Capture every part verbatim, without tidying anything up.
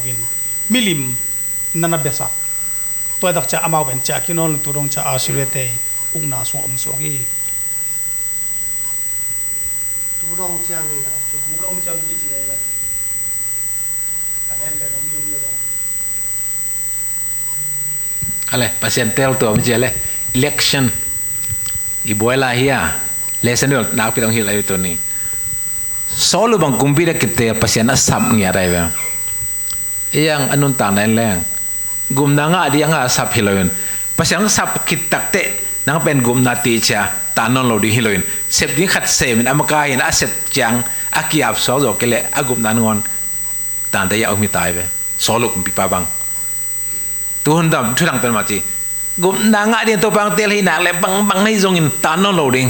In milim na na biasak. Tua takcia amau pen ciah kik nawn lo, tu dong ciah Assyria te ukna sung om suak hi. Tu dong ciang hi a. Tu dong ciang kici hi a. A hen pen om hi om le dong. Ale, Pasian tel tua mi ci le, election. I buai lai hi a. Lesson vel nakpi dong hi lai tu ni. Saul bang kumpi de kite Pasian a sap ngiat ai ve. Iang a nuntakna in leng gupna ngah ding a ngah sap hi loin, Pasian sap khit takteh nang pen gupna tihcia tan nawn lo ding hi loin, sep ding khat semin a makahin a sep ciang a kiap suak zawh kei leh a gupna nangawn tante ia um hi tai ve. Saul kumpipa bang tuhun dam thudang pen mah ci, gupna ngah ding Topa ang tel hi nak le bangbang na hi zongin tan nawn lo ding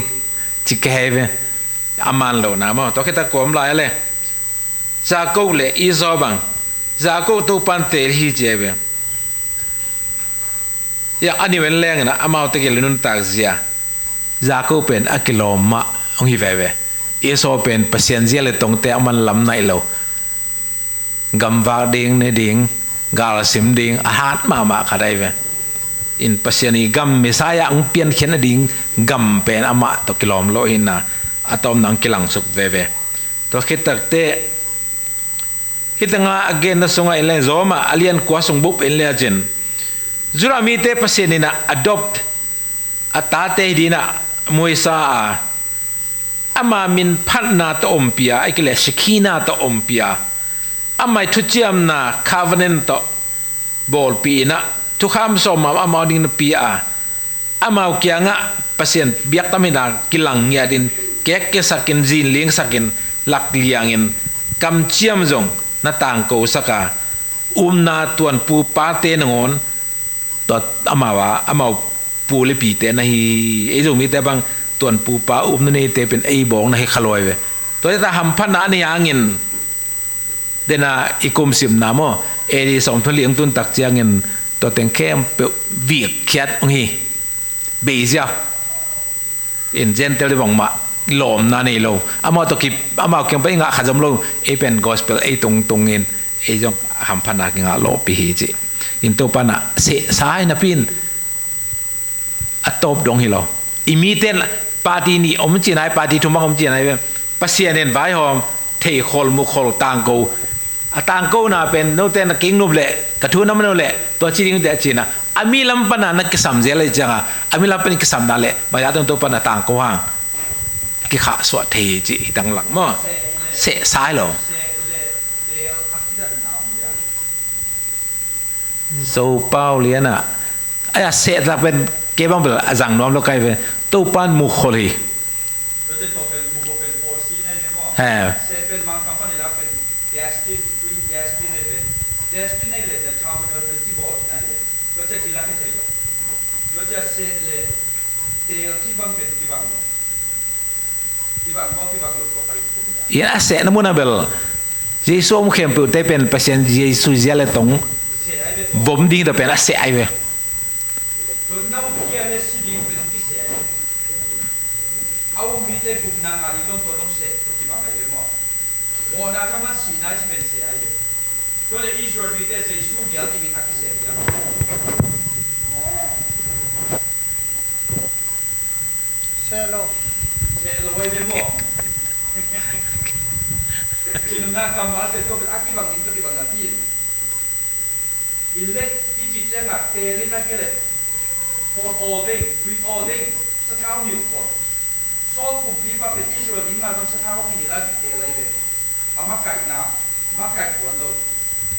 ci ka hei ve. A man lo na maw, tua khita kuam lai a le Jacob le Esau bang, Jacob Topan tel hi ci a ve. Ia a niu en lengin a amaute gel nuntak zia Jacob pen a kilawm mah hong hi veve. Esau pen Pasian zia le tongte a man lam naih lo, gamvak ding, ne ding, galsim ding a hat mahmah khat ai ve. In Pasian i gam Messiah ang piankhian a ding gam pen amah tawh kilawm lo hina a tawm nang kilangsuk veve. Tua khit takte hita nga a genna sungah in le Zawma a lian kua sung bup in le a cin Judah mite Pasian in a adopt a tate hi dina muisa a ama min phatna tawh ompia, a kile Shekinah tawh ompia, amai thuciamna covenant tawh bawlpi ina thukham sawm amau ding na pia a, amau kiangah Pasian biaktam hina kilang ngiatin kekkesakin zinlingsakin lakliangin kamciam zong na tangkosak a, umna tuanpu pate nangawn tua amau a, amau pu le pite na hi. Ei Zomite bang tuanpupa upna neite pen ei bawng na hi khaluai ve. Tua teta hamphatna a nei hangin dena i kumsimna maw, A D sawmthum li ang tun tak ciangin tua teng khempeuh vikkhiat hong hi. Beizia in Gentile bangmah lawmna nei lo. Amau tawh kip, amau kiang pai ngah khat zom lo. Ei pen gospel ei tungtungin ei zong hamphatna kingah lawpi hi ci. In Topa na sehsa hai napi in a tawp dong hi lo. I mite party nih om ci nai, party thum bang om ci nai ve. Pasian in vaihawm thei khol mu khol tangko. A tangkona pen note na kingnup leh ka thu na mano leh tua ci ding te a cina a mi lam pana na kisam zel leh cianga a mi lam pan kisamna leh maya tong to pana tangko hang kikhah suah thei ci hi dang lak maw. Seh sai lo. Zopau liana aya seh tak pen kei bang bel a zang nuam lo kai ve. Topan mukhol hi. He. Ia a sehna muna bel Jesu om khempeuh te pen Pasian Jesu zia le tong vom ding ta pen a seh ai ve. Mawhna thaman sihna i ci pen seh ai ve. Tua le Israel mite Jesu nial dingin a kiseh hi a. Seh lo. Seh lo ai ve maw. Cinumna kammal te tua pen a kibang in tua kibang na tin. Elect i cih ciangah teel in a kile. Khol awl ding, lui awl ding, sathau nilh khol. Saul kumpipa pen Israel dingah zong sathau a kinilh a kiteel lai ve. A makaihna makaih tuan lo.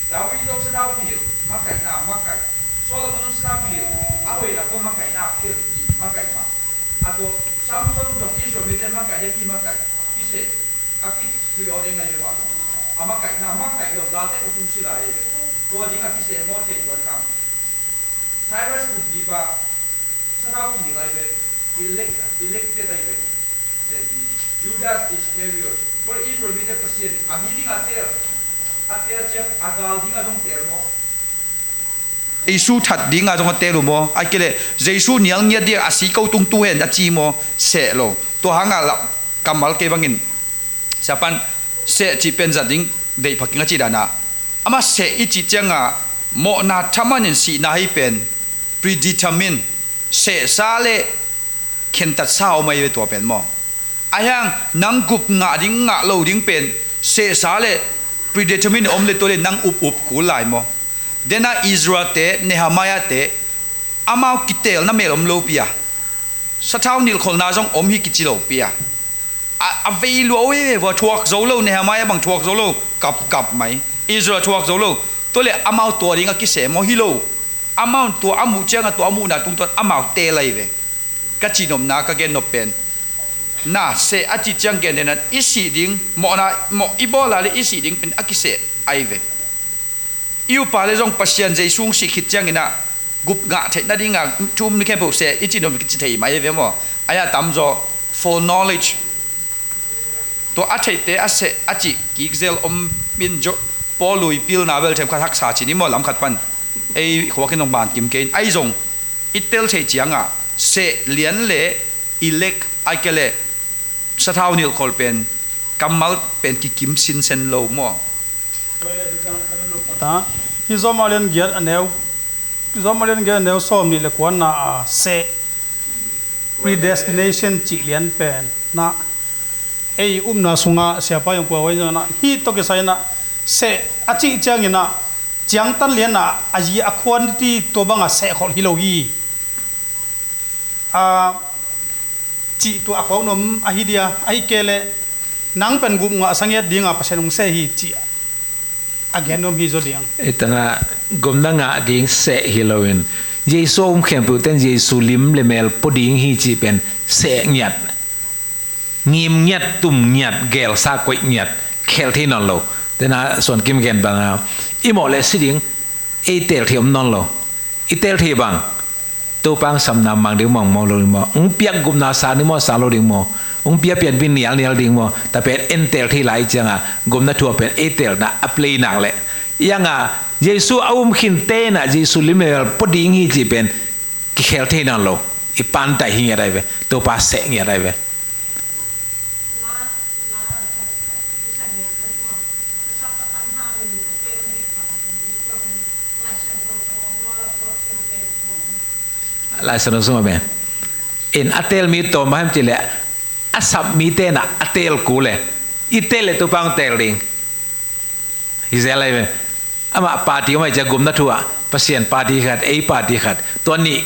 David zong sathau kinilh, makaihna makaih. Solomon zong sathau kinilh, a hoihna pua makaihna a phel ki makaih mah. A tua Samson zong Israel mite makaih a kimakaih, kiseh. A kikhui aw ding ahi ve mah. A makaihna makaih lo, galte uh tung sila ahi ve. Tua ding a kiseh maw thei tuan hang. Cyrus kumpipa sathau kinilh ahi ve. Elect, elected ahi ve. Senti Judas Iscariot. Tua Israel mite Pasian a mi ding a tel. A tel ciang a gal ding a dong tel maw. Jesu that dinga zong a tel uh maw? Ai kile Jesu nial ngiat dia a si ko tung tu hen a ci maw? Seh lo. Tua hanga la kammal kei bangin siapan seh cih pen zat ding deih phaking a ci dana Amah seh i cih ciangah mawhna thaman in sihna hi pen predetermine, sehsa le khentatsa om ahi ve tua pen maw? Ahiang nang gup ngah ding ngah lo ding pen sehsa le predetermine om le tua le nang up up kul lai maw? Dena Ezra te, Nehemiah te, amau kitelna mel om lo pi a, sathau nilh kholhna zong om hi kici lo pi a. A, a vei lua ui ve vua, thuak zo lo, Nehemiah bang thuak zo lo, kap kap mai. Ezra thuak zo lo. Tua le amau tua ding a kiseh maw? Hi lo. Amau tua a muh ciangah tua a muhna tungtawn amau teel ahi ve. Ka cihnopna ka gennop pen, na seh a cih ciang gentehna i sih ding, mawhna mawh i bawl a le i sih ding pen a kiseh ahi ve. I upa le zong Pasian Jesu hong sih khit ciangin ah gup ngah theih nadingah thu um ni khempeuh seh i cih nop kici thei mai ve maw? Ahi a tamzaw foreknowledge, tua a theihte a seh a cih kikzel om in zo. Paul lui pilna bel themkhat haksa ci ni maw, lamkhat pan ei khuakin zong ban kim kei in ahi zong i tel theih ciangah seh lian le elect ahi kei le sathau nilh kholh pen kammal pen kikim sinsen lo maw? Ta, hi Rom a lian giat a neu, Rom a lian giat a neu sawm nih le kuana a seh predestination cih lian pen na ei upna sungah siapa yong pua wai na hi tawh kisai na seh a cih ciangin ah ciangtan lian ah a yi a khuan ti tua bangah seh kholh hi lo hi. A cih tua a khuak nuam ahi dia, ahi kei leh nang pen gup ngah sangiat dinga Pasian hong seh hi cih a gen nuam hi zaw ding. Ei tana gupna ngah ding seh hi loin Jesu a um khempeuh ten Jesu lim le mel pua ding hi cih pen seh ngiat, ngim ngiat, tum ngiat, gelsa koih ngiat, khel thei nawn lo. Tena suan kim gen banga i mawh le si ding, ei teel thei om nawn lo. I teel thei bang Topa hong sapna mang ding maw, mang lo ding maw? Hong piak gupna sang ding maw, sang lo ding maw? Hong pia pian bin nial nial ding maw? Ta pen en teel thei lai cianga gupna thu a pen ei teelna a play nak leh ianga Jesu a um khin tenah Jesu lim le mel pua ding hi cih pen kikhel thei nawn lo. I pantai hi ngiat ai ve. Topa seh ngiat ai ve. Lai Siangtho sungah pen in a teel mi tawm a hem cileh a sap mi tenah a teel kul le i teel le Topa hong teel ding. Hi zel lai ve. Amah party om ai cia gupna thu ah Pasian party khat, ei party khat. Tua nih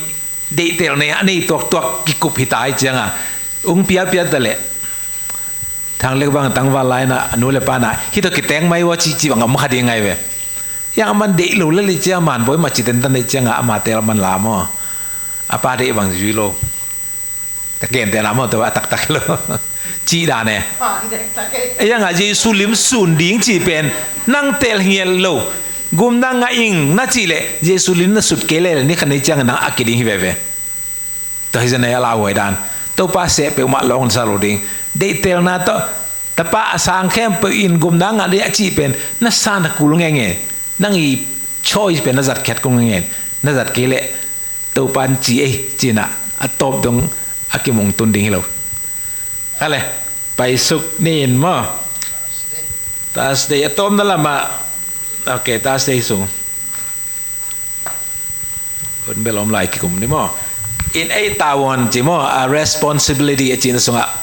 deihtel nei a nei tuaktuak kikup hi ta ai cianga ung piapia ta leh Thang Lek bang tangval laina a nu le pana hih tawh kiteng mai ua cihcih bang a om kha ding ngai ve. Yang a man deih lo le li cia man bawi ma ci tentan deih cianga ama tel man la maw? A pa deih bang zui lo. Ta ken tena maw, tua a taktak lo. Cih dan e. Ei anga Jesu lim sun ding cih pen nang tel hiel lo. Gum nang ngah ing na cih leh Jesu lim na sut kei leh ni khan nei ciang nang a kiding hi veve. Tua hi zan ei a lauhuai dan. Topa seh peuhmah lawng sa lo ding. Deihtelna tawh tapa a sang khempeuh in gum nang ngah ding a cih pen na san a kul ngenge. Nang i choice pen na zat khiat kul ngenge. Na zat kei leh Topan ci ei cinah a tawp dong a kimungtun ding hi lo. Khale, paisuk ni in maw? Thursday a tawpna lamah. Ok, Thursday sung hun bel om lai kikum ni maw? In ei tavuan ci maw, a responsibility a cihna sungah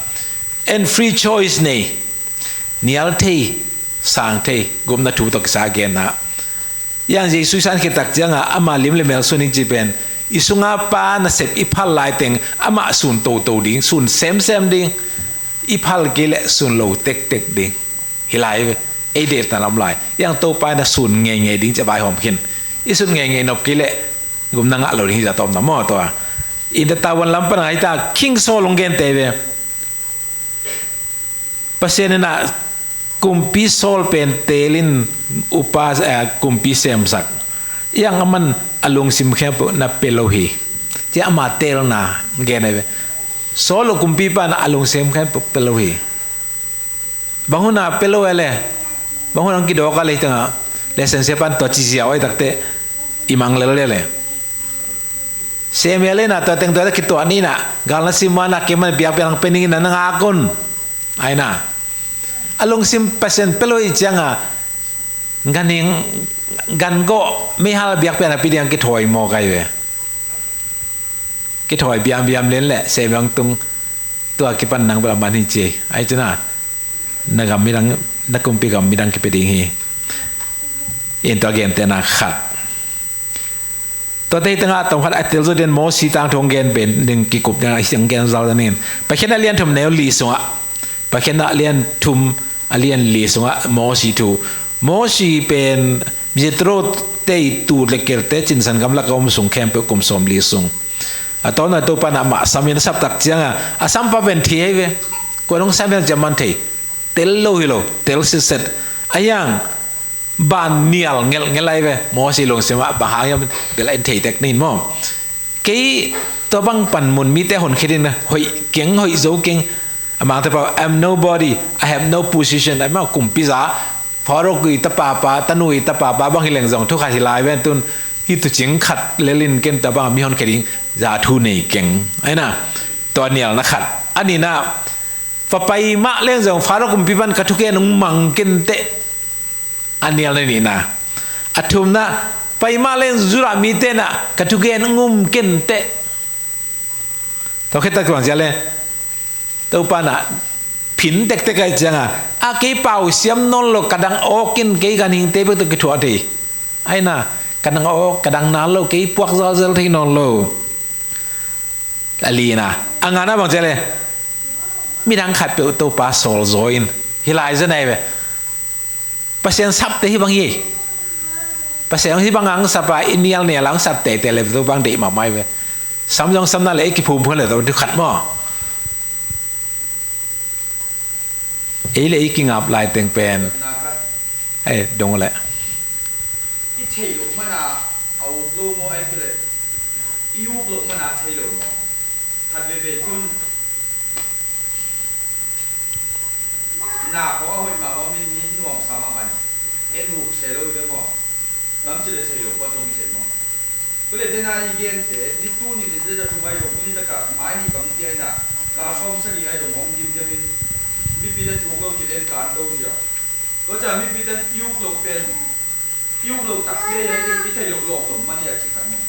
en free choice nei. Nial thei, sang thei, gupna thu tawh kisa genna. Yang Jesu i san khit tak cianga ama lim le mel sun in ci pen i sunga pa nasep i phal laiteng amah sun toto ding, sun semsem ding. I phal kei leh sun lo tektek ding. Hi lai ve. Ei deihtan lam lai. Yang Topa na sun ngeingei ding ci a vaihawm khin. I sun ngeingei nop kei leh gum na ngah lo ding hi za tawpna maw tua. In the tavuan lam pan ngai ta King Saul hong gente ve. Pasian in ah kumpi Saul pen teelin upa, eh, kumpi semsak. Iang aman a lungsim khempeuh na pia lo hi. Cia ama teelna gen ai ve. Saul uh kumpipa na a lungsim khempeuh pia lo hi. Bang hun a pia lo ai le. Bang hun ang kidawk a le tengah. Le sensia pan tua cisia oi takte i mang lel le le. Samuel in ah tua teng tua kituah ni in ah gal na sim ma na keman biakpiak nang pe ning in ah na ngak un. Ai na a lungsim Pasian pia lo hi cianga Ganhing, gan gawh meihal biak pian a pi ding a kithawi maw kai ve. Kithawi biambiam len leh semlang tung tua kipan nang bel a man hi ci. Ai cina na gam midang, na kumpi gam midang kipi ding hi. In tua gentehna khat. Tua tei tengah a tawm khat a tel zaw den Mosi tangthu hong gen pen ding kikup ding a hong gen zal ding in. Pakhiatna lian thum neu li sungah, Pakhiatna lian thum a lian li sungah Mosi thu. Mosi pen Jethro tei tu le kelte cinsan gamlak a om sung khempeuh kum sawm li sung. A tawna Topa na mah samin a saptak cianga a sampa pen thi hei ve. Kuan hong sam hian ciam man thei. Tel lo hi lo, tel sitset. A hiang ban nial ngelhngelh lai ve. Mosi lungsim ah bang hang hiam tel en thei tek nin maw. Kei tua bang pan mun mite hon khedin na hoih keng, hoih zo keng. Amang te pa, "I'm nobody, I have no position." Ai mau kumpi za, Pharaoh i tapa pa, tanu i tapa pa bang hi leng zong thu khat hi lai ven tun. Hi tu cing khat lelin ken tua bang mi hon kheding za thu nei keng. Ai na, tua nial na khat. Ani na, va pai mah leng zong Pharaoh kumpi pan ka thugen hong mang ken teh. A nial na nihna. A thumna, pai mah leng Judah mite na ka thugen hong um ken teh. Tua khit tak tuang cia le Topa na phin tektek ai cianga, a kei pau siam nawn lo, ka dang awk in kei ganhingte bek tawh kithuah thei. Ai na, ka dang awk, ka dang nal lo, kei puak zalzel thei nawn lo. A lina, a ngana bang cia le midang khat peuh Topa sawl zaw in hi lai zen ai ve. Pasian sapte hi bang hi. Pasian hi bang ang sapa i nial nial ang sap tete le Topa ang deih mahmah ai ve. Sam zong samna le ei kiphum phun le tawh khat maw. Ei le ei kingap lai teng pen. Ei dong le. I thei lo mana a uk lo maw ai kile. I uk lo mana thei lo maw. Khat veve tun. Na ko a hoih mahmah min ni nuam sa mahmah ni. En uk se lo i ve maw. Lam ci le thei lo ko tong i thei maw. Kule tena i gen te, ni tu ni le tena tu mai lo, ni taka mai ni bang ti ai na, ka som sa ni ai lo mong dim dim in, mi pi le tu lo ci le ka an do zia. Ko ca mi pi ten i uk lo pen, i uk lo tak ti ai ai, i thei lo lo lo man i ai ci kan mong.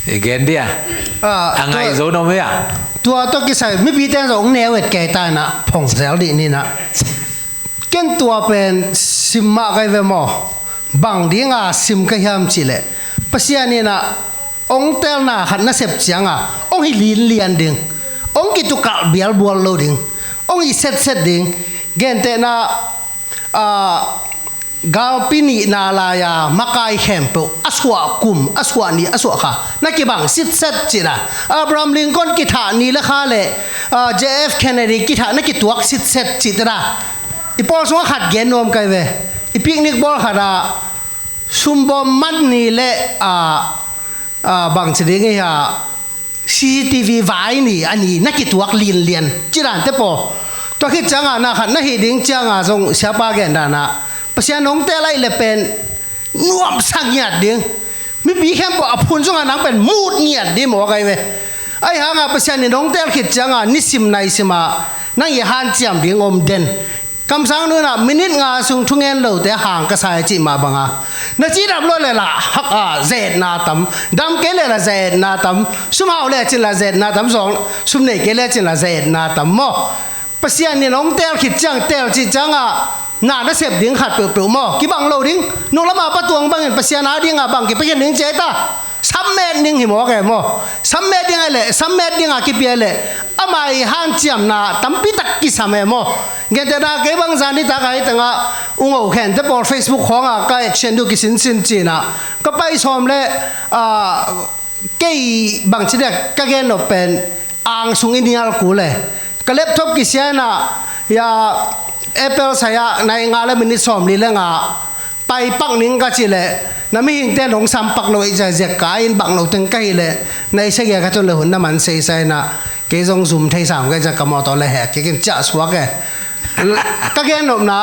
I gen dia. A ngai zo no me a. Tua to kisai, mi pi ten zo ong neu et ke ta na, phong zel di ni na. Ken tua pen sim mah kai ve maw? Bang dinga sim ka hiam cih leh Pasian in ah ong telna khat na sep cianga ong hi linlian ding, ong kitukalh bialbual lo ding, ong hi setset ding. Gentehna, ah, galpi nihna lai-a makai khempeuh a suah kum, a suah ni, a suah kha na kibang sitset cihna. Abraham Lincoln kithah ni le kha le, ah, J F Kennedy kithah na kituak sitset cih tena. I pawl sungah khat gen nuam kai ve. I picnic bawl khatah sumbawm man ni le, ah, ah, bangci ding iha C C T V vai ni a ni na kituak linlian ci dante paw. Tua khit cianga na khat na hih ding cianga zong siapa gen dana Pasian hong tel aih le pen nuamsa ngiat ding. Mipi khempeuh a phun zongah nang pen mut ngiat ding maw kai ve. Ahi hanga Pasian in hong tel khit cianga nisim naisima nang i hanciam ding om den. Kamsang nunah minit nga sung thungen lote hang ka sai cih mah banga na cidap lo le lah hak a zetna tam, dam kei le lah zetna tam, sum hau le cin lah zetna tam, zong sum nei kei le cin lah zetna tam maw. Pasian in hong tel khit ciang tel cih cianga na na sep ding khat peuhpeuh maw kibang lo ding. Nung lama patuang bangin Pasian a dinga bang kipia khin ding cia ta. Sammet ding hi maw ke maw? Sammet ding ai le, sammet dinga kipia le. Ama i hanciamna tampi tak kisam e maw? Gentehna kei bang zan nitak a hi tengah ungo khente pawl Facebook khawngah ka action duh kisinsin cina ka pai sawm le, ah, kei bangci dek ka gen nop pen ang sung i nial kul e. Ka laptop kisiaina ya Apple saya nai nga le minit sawm li le nga pai pak ning ka ci le na mihingte nong sam pak lo i zia zia ka in bang lo teng ka hi le na i segia ka tun le hun na man sei sai na kei zong zum thei sam ka zia ka mawtaw le hek kei kin ciah suak e. Ka gen nopna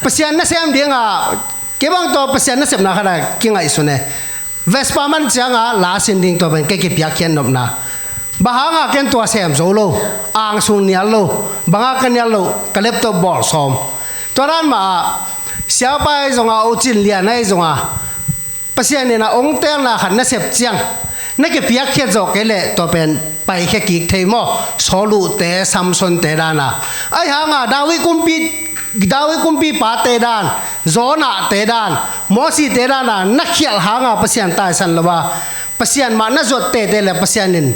Pasian na sem dinga kei bang tawh Pasian na sepna khat a kingaihsun e. Vespa man cianga la sin ding tua pen kei kipiak khian nopna. Bang hanga ken tua sem zo lo, ang sung nial lo, banga ka nial lo, ka laptop bawl sawm. Tua dan mah ah, Siapa ahi zonga, U Cin Lian ahi zonga, Pasian in a hong teelna khat na sep ciang, na kipiakkhiat zawh kei leh tua pen paikhia kik thei maw? Saul uh te, Samson te dan a, ahi hanga David kumpi, David kumpipa te dan, Jonah te dan, Mosi te dan a na khialh hanga Pasian taisan lo a, Pasian mah na zuat tete le Pasian in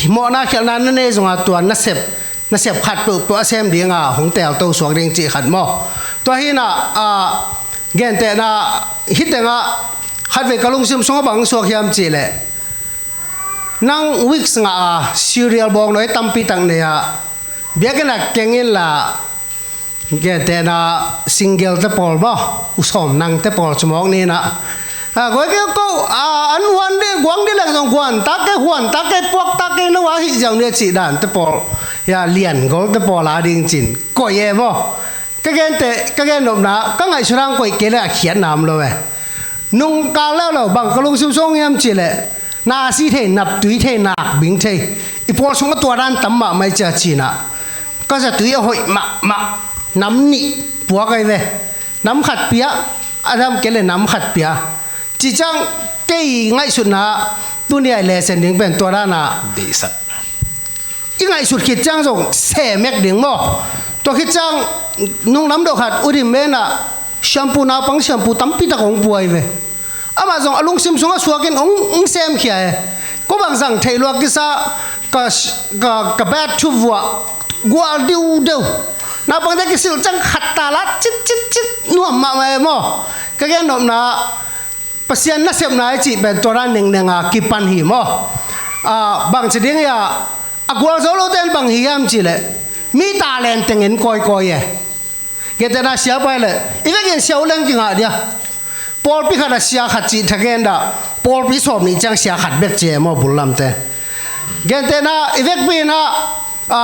mawhna khialhna na nei zonga tua na sep, na sep khat peuhpeuh a sem dinga hong teelto suak ding cih khat maw? Tua hi-in a, a, gentehna, hih tengah khatvei ka lungsim sungah bang suak hiam cih leh, nang weeks ngah a, cereal bawngnawi tampi tak nei a, biakinn ah keng inla, gentehna, single te pawl maw, U Sawm nang te pawl cu mawk ni-in a, a, koi kei ko, a, an huan dih, guang dih leng zong guan tak kei, huan tak kei, puak tak kei, no a hih ziau ni a cih dan te pawl, ya, Lian gol te pawl a ding cin koi e maw? Ka gente, ka gennopna, ka ngaihsut hang koih kei le a khiatna om lo e. Nung kal leuleu bang ka lungsim sung hiam cih leh, na si thei, nap tui thei, nak bing thei, i pawl sungah tua dan tam mahmah i cia cin a, ka zatui a hoih mahmah, nam nih puak ahi ve. Nam khat pia, a dam kei le nam khat pia. Cih ciang kei ngaihsutna, tuni a i lesen ding pen tua dan a, deihsak, i ngaihsut khit ciang zong semek ding maw? Tua khit ciang nung lam deuh khat U Dim Mena siampu, naupang siampu tampi tak hong pua hi ve. Amah zong a lungsim sungah suakin hong, hong semkhia e. Ko bang zang theih lua kisa, ka, ka, ka bad thup vuah gual diudeu. Naupangte kisil ciang khat ta la cit cit cit nuam mahmah e maw? Ka gennopna, Pasian nasepna i cih pen tua dan nengneng a kipan hi maw? A, bangci ding hi a, a gualzo lote in bang hi hiam cih leh, mi talent teng en kawikawi e. Gentehna siapa hi leh, i vekin sia uh leng kingah dia. Pawlpi khat a sia khat cih thagen dah, pawlpi sawm nih ciang sia khat bek ci e maw, bullamte. Gentehna i vekpi in a, a,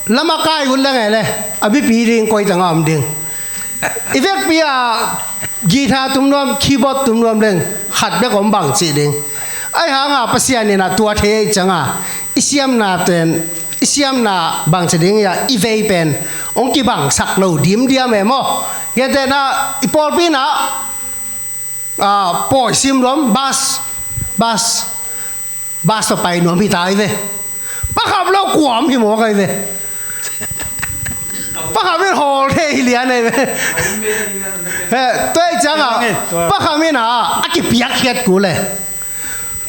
lam a kai ut leng e le, a mipi ding koi tengah om ding. I vekpi a guitar tum nuam, keyboard tum nuam leng khat bek om bang cih ding. Ahi hanga Pasian in a tua thei ahi cianga, i siamna pen, i siamna bangci ding hi a, i vei pen hong kibangsak lo dimdiam e maw? Gentehna i pawlpi in a, a, pawi sim lom, bass, bass, bass pa pai nuam hi ta hi ve. Pa kham lo kua om hi mawk ahi ve. Pa kham in hawl thei hi lian ahi ve. He, tua hi cianga, pa kham in a, a kipiakkhiat kul e.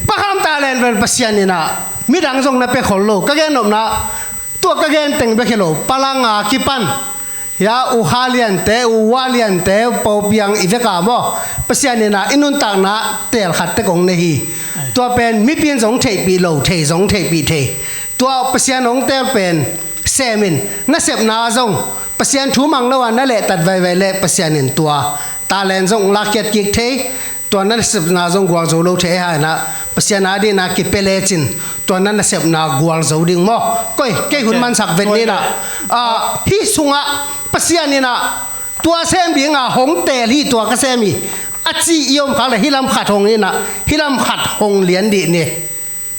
Pa kham talent pen Pasian in a, midang zong na pia khol lo. Ka gennopna, tua ka gen teng bek hi lo, palanga kipan, ya, U Kha Liante, U Wa Liante, Popiang i veka maw, Pasian in a i nuntakna teel khat tek hong nei hi. Tua pen mipi in zong theihpih lo thei, zong theihpih thei. Tua Pasian hong teel pen semin, nasepna zong Pasian thu mang lo a na lehtat vaivai leh Pasian in tua talent zong lakkhiat kik thei. Tua na nasepna zong gualzo lo thei hi hang in a, Pasian adingin a kipia lecin tua na nasepna gualzo ding maw? Koi, kei hun mansak vet ni in a, a, hih sungah Pasian in a, tua sem dinga hong teel hi, tua ka sem hi a ci i om khak leh hih lam khat hong in a, hih lam khat hong lian dih ni.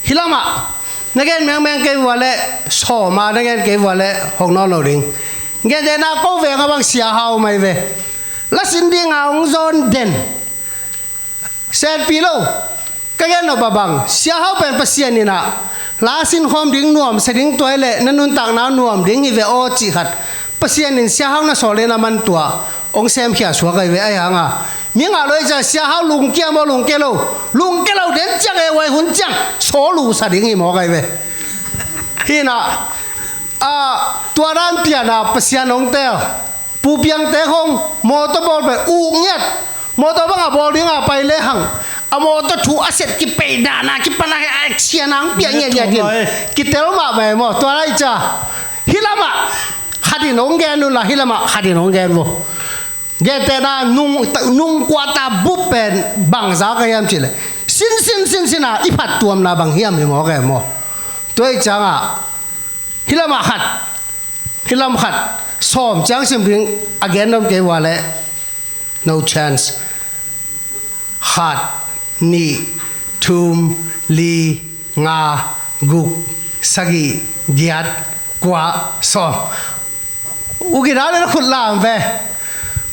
Hih lamah na gen mengmeng kei vua leh, sawma na gen kei vua leh hong nawn lo ding. Gentehna ko veng a bang sia hau mai ve. La sin dinga hong zawn den, senpi lo. Ka gennop a bang, sia hau pen Pasian in a, la sinkhawm ding nuamsa ding tua hi leh na nuntakna nuam ding hi ve aw cih khat Pasian in sia hau na sawl in a man tua hong semkhia suak ahi ve. Ahi hanga mi ngah lo i cia sia hau lungkia maw, lungkia lo, lungkia lo den ciang e, huai hun ciang sawl uh sa ding hi mawk ahi ve. Hi in a, a, tua dan piana Pasian hong teel. Pu Piangte khong mawtaw bawl pen uh ngiat. Mawtaw banga bawl dinga pai lehang a mawtaw thu a set kipeih dana kipan a heh a ek siana hong piah ngiatngiat in kitel mahmah e maw? Tua lai cia hih lamah khat in hong gen unla, hih lamah khat in hong gen vo. Gentehna nung, nung kuata bup pen bangza ka hiam cihleh, sinsin sinsin a i phattuamna bang hiam hi mawk e maw? Tua hi cianga hih lamah khat, hih lam khat, sawm ciang sim ding a gen nuam kei vua leh, no chance. Khat, nih, thum, li, nga, guk, sagih, giat, kua, sawm. U Gina le na khut lam ve.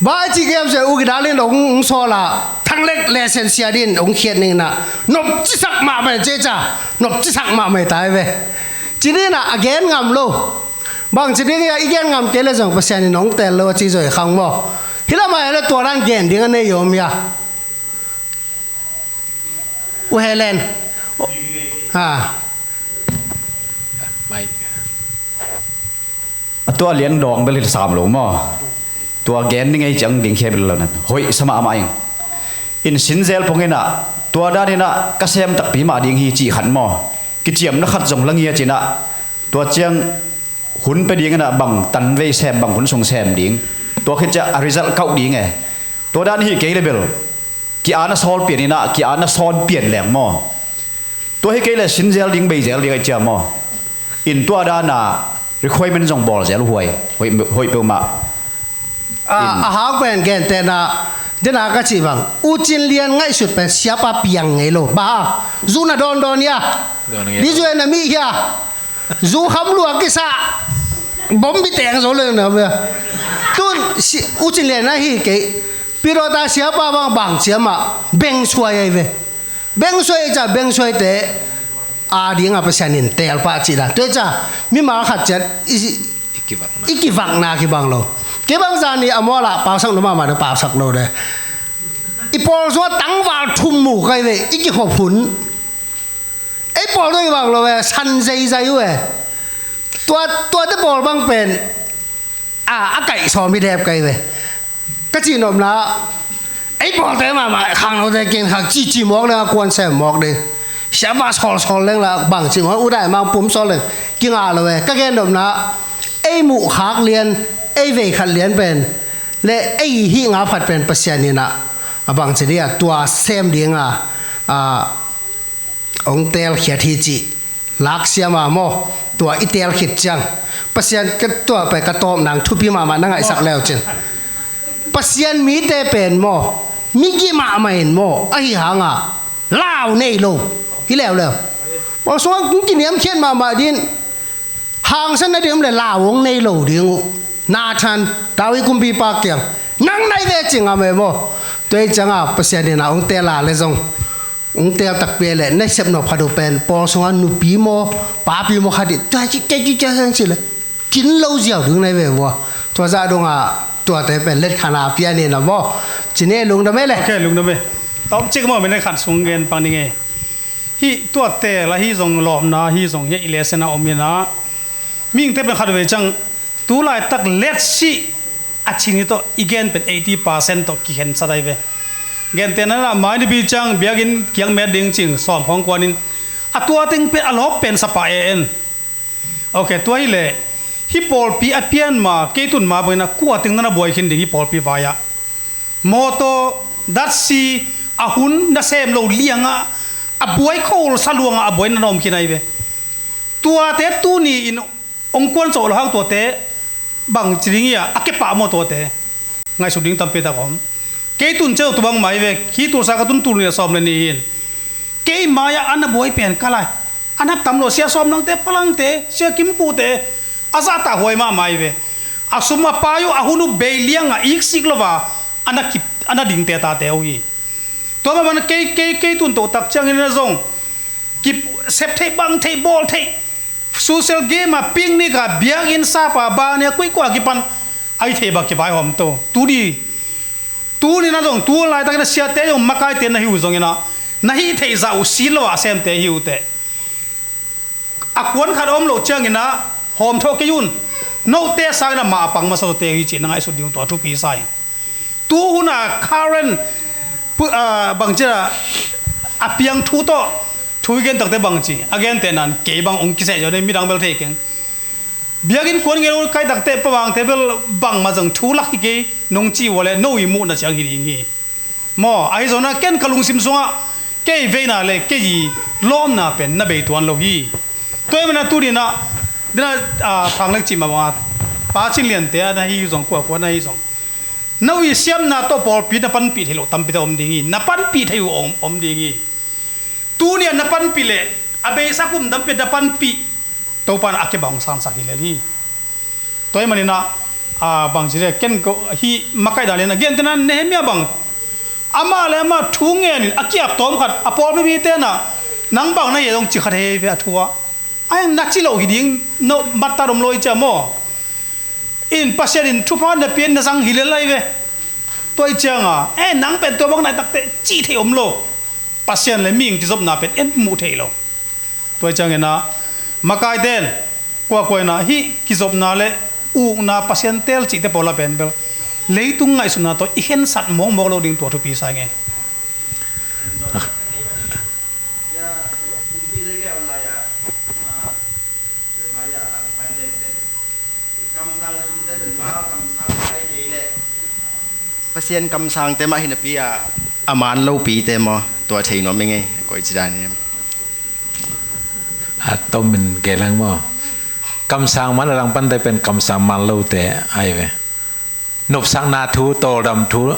Bai ci kiam se u kidalin ong ong sola thanglek lesen siadin ong khiat ningna nop cisak mahmai ceca nop cisak mahmai tai ve. Ci ningna a gen ngam lo. Bang ci ding ia i gen ngam kei le zong Pasian in ong tel lo a ci zoi khang maw? Hi lamah le tua dan gen ding a nei om ia. U Helen. Ha. A tua lian dawng bel hi sam lo maw? Tua gen ning ei ciang ding khia bel lo nan hoih sa mahmah ing. In sinzel pong inah tua dan inah ka sem takpi mah ding hi cih khat maw? Kiciamna khat zong la ngia cinah tua ciang hun pe ding inah bang tanvei sem bang hun sung sem ding. Tua khit ciah a result kauh ding e. Tua dan hi kei le bel ki-ana sawl pian inah ki-ana sawn pian leng maw? Tua hi kei le sinzel ding beizel ding ai cia maw? In tua dana requirement zong bawlzel huai hoih peuhmah. A hak pen gentehna dena ka cih bang U Cin Lian ngaihsut pen siapa piang ngei lo. Ba hang zu na dawndawn ia? Dawn ngei lo. Ni zu na mih hia? Zu kham lua kisa. Bom bi teng zo leng na mia. Tun U Cin Lian na hi kei. Pilota siapa bang bang cia mah beng suai ai ve. Beng suai ca beng suai te a dinga Pasian in tel pah cih dan tua ca mimal khat ciat i kivakna kibang lo. Kei bang zani a muala pausak lo mahmah de pausak lo de. I pawl zua tangval thum mu kai ve i kihop hun. Ei pawl doi bang lo e san zeizai uh e. Tua tuate pawl bang pen a a kaih sawm i dep kai ve. Ka cihnopna ei pawlte mahmah khangnote kin khak cici mawk ding a kuan sem mawk ding. Siapa sawlsawl leng la bang cih mawk udai mang pum sawl leng kingah lo e. Ka gennopna ei muhkhak lian ei veikhat lian pen le ei hih nga phat pen Pasian inah a bang ci dih a tua sem dinga a ong telkhiat hi cih laksiama maw? Tua i telkhit ciang Pasian ka tua pai ka tawpnang thupi mahmah na ngaihsak leu cin Pasian mite pen maw? Migi mahmah in maw ahi hanga lau nei lo hi leuleu. Pawl sungah kung kiniamkhiat mahmah din hangsan na ding om le lau ong nei lo ding uh. Nathan David kumpipa kiang nang nai ve cing a mei maw? Tua i cianga Pasian inah ong tela le zong ung tel takpi le na sepnop khat uh pen pawl sunga nupi maw papi maw khat i tua ci tua ci tua ci le kin lo ziau ding nai ve vua. Tua zah dunga tuate pen let khana pian ina maw? Ci ne lungdam e le. Ok, lungdam e. Tom cik maw min khan sung gen pang ding e. Hi tuate la hi zong lawmna hi zong hi i lesson a om ina. Mingte pen khat ve cang tu laitak let si a cin hi tawh i gen pen eighty percent tawh kikhen sa dai ve. Gentehna mai nipi ciang biakinn kiang met ding cing sawm khawng kuanin a tua teng pen a lawp pen sapa e en. Ok, tua hi leh hi pawlpi a pian ma kei tun ma bangin a kua teng na na buai khin ding hi pawlpi vai-ah mawtaw datsi a hun na sem lo liangah a buai khol sa luangah a buai na na om khin ai ve. Tuate tuni in ong kuan cawh lo hang tuate bang ci ding ia a kepah maw tuate? Ngaihsut ding tampi tak om. Kei tun ceu tu bang mai ve hi tulsa ka tun tul nih a sawm le nih hin kei mai-ah a na buai pen ka lai a na tam lo sia sawm nangte palangte sia kimpute a zahta huai mah mai ve. A sum a pai uh a hun uh bei liangah iksik lo va a na kip a na dingte tate uh hi. Tua mah bang kei kei kei tun toh tak ciangin na zong kip sep theih bang theih bawl theih social game a picnic a biakinn sapa bane kuikua kipan ai thei bak kivaihawm to tuni tuni na zong tu laitakin a siate zong makaite na hi uh zongina na hih theih zah uh si lo a semte hi uh teh. A kuan khat a om loh ciangina hawm thawh kei un. Note sangina mah a pang masa lote hi cih na ngaihsut ding uh tua thupi sa hi. Tu huna current bangci a a piang thu tawh thu i gen takte bangci a gente nan kei bang ong kiseh zaw nei midang bel thei keng. Biakinn kuan ngei lo kai takte pawangte bel bangmah zong thu lak hi kei nong ci uh a le no i muhna ciang hi ding hi. Maw ahi zongna ken ka lungsim sungah kei veina le kei i lawmna pen na bei tuan lo hi. Tua i mana tuninah dena thanglek cih mah banga pa cin liante a na hi zong kuakua na hi zong no i siamna tawh pawlpi na panpih thei loh tampi ta om ding hi. Na panpih thei uh om ding hi. Tunia na panpih leh a beisa kum tampi na panpih Topa na a kebang sangsak hi lel hi. Tua i maninah A bang ci le ken ko hi makaih dan lian a gen tena Nehemia bang, amah le amah thu ngenin a kiap tawm khat a pawlpi mite na, nang bang na hia dong ci khat hei ve a thu a. Ai na ci lo hi ding, no matta dom lo i cia maw? In Pasian in thupha na pian na zang hi le lai ve. Tua i cianga e nang pen tua bang nai takte ci thei om lo. Pasian le mihing kizopna pen en muh thei lo. Tua i ciangin ah makaiten kuakuaina hih kizopna le ukna Pasian teel cihte pawl a pen bel leitung ngaihsutna tawh i khensat mawkmawk lo ding tua thupi sa ing e. Pasian kamsangte mah hi napi a, a man lopite maw, tua thei nuam ing ei, koi ci dan hiam? A tomin geleng maw? Kamsang man a langpante pen kamsang man lote ai ve. Nopsakna thu, tawldam thu,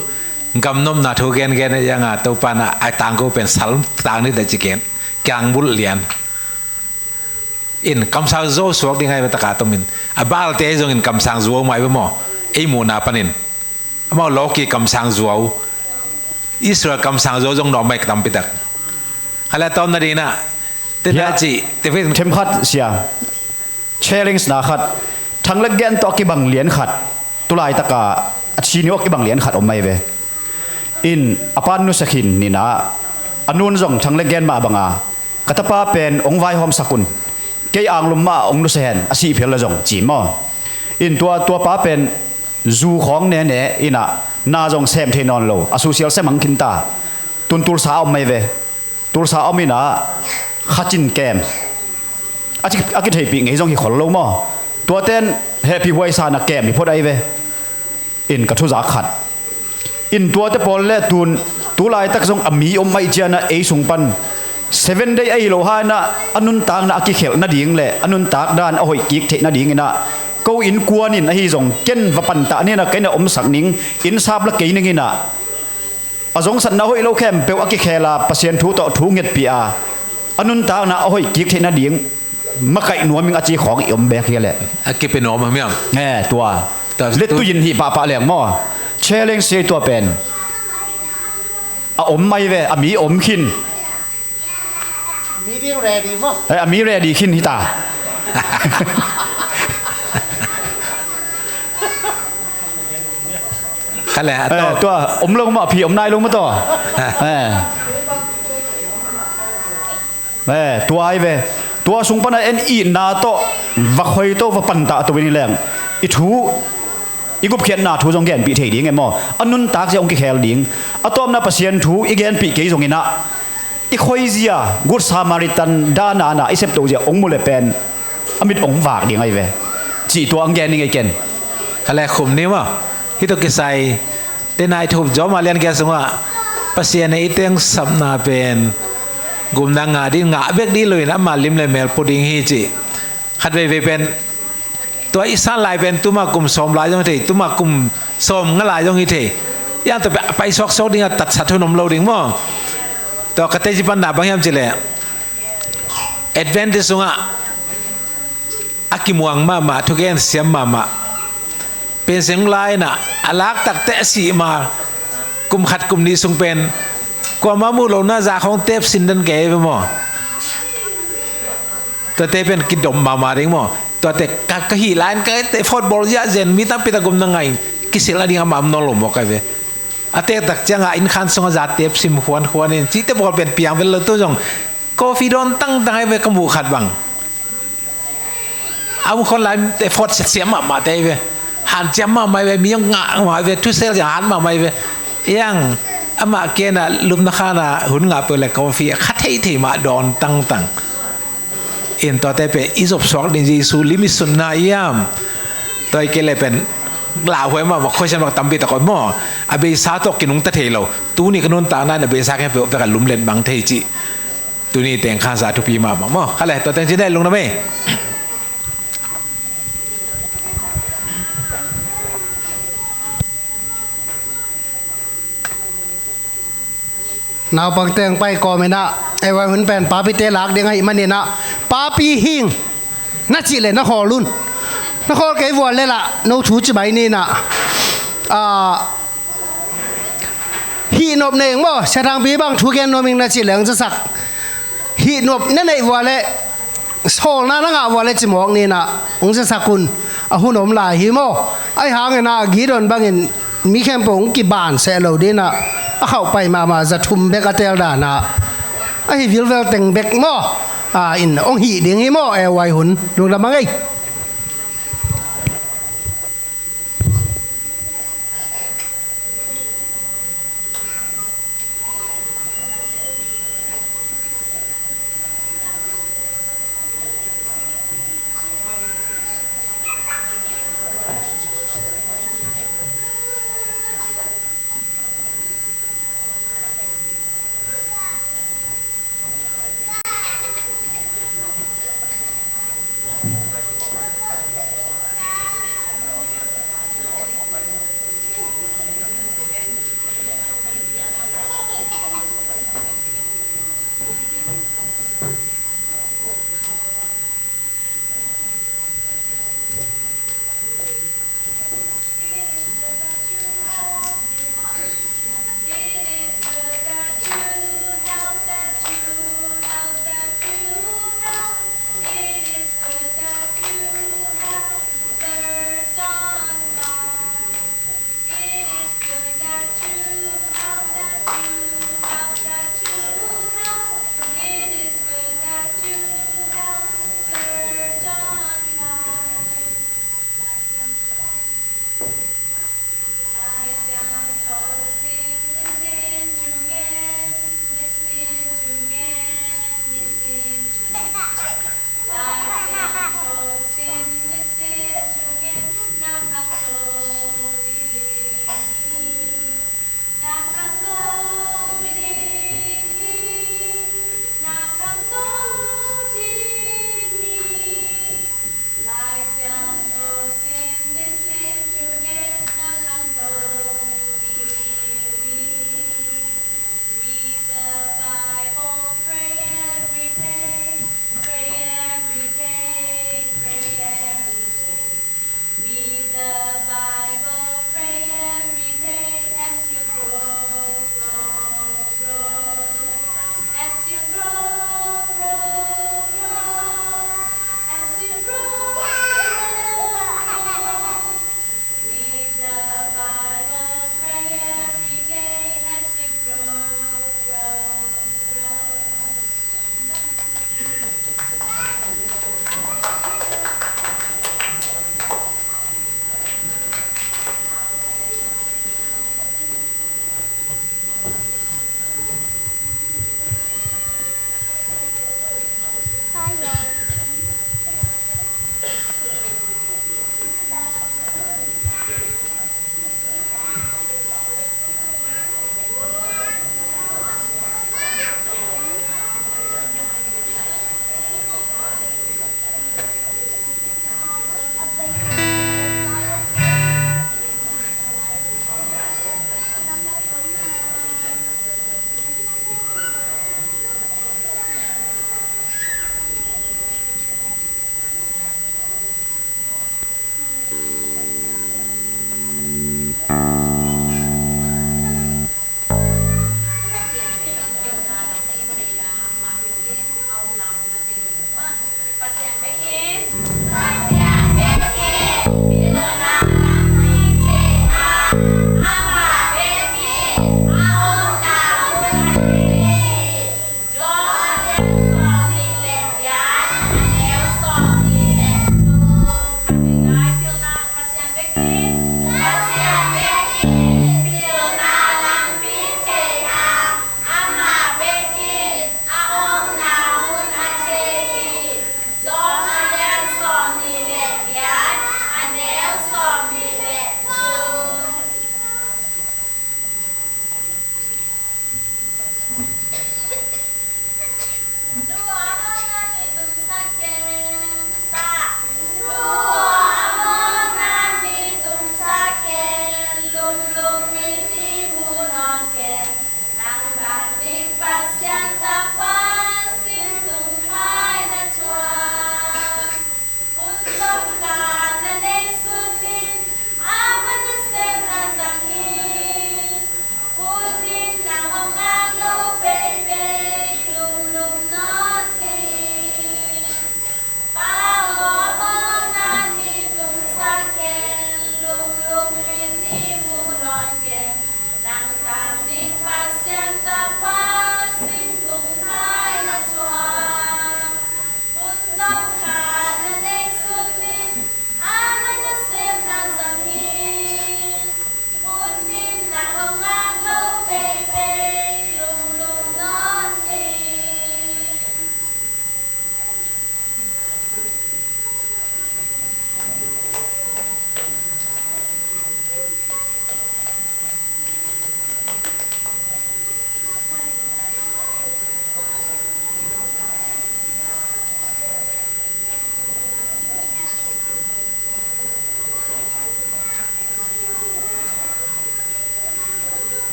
gamnopna thu gengen a ianga Topa na a tangko pen sal tang ni da ci gen, kiang bulh lian. In kamsang zo suak ding ai ve taka tomin. A Baalte zongin kamsang zuau mai ve maw? Ei muhna panin. Amau lawki kamsang zuau, Israel kamsang zuau zong nawh mai tampitak. Khala tawm nadinah tena cih tefi themkhat sia. Challenge na khat, thang le gen tawh a kibang lian khat, tulaitaka a thini aw a kibang lian khat om mai ve. In a pan nusia khin nina, a nun zong thang le gen mah banga ka tapa pen ong vaihawmsak un, kei anglum mah ong nusia hen a sih phial la zong ci maw? In tua tuapa pen zu khawng nene inah na zong sem thei nawn lo a susial sem ang khinta. Tun tulsa a om mai ve. Tulsa a om inah khatin kem a kitheihpih ngei zong hi khol lo maw? Tuaten hehpih huaisa na kem hi phot ai ve. In ka thuzak khat in tuate pawl le tun tulaitak zong a mi om aih ciana ei sung pan Seven Day ahi lo haina a nuntakna a kikhelh nading le a nuntak dan a hoih kik theih nadingina ko innkuanin ahi zong ken va pantah nina kei na omsak ning, innsap la kei ninginah a zongsatna hoih lo khempeuh a kikhela Pasian thu tawh thu ngetpih a a nuntakna a hoih kik theih nading makaih nuaming a ci khawng i om bek hi le. A kipi nuam a miam. E tua lettuin hih pahpah leng maw? Challenge sei tua pen a om mai ve, a mi om khin. A mi ready maw? E, a mi ready khin hita. Kale a tua om lo maw, a phi om nai lo maw tua? E. E, tua ai ve. Tua sung pana en itna tawh va khoi to va pantah to in hi leng i thu i gupkhiatna thu zong genpih thei ding e maw? A nuntak zia hong kikhel ding. A tawpna Pasian thu i genpih kei zonginah i khoizia Good Samaritan dana na i septohzia hong mu le pen a mit hong vak ding ai ve. Cih tua ang gen ning ei ken. Kale khum ni maw? Hih tawh kisai tena i thup zawma lian kia sungah Pasian e i teng sapna pen gumna ngah ding, ngah bek dih loin ama lim le mel pu ding hi cih. Khat veivei pen tua i san lai pen tuma kum sawm lai zong hi thei, tuma kum sawm nga lai zong hi thei. Yang tua pen a pai suaksuak ding a tatsat hun om lo ding maw? Tua ka teci panna bang hiam cileh Adventist sungah a kimuang mahmah, thugen siam mahmah. Pen seng lai na a laktak teh a sih ma kum khat kum nih sung pen kuama muh lo na za khawng tep sin den kei ve maw? Tuate pen kidom mahmah ding maw? Tuate ka, ka hih lai in ka te football ziah zen mi tampi tak gum na ngai kisil a ding a mam nawn lo maw kai ve? A tektak ciangah inn khan sungah za tep sim huan huan in cihte pawl pen piang vel lo tu zong coffee dawn tangtang ai ve ka muh khat bang. A um khon lai te fawt siat siam mahmah te ai ve. Han ciam mahmah ai ve, mi hong ngah mahmah ai ve, thusel ciang han mahmah ai ve. Iang amah kena lupna khana hun ngah peuh le coffee a kha thei thei mah dawn tangtang. In tuate pen i zop suak ding Jesu lim i sunna iam? Tua i kei le pen lauhuai mahmah khoisian bang tampi tak om maw? A beisa tawh kinungta thei lo. Tuni ka nuntakna in a beisa khempeuh vek a lumlet mang thei cih. Tuni teng khansa thupi mahmah maw? Kha le tua teng ci dai lungdam ei. Naupang teng pai kawm inah ei vai hun pen papite lak ding ahih maninah papi hing na cih le na khawl un. Na khawl kei vua le lah, no thu cibai ni na. Ah, hihnop nei ing maw, Sia Thangpi bang thu gen nuam ing na cih leng zasak. Hihnop na neih vua le, sawlna na ngah vua le cimawk ni na, hong zasak un, a hun om lai hi maw. Ahi hangin a Gideon bangin mi khempeuh hong kiban seh lo ding a, a khauh pai mahmah za thum bek a teel dan a, ahi vilvel teng bek maw. Ah, in hong hih ding hi maw, e uai hun, lungdam a ngei. Read the Bible, pray every day, pray every day, pray every day. Read the Bible, pray every day as you grow, grow, grow. As you grow, grow, grow. As you grow, grow, grow. Read the Bible, pray every day as you grow, grow, grow.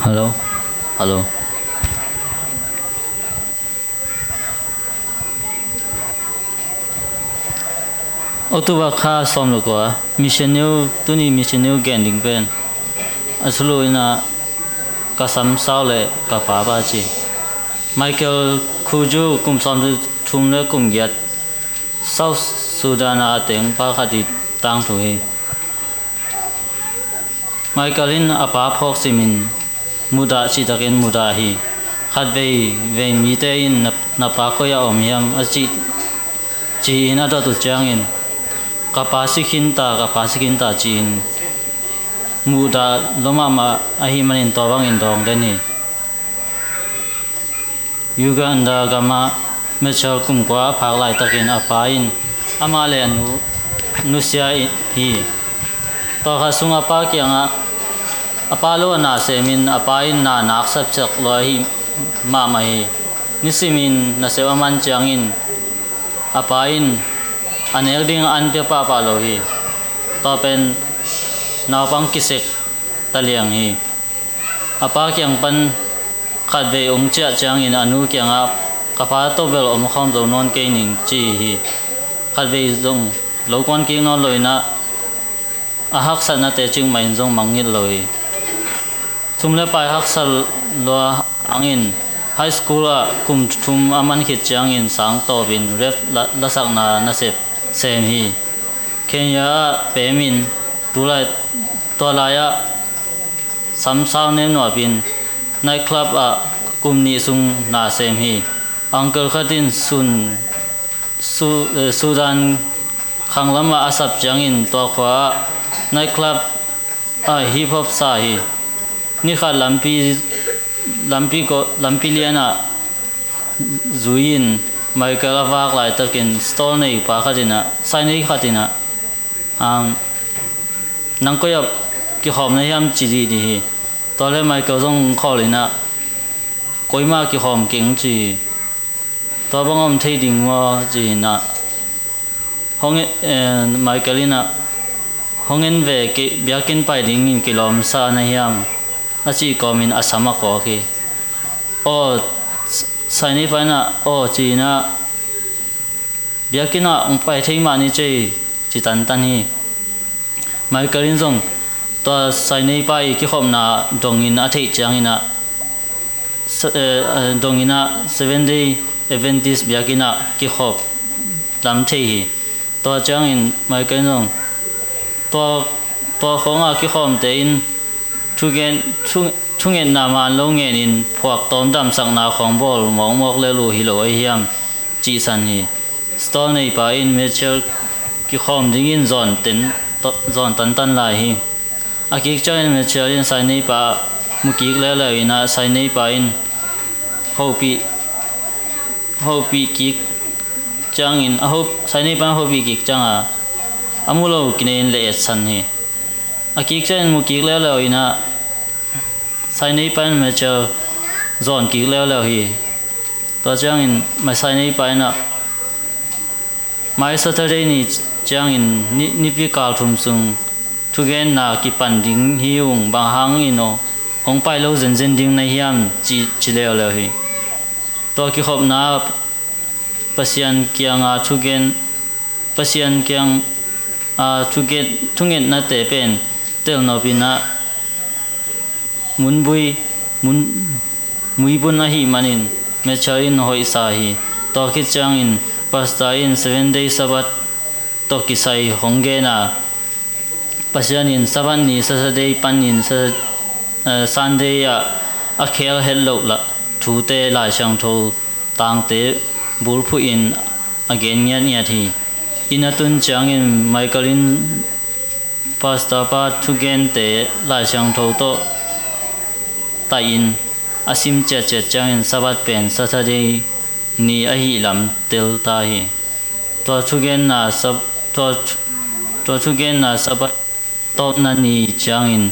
Hello. Hello. October kha sawm le kua, mission news, tuni mission news gen ding pen a sulu in ah ka sam sau le ka pa pa ci. Michael Kuju kum sawm thum le kum giat, South Sudan a teng pa khat i tangthu hi. Michael in a pa phawk simin mudah cihtakin mudah hi. Khat veivei mite in na, na pa koi ah om hiam a cih, ci-in a dot uh ciangin ka pa si khin ta, ka pa si khin ta ci-in mudah lua mahmah ahih manin tua bangin dawng den hi. Uganda gamah Michael kum kua a phak laitakin a pa in amah le a nu nusia hi. Tua kha sung a pa kiangah a pa lo a na semin a pa in na nak sepsek lua hi mahmah hi. Nisimin nasep a man ciangin a pa in a nek ding an pia pahpah lo hi. Tua pen naupang kisek taliang hi. A pa kiang pan khat vei ong ciah ciangin a nu kiangah ka pa tawh bel om khawm zo nawn kei ning ci hi. Khat vei zong lo kuan kik nawn lo in ah a haksatnate cikmah in zong mangngilh lo hi. Thum le pai haksa lua hangin high school ah kum thum a man khit ciangin sang tawpin rap la, lasakna nasep sem hi. Kenya ah pemin tulai, tua lai ah sam sau nemnuapin night club ah kum nih sung na sem hi. Uncle khat in sun, su, eh, Sudan khanglam ah a sap ciangin tua khua ah night club ah hip hop sa hi. Nikhat lampi, lampi, ko, lampi lian ah zui-in Michael a vak laitakin stall nei pa khat in ah, sai nei khat in ah, um, nang koi ah kikhawm na hiam ci dih dih hi. Tua le Michael zong khawl in ah koimah kikhawm keng ci hi. Tua bang om thei ding maw ci-in ah hong, eh, Michael in ah hong en ve, biakinn pai dingin kilawmsa na hiam a cih kawmin a sam a kawk hi. Aw, sai nei pa in ah aw ci-in ah biakinn ah hong pai thei mah ni cei ci tantan hi. Michael in zong tua sai nei pa i kikhopna dongin a theih ciangin ah, sa, eh, eh, dongin ah Seven Day Adventist biakinn ah kikhop lam thei hi. Tua ciangin Michael in zong tua, tua khawng ah kikhawmte in thugen, thu, thungetna man lo ngenin phuak tawm damsakna khawng bawl mawkmawk lel uh hi lo ahi hiam cihsan hi. Stall neipa in Mitchell kikhawm dingin zawn ten, zawn tantan lai hi. A kik ciangin Mitchell in sai neipa mu kik leuleu in ah sai neipa in hopih, hopih kik ciangin a hop, sai neipa in hopih kik ciangin a mu lo kinei in le etsan hi. A kik ciangin mu kik leuleu in ah sai neipa in Mitchell zawn kik leuleu hi. Tua ciangin mai sai neipa in ah mai Saturday ni ciangin ni, nipi kal thum sung thugenna kipan ding hi ung, bang hangin aw hong pai lo zenzen ding na hiam ci, ci leuleu hi. Tua kikhopna Pasian kianga thugen, Pasian kiang a thugen, thungetnate pen telnop in ah munbui, mun, muibun ahih manin Mitchell in hoihsa hi. Tua khit ciangin pastor in Seven Day Sabbath tawh kisai hong gen a, Pasian in Sabbath ni Saturday panin sa, eh, Sunday ah a khel het loh la thute Lai Siangtho tangte bulphuh in a gen ngiatngiat hi. Inn a tun ciangin Michael in pastor pa thugente Lai Siangtho tawh taih in a sim ciatciat ciangin Sabbath pen Saturday ni ahih lam tel ta hi. Tua thugenna Sab-, tua, tua thugenna Sabbath tawpna ni ciangin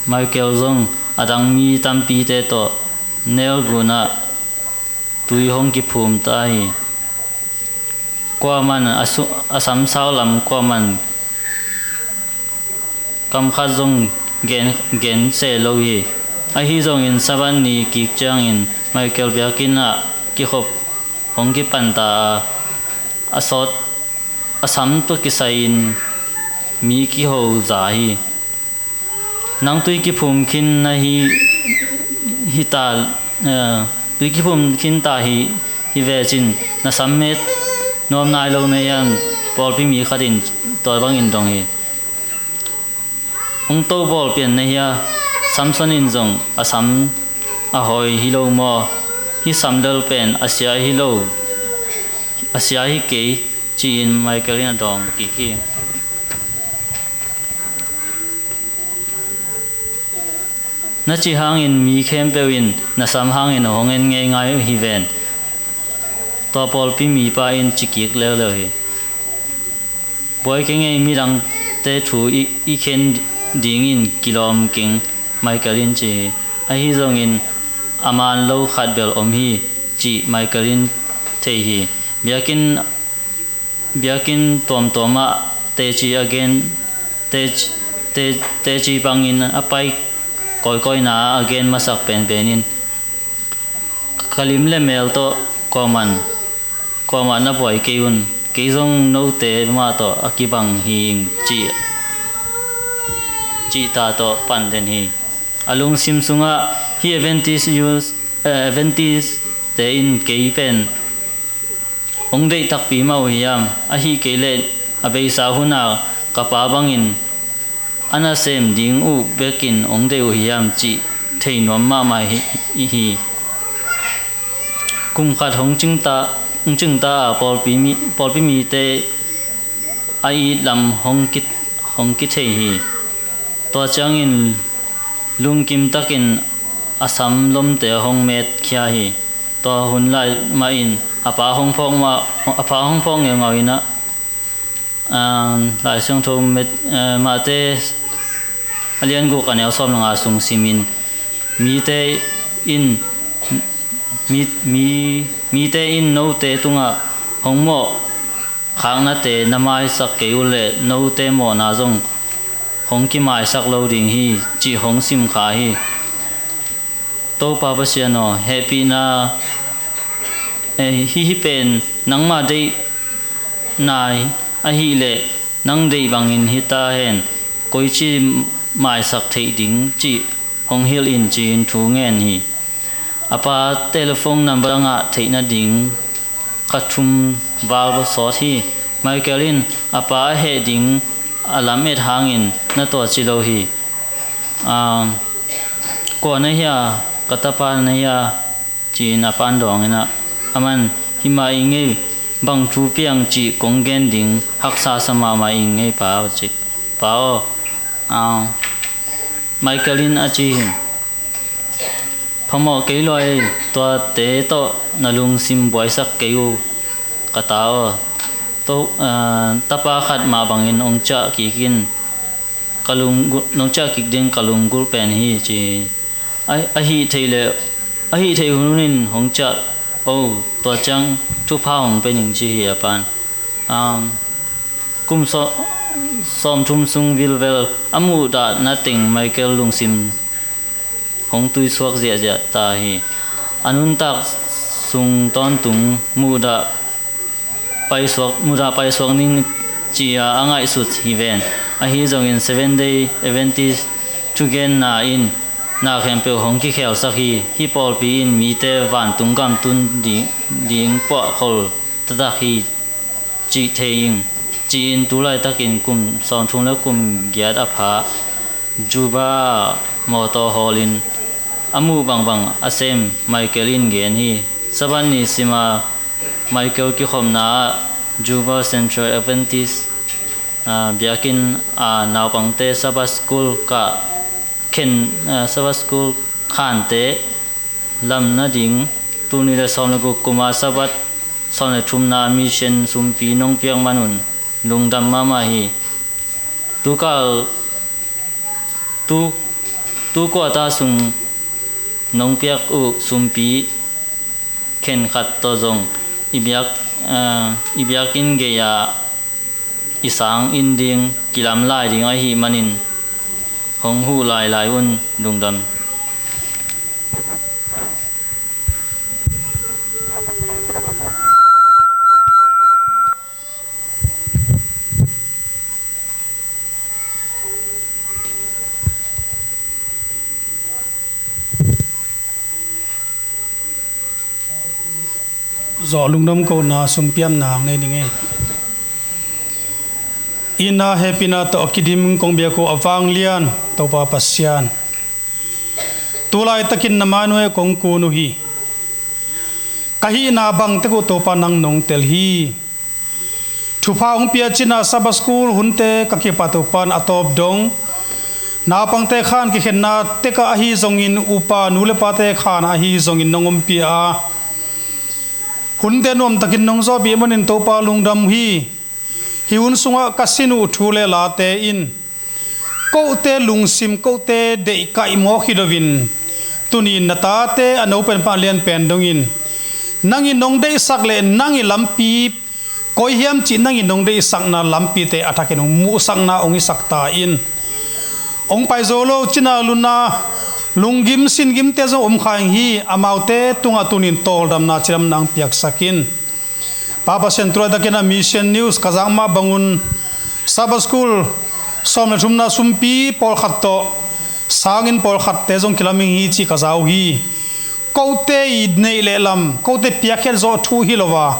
Michael zong a dang mi tampite tawh nelgun ah tui hong kiphum ta hi. Kuaman a su-, a samsau lam kuaman kam khat zong gen, gen se lo hi. Ahi zongin Sabbath ni kik ciangin Michael biakinn ah kikhop hong kipanta a, a sawt a sam tua kisai-in mi kiho za hi. Nang tui kiphum khin na hi, hi ta, eh, tui kiphum khin ta hi, hi ve cin, na sam met nuam nai lo na hiam? Pawlpi mi khat in tua bangin dong hi. Hong to bawl pian na hia? Samson in zong a sam a hawi hi lo maw? Hih sam lel pen a sia hi lo, a sia hi kei, ci-in Michael in a dawng kik hi. Na cih hangin mi khempeuh in na sam hangin hong en ngeingai hi ven. Tua pawlpi mipa in ci kik leuleu hi. Buai keng ei, midangte thu i, i khen dingin kilawm keng, Michael in ci hi. Ahi zongin a man lo khat bel om hi, cih Michael in thei hi. Biakinn, biakinn tuamtuam ah teci a gen, tec-, te-, teci bangin a pai kawikawina a gen masak penpen in, ka lim le mel tawh kuaman, kuaman na buai kei un, kei zong note mah tawh a kibang hi ing, cih, cih ta tawh pan den hi. A lungsim sungah, hih Adventist youth, eh, Adventist te in kei pen hong deih takpi mah uh hiam? Ahi kei leh a beisa hun a ka pa bangin a nasem ding uh bekin hong deih uh hiam, cih thei nuam mahmah hi, hi. Kum khat hong cingta, hong cingta a pawlpi mi, pawlpi mite a it lam hong ki, hong kithei hi. Tua ciangin lungkim takin a sam lomte hong metkhia hi. Tua hun lai mahin a pa hong phawk mah, a pa hong phawk ngeungau in ah, um, Lai Siangtho met, eh, Mate a lian guk a neu sawm le nga sung simin, mite in, mi, mi, mite in note tungah hong mawh khaknate na maisak kei uh leh note mawhna zong hong kimaisak lo ding hi, cih hong simkha hi. Topa Pasian aw, hehpihna, eh, hih, hih pen nangmah deihna ahih leh nang deih bangin hi ta hen, koici maisak theih ding cih hong hilh in, ci-in thu ngen hi. A pa telephone number a ngah theih nading kha thum val va sawt hi. Michael in a pa a heh ding a lamet hangin na tuaci lo hi. Ah, kua na hia, ka tapa na hia, ci-in a pan dawng in ah, aman, himah ing ei, bang thu piang cih kong gen ding haksa sa mahmah ing ei pa aw, ci. Pa aw, ah, Michael in a ci hi. Phamawh kei lua ei, tuate tawh na lungsim buaisak kei uh, ka ta aw. To, ah, tapa khat mah bangin hong ciah kik in, ka lunggulh, nong ciah kik ding ka lunggulh pen hi, ci. A, a hih theih le, a hih theih hun in hong ciah o, tua ciang thupha hong pe ning, ci hi a pan. Um, kum saw-, sawmthum sung vilvel a muhdah na teng Michael lungsim hong tuisuak ziahziah ta hi. A nuntak sung tawntung muhdah paisuak, muhdah paisuak ning ci-a a ngaihsut hi ven. Ahi zongin Seven Day Adventist thugenna in na khempeuh hong kikhelsak hi. Hih pawlpi in mite vantung gam tun ding, ding puahkhol taktak hi, cih thei ing, ci-in tu laitakin kum sawmthum le kum giat a pha Juba mawtaw hawlin a muh bangbang a sem Michael in gen hi. Sabbath ni sima Michael kikhopna ah Juba Central Adventist, ah, biakinn, ah, naupangte Sabbath School kah khen, ah, Sabbath School khante lam nading, tul nih le sawm le guk kuma Sabbath sawm le thumna mission sumpi nong piak manun lungdam mahmah hi. Tukal, tu, tu quarter sung nong piak uh sumpi khenkhat tawh zong i biak, ah, i biakinn gei-ah i sang in ding kilam lai ding ahih manin hong huh lailai un, lungdam. Zawh lungdam kohna sumpiamna hang nei ning ei. Ina hehpihna tawh a kidim kong biak uh a vanglian Topa Pasian, tu laitakin na mainuai ah kong kun uh hi. Ka hihna bangtek uh Topa nang nong tel hi. Thupha hong pia cina Sabbath School hunte ka kipat uh pan a tawp dong, naupangte khan kikhenna tekah ahi zongin upa nu le pate khan ahi zongin nong ompih a, hunte nuamtakin nong zawhpih manin Topa lungdam hi. Hih hun sungah ka sin uh thu le late in kote lungsim, kote deih kaihmawh hi loin, tuni na tate a no pen pan lian pen dongin nang in nong deihsak le nang i lampi koi hiam cih nang in nong deihsakna lampite a thakin hong muhsakna hong hisak ta in. Hong pai zo lo cina luna lunggim singimte zong om kha ing hi. Amaute tungah tunin tawldamna cidamna hong piaksak in. Pa Pasian, tu laitakin a Mission News ka zak mah bangun Sabbath School sawm le thumna sumpi pawlkhat tawh sangin pawlkhatte zong kilam ing hi cih ka za uh hi. Kote i neih le lam, kote piakkhiat zawh thu hi lo a,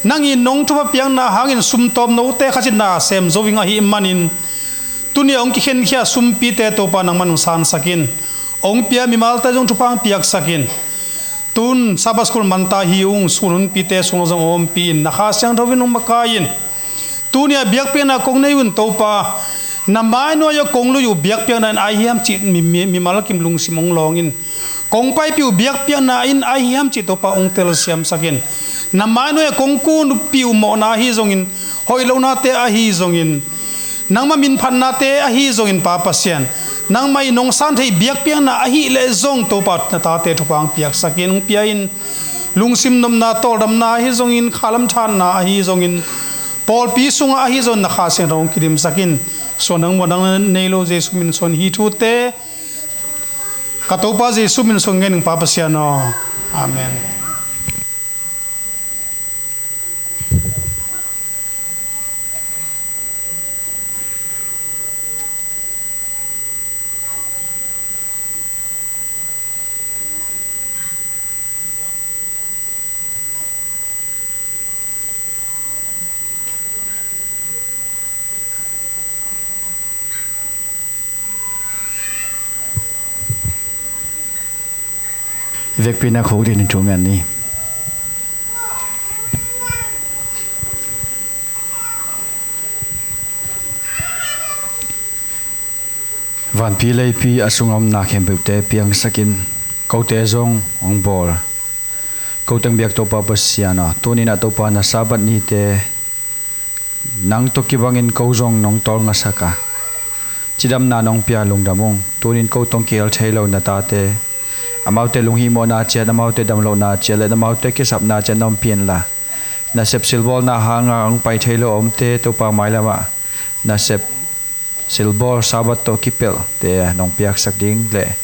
nang in nong thupha piakna hangin sumtawm note khat in na sem zo ing ahih manin, tuni a hong kikhenkhia sumpite Topa nangman hong sansak in. Hong pia mimalte zong thupha hong piaksak in. Tun Sabbath School manta hi ung, school hunpite sung zong ompih in, na Kha Siangtho in hong makai in. Tuni a biakpiakna kong nei un Topa, na mainuai ah kong lui uh biakpiakna in ai hiam cih mi, mi, mimal kim lungsim hong lawng in. Kong paipih uh biakpiakna in ai hiam cih Topa hong telsiamsak in. Na mainuai ah kong kunpih uh mawhna ahi zongin, hoih lohnate ahi zongin, nangmah minphatnate ahi zongin Pa Pasian, nangmah i nong san thei biakpiakna ahih leh zong Topa na tate thupha hong piaksak in, hong pia in. Lungsim nopna, tawldamna ahi zongin, khalam thahatna ahi zongin, pawlpi sungah ahi zongin na Kha Siangtho hong kidimsak in. Suan nang muan nang nei lo Jesu min suan hi thute ka Topa Jesu min suan ngen ing Pa Pasian aw. Amen. Vekpi na khuk dingin thu ngen ni. Vanpi leipi a sungah om na khempeuhte piangsakin kote zong hong bawl. Ko teng biak Topa Pasian aw, tuninah Topa na Sabbath nite nang tawh kibangin ko zong nong tawlngasak a, cidamna nong pia lungdam ung. Tunin ko tawh kihel thei lo na tate, amaute lunghihmawhna ciat, amaute damlohna ciat le amaute kisapna ciat na ompih inla, nasep silbawlna hanga hong pai thei lo a omte Topa mailamah nasep silbawl Sabbath tawh kipelhte nong piaksak ding le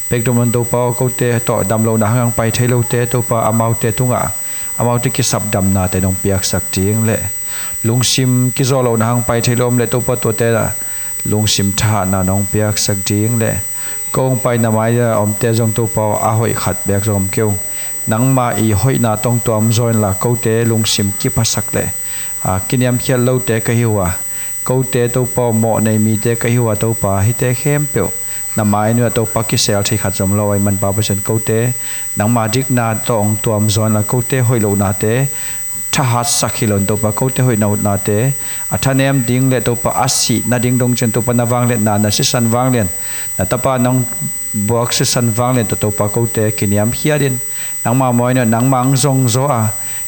pekdum lon Topa aw, kote tawh damlohna hang hong pai thei lote Topa amaute tungah amaute kisap damnate nong piaksak ding le lungsim kizawh lohna hang pai thei lo om le Topa tuate lungsim thahatna nong piaksak ding le ko hong pai na mai a omte zong Topa aw, a hoih khat beek zong om kei ung. Nangmah i hoihna tawh tuam zaw inla kote lungsim kiphasak le a kiniamkhiat lote ka hi uh a, kote Topa aw, mawh nei mite ka hi uh a Topa, hihte khempeuh na mai nuai ah Topa kisel thei khat zong om lo ahih man Pa Pasian, kote nangma dikna tawh hong tuam zaw inla kote hoih lohnate thahatsak hi lo in Topa, kote hoih lohnate a thanem ding le Topa a sih nading dong ciang Topa na vangliatna, na sisan vanglian, na tapa nong buak sisan vanglian tawh Topa kote kiniamkhiat in nangma mawi nuai ah nangma hong zong zaw a,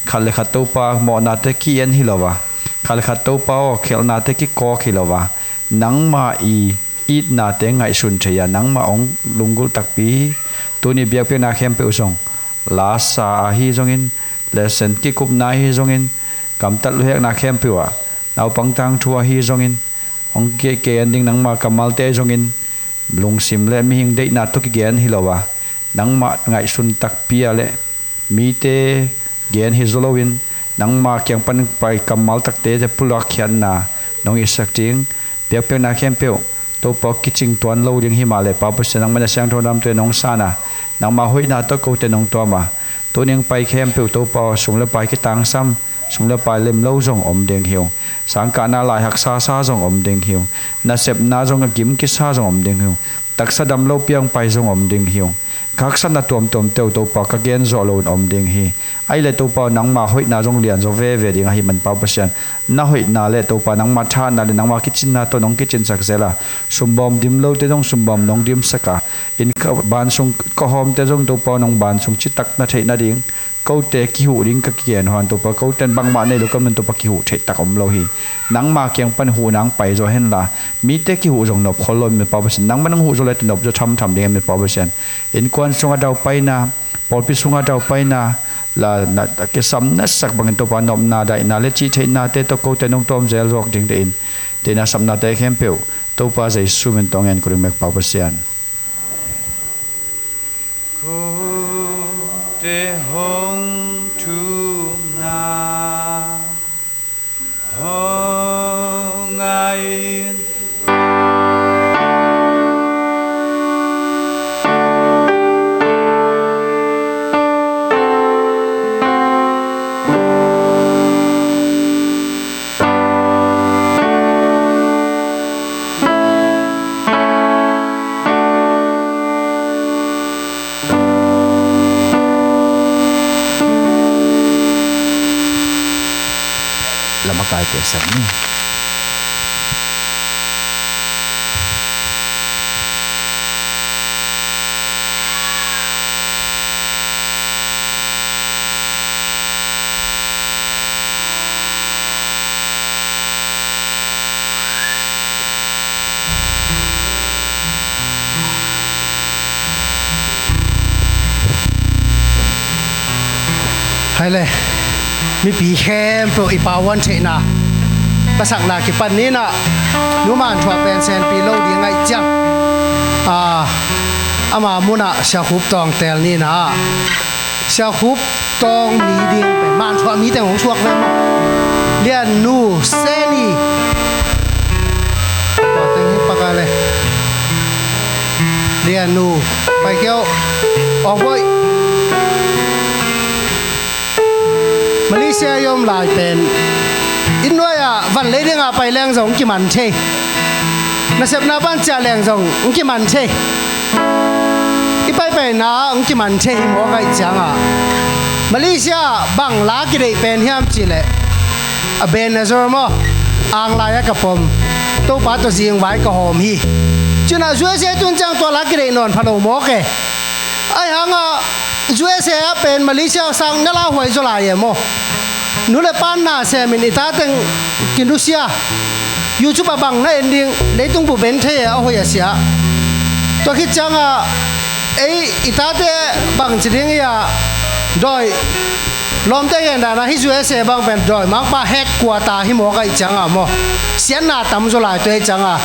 khat le khat Topa mawhnate ki-en hi lo a, khat le khat Topa aw khelhnate kikawk hi lo a, nangma i itnate ngaihsun thei a, nangmah hong lunggulh takpi tuni biakpiakna khempeuh zong, lasa ahi zongin, lesson kikupna ahi zongin, gamtat luhekna khempeuh ah, naupang tangthu ahi zongin, hong ke- ke-en ding nangma kammalte ahi zongin, lungsim le mihing deihna tawh kigen hi lo a, nangmah ngaihsun takpi a le mite gen hi zaw loin, nangma kiang pan pai kammal takte te pulak khiatna nong hisak ding, biakpiakna khempeuh Topa aw kicing tuan lo ding hi mah le Pa Pasian, nangmah na siangtho namte nong san a, Nangma hoihna tawh kote nong tuam a, tuni a pai khempeuh Topa aw, sum le pai kitangsam, sum le pai lemlo zong om ding hi ung. Sangkahna lai haksa sa zong om ding hi ung. Nasepna zong a gim kisa zong om ding hi ung. Taksa damlo piang pai zong om ding hi ung. Ka haksatna tuamtuamte uh Topa ka gen zawh loin om ding hi. Ahih leh Topa aw, nangma hoihna zong lianzaw veve ding ahih man Pa Pasian, na hoihna le Topa nangma thahatna le nangma kicinna tawh nong kicinsak zel a, sumbawm dimlote zong sumbawm nong dimsak a, inn ka, bansung ka hawmte zong Topa aw, nong bansung citak na theih nading, kote kihuh ding ka kigen huan Topa, kote in bangmah nei lo ka man Topa, kihuh theih tak om lo hi. Nangma kiang pan huhna hong pai zaw henla, mite kihuh zong nop khol lo, mi Pa Pasian. Nangma nong huh zaw leh teh nop zaw thamtham ding, mi Pa Pasian. Innkuan sungah daupaina, pawlpi sungah daupaina, la na, kisam na sak bangin Topa nopna, daihna le cihtheihnate tawh kote nong tuam zel zawk ding deih in, tena sapnate khempeuh Topa Jesu min tawh ngen ko ding, mi Pa Pasian. Kote hong thumna hong ngai in. Lamakaite sak ni. Hai le, mipi khempeuh i pauan theihna ka sakna kipan ni in ah, Nu Manthuah pen senpi lo ding ahih ciang, a, ama munah Sia Khup Tawng teel ni in ah, Sia Khup Tawng mi ding pen Manthuah mi teng hong suak ve maw. Liannu Seni. Tua teng hi pak a le. Liannu Pai Khiau. Ong Boih. Malaysia i om lai pen inn nuai-ah van lei dingah pai leng zong hong kiman thei. Nasepna pan ciah leng zong hong kiman thei. I paipaina hong kiman thei hi mawk ahih ciangah, Malaysia ah bang la kideih pen hiam cihleh, a Ebenezer maw, ang lai-ah ka pom, Topa tawh zingvai ka hawm hi. Cih in ah U S A tun ciang tua la kideih nawn pha lo mawk e. Ahih hangah U S A ah pen Malaysia sang na lauhuai zaw lai e maw. Nu le pa'n na semin i ta teng kinusia. YouTube ah bang na en ding, leitung bup en thei e, a hoih a sia. Tua khit ciangah ei i tate bangci ding hi a, dawi lawmte gen dan a hih U S A bang pen dawimangpa headquarter hi mawk ahih ciangah maw, siatna tam zaw lai tua ahih ciangah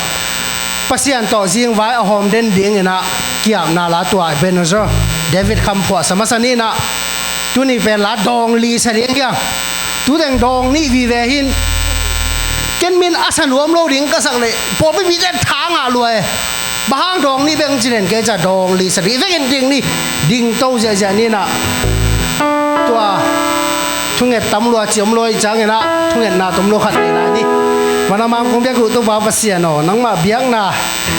Pasian tawh zingvai a hawm den dingin ah ki-apna la tua Ebenezer David Kham phuahsa masa ni in ah, tuni pen la dawng li sa ding hiang. Tu teng dawng nih vive hi in, ken min a sa nuam lo ding ka sak leh pawlpi mite tha ngah lua e. Bang hang dawng nih bek hong ci den, kei ca dawng li sa ding, i vekin ding ni, ding to ziahziah ni in ah. Tua thunget tam lua ci om lua ahih ciangin ah, thungetna tom lo khat nei lai ni. Vanah Mangkang biak uh Topa Pasian aw, nangmah biakna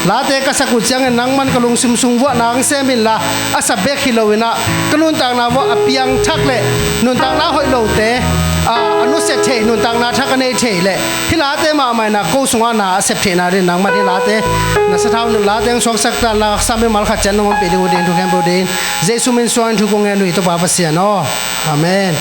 late ka sak uh ciangin nangman ka lungsim sung vuahna hong sem inla, a sa bek hi lo in ah, ka nuntakna vuah a piangthak le nuntakna hoih lote, a, a nusia thei, nuntakna thak a nei thei le hih late mahmah in ah ko sungah na a sep theihna dingin nangmah hih late na sathau in late hong suaksak ta in, la haksa mimal khat ciat nong ompih ding uh ding thu khempeuh dingin Jesu min suangin thu kong ngen uh hi Topa Pasian aw. Amen.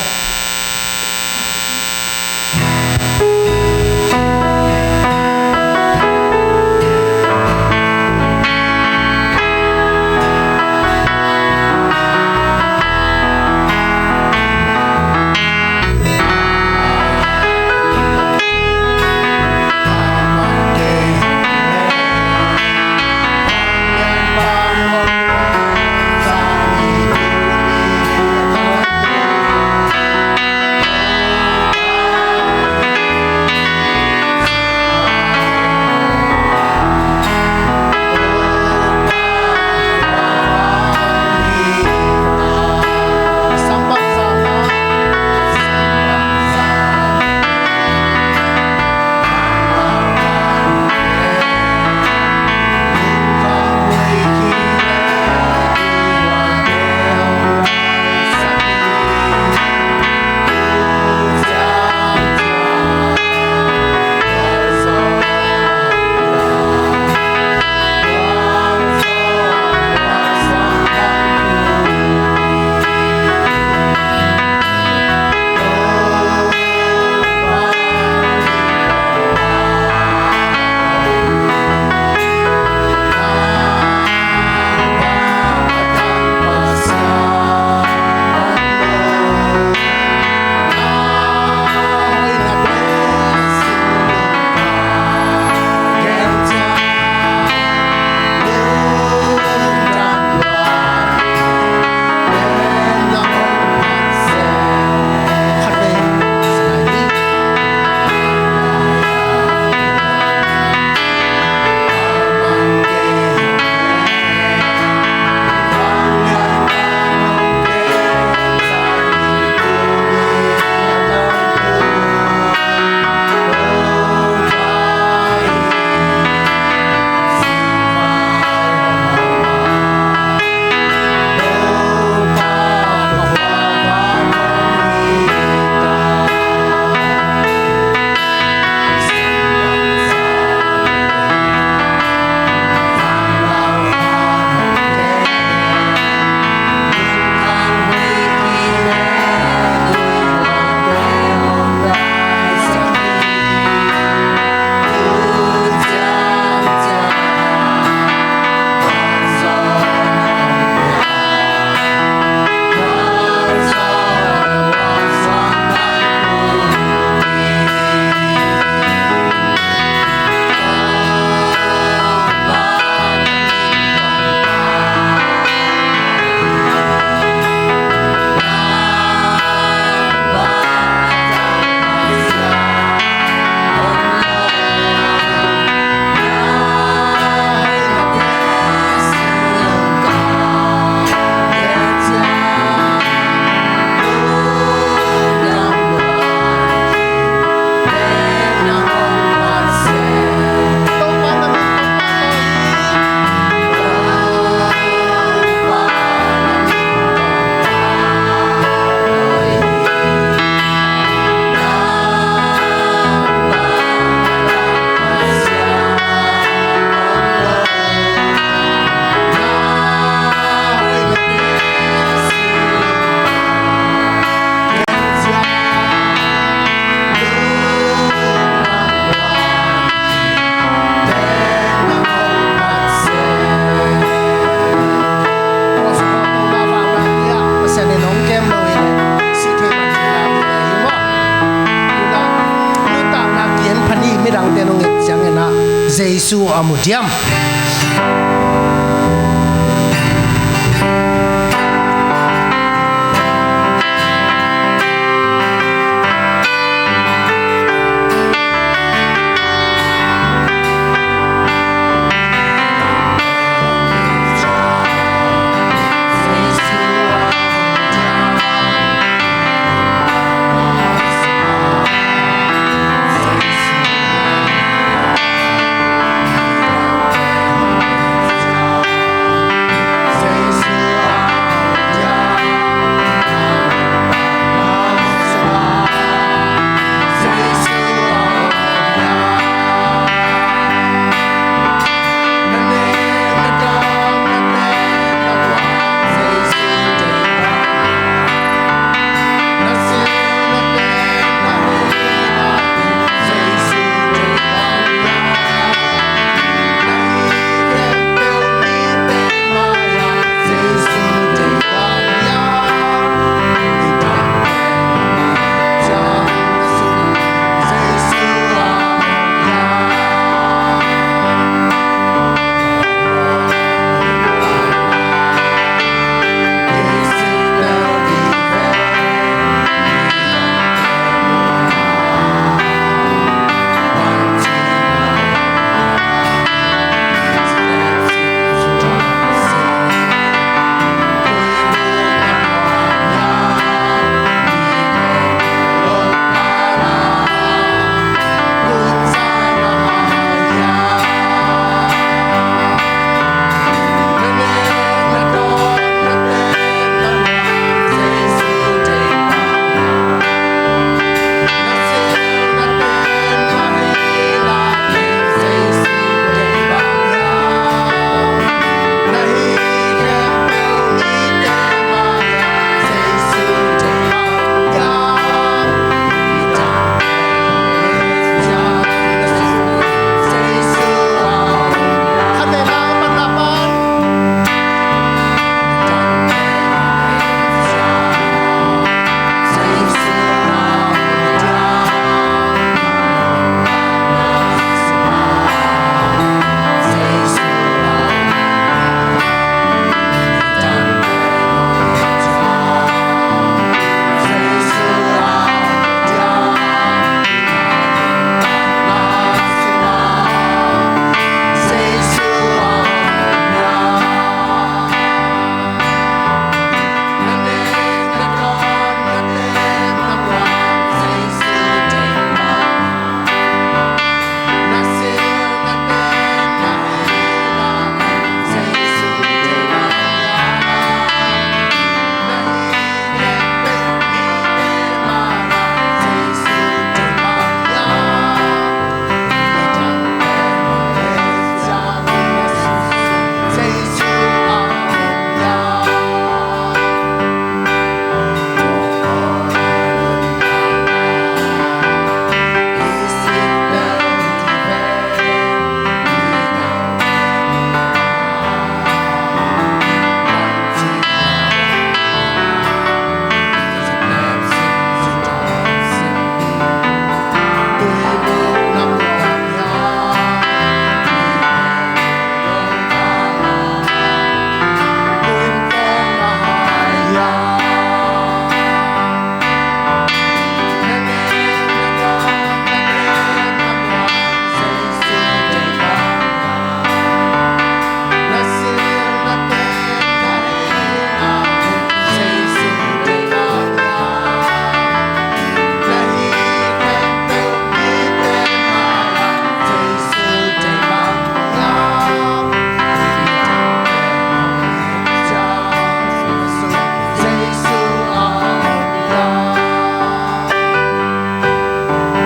Jesu a mu diam.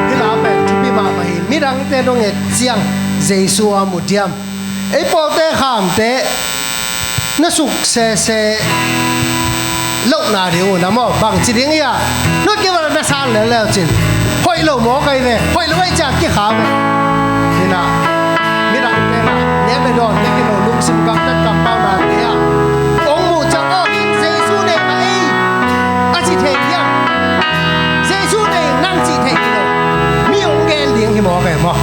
Hih la pen thupi mahmah hi. Midangte dong et ciang Jesu a mu diam. Ei pawlte khamte na suk sese lohna ding uh na maw, bangci ding ia, nut kival na san lel leu cin, hoih lo maw kai ve, hoih lo ai ciang kikha ve. Hina, midangte na nek le dawn nek kilo lungsim gamtat kampauna te ah ong muh ciang, aw, hing Jesu nei mah ei, a ci thei diam? Jesu nei nang ci thei kilo, mi ong gen ding hi maw ve maw?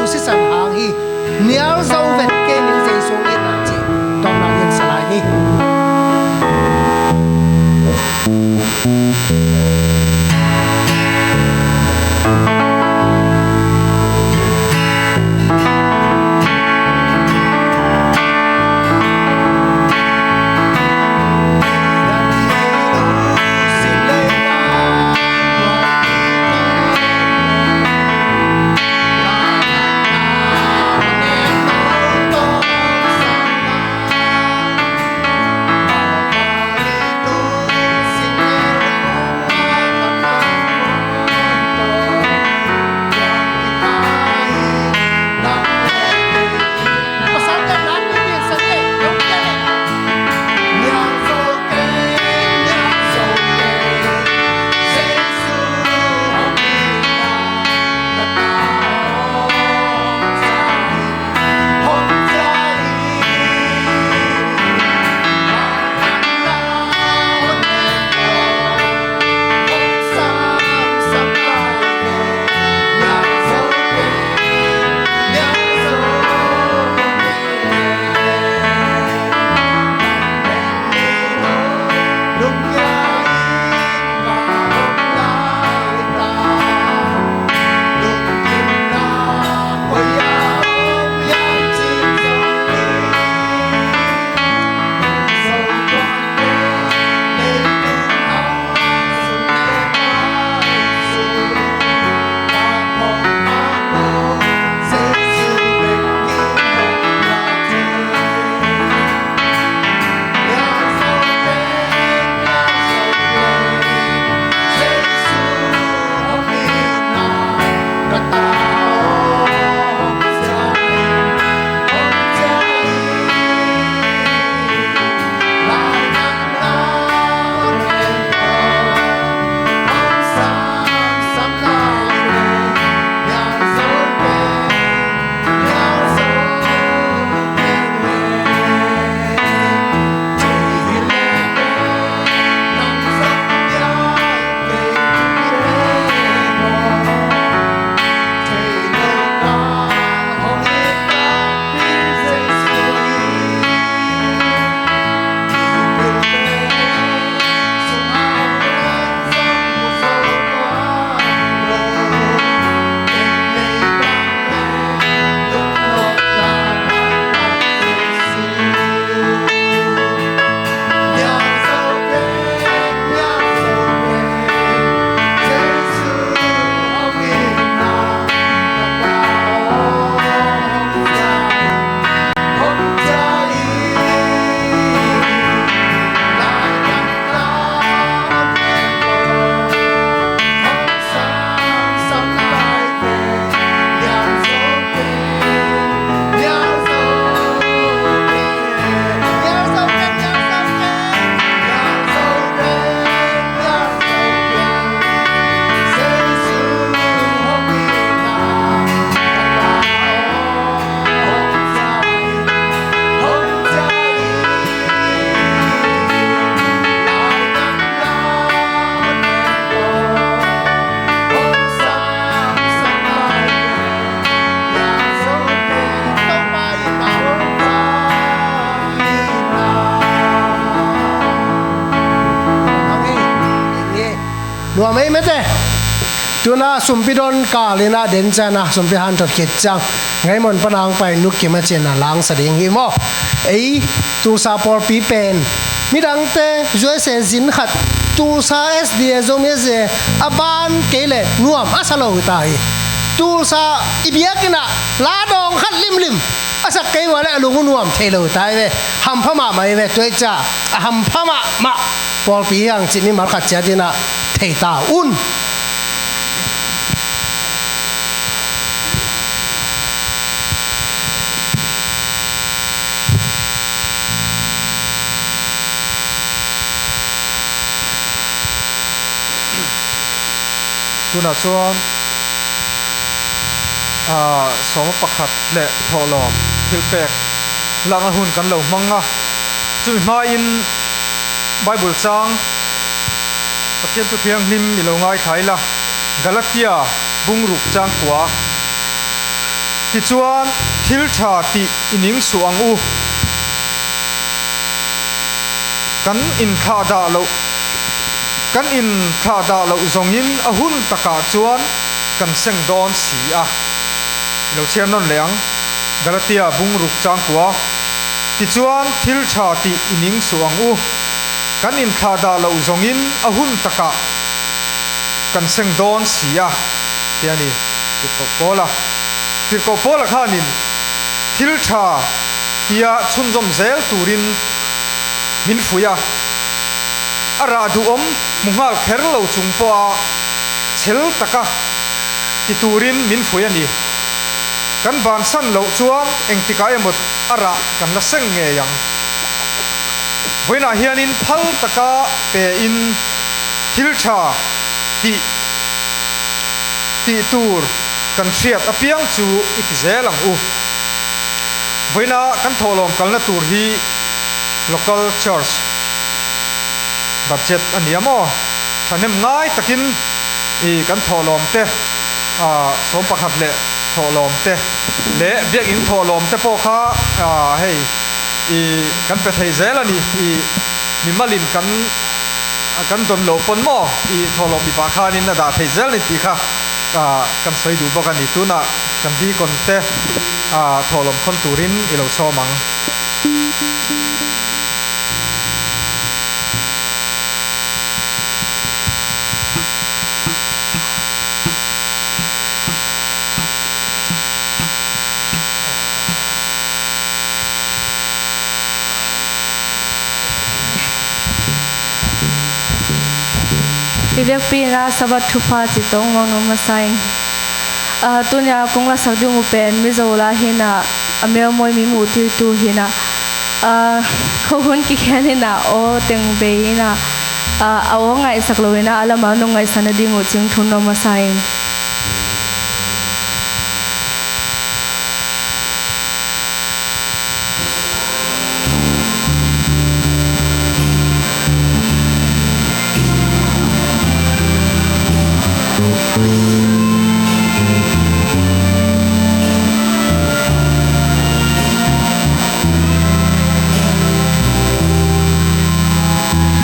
sisan hang hi. Nial zo vet kei ning, Jesu in a ci. Tawpna in sa lai ni. Nuam ei mete. Tuna sumpi don kal ina den ciang a sumpi hanthot khit ciang Ngaimon pana hong pai Nu Kim a cina langsa ding hi maw. Ei Tulsa pawlpi pen midangte zuaise zin khat, Tulsa S D A Zomi S D A a ban kei le nuam a sa lo ta hi. Tulsa i biakinn ah la dawng khat limlim a sak kei ua le a lung uh nuam thei lo ta hi ve. Hampha mahmah hi ve. Tua hi ciah a hampha mahmah pawlpi hi hang cih mimal khat ciat in ah thei ta un. Tunah chuan, ah, sawma pakhat leh thawhlawm thilpek lakna hun kan lo hmang a, chumi hmain Bible chang Pathian thu thianghlim i lo ngaithla ila, Galatia bung ruk chang kua. Tichuan thil ṭha tih i ning suh ang u. Kan inthlahdah loh, kan inthlahdah loh zongin a hun takah chuan kan seng dawn si a. I lo chhiar nawn leh ang. Galatia bung ruk chang kua. Tichuan thil ṭha tih i ning suh ang u. Kan inthlahdah loh zongin a hun takah kan seng dawn si a, tia ni. Tirhkoh Paula, Tirhkoh Paula khanin thil ṭha tia chhunzawm zel turin min fuih a, a rah duhawm mu nghal kher lo chung pawha chhel taka ti turin min fuih a ni. Kan bansan loh chuan engtikah emaw a rah kan la seng ngei ang. Vawiinah hianin phal taka pein thil ṭha tih, tih tur kan hriat apiang chu i ti zel ang u. Vawiina kan thawhlawm kalna tur hi local church budget a ni a maw? Thahnem ngai takin i kan thawhlawmte, a, sawm pakhat leh thawhlawmte leh biakin thawhlawmte pawh kha, a, hei, i kan pe thei zel a ni. I mimalin kan, a, kan dawn loh pawn maw, i thawhlawm i pah khanin a dah thei zel ni tih kha, a, kan sawi duh bawk a ni. Tunah kan deaconte, a, thawhlawm khawn turin i lo sawm ang. I biakpiakna Sabbath thupha cih tawh hong nuam masa ing. Ah, tunia kong lasak ding uh pen Mizo la hi a, a melmawi min muhtirtu hi a, ah, khuahun kikhen hi a, aw teng bei hi a, ah, a aw ngaihsak lo hi a, a lama nong ngaihsakna ding uh cih thu nuam masa ing.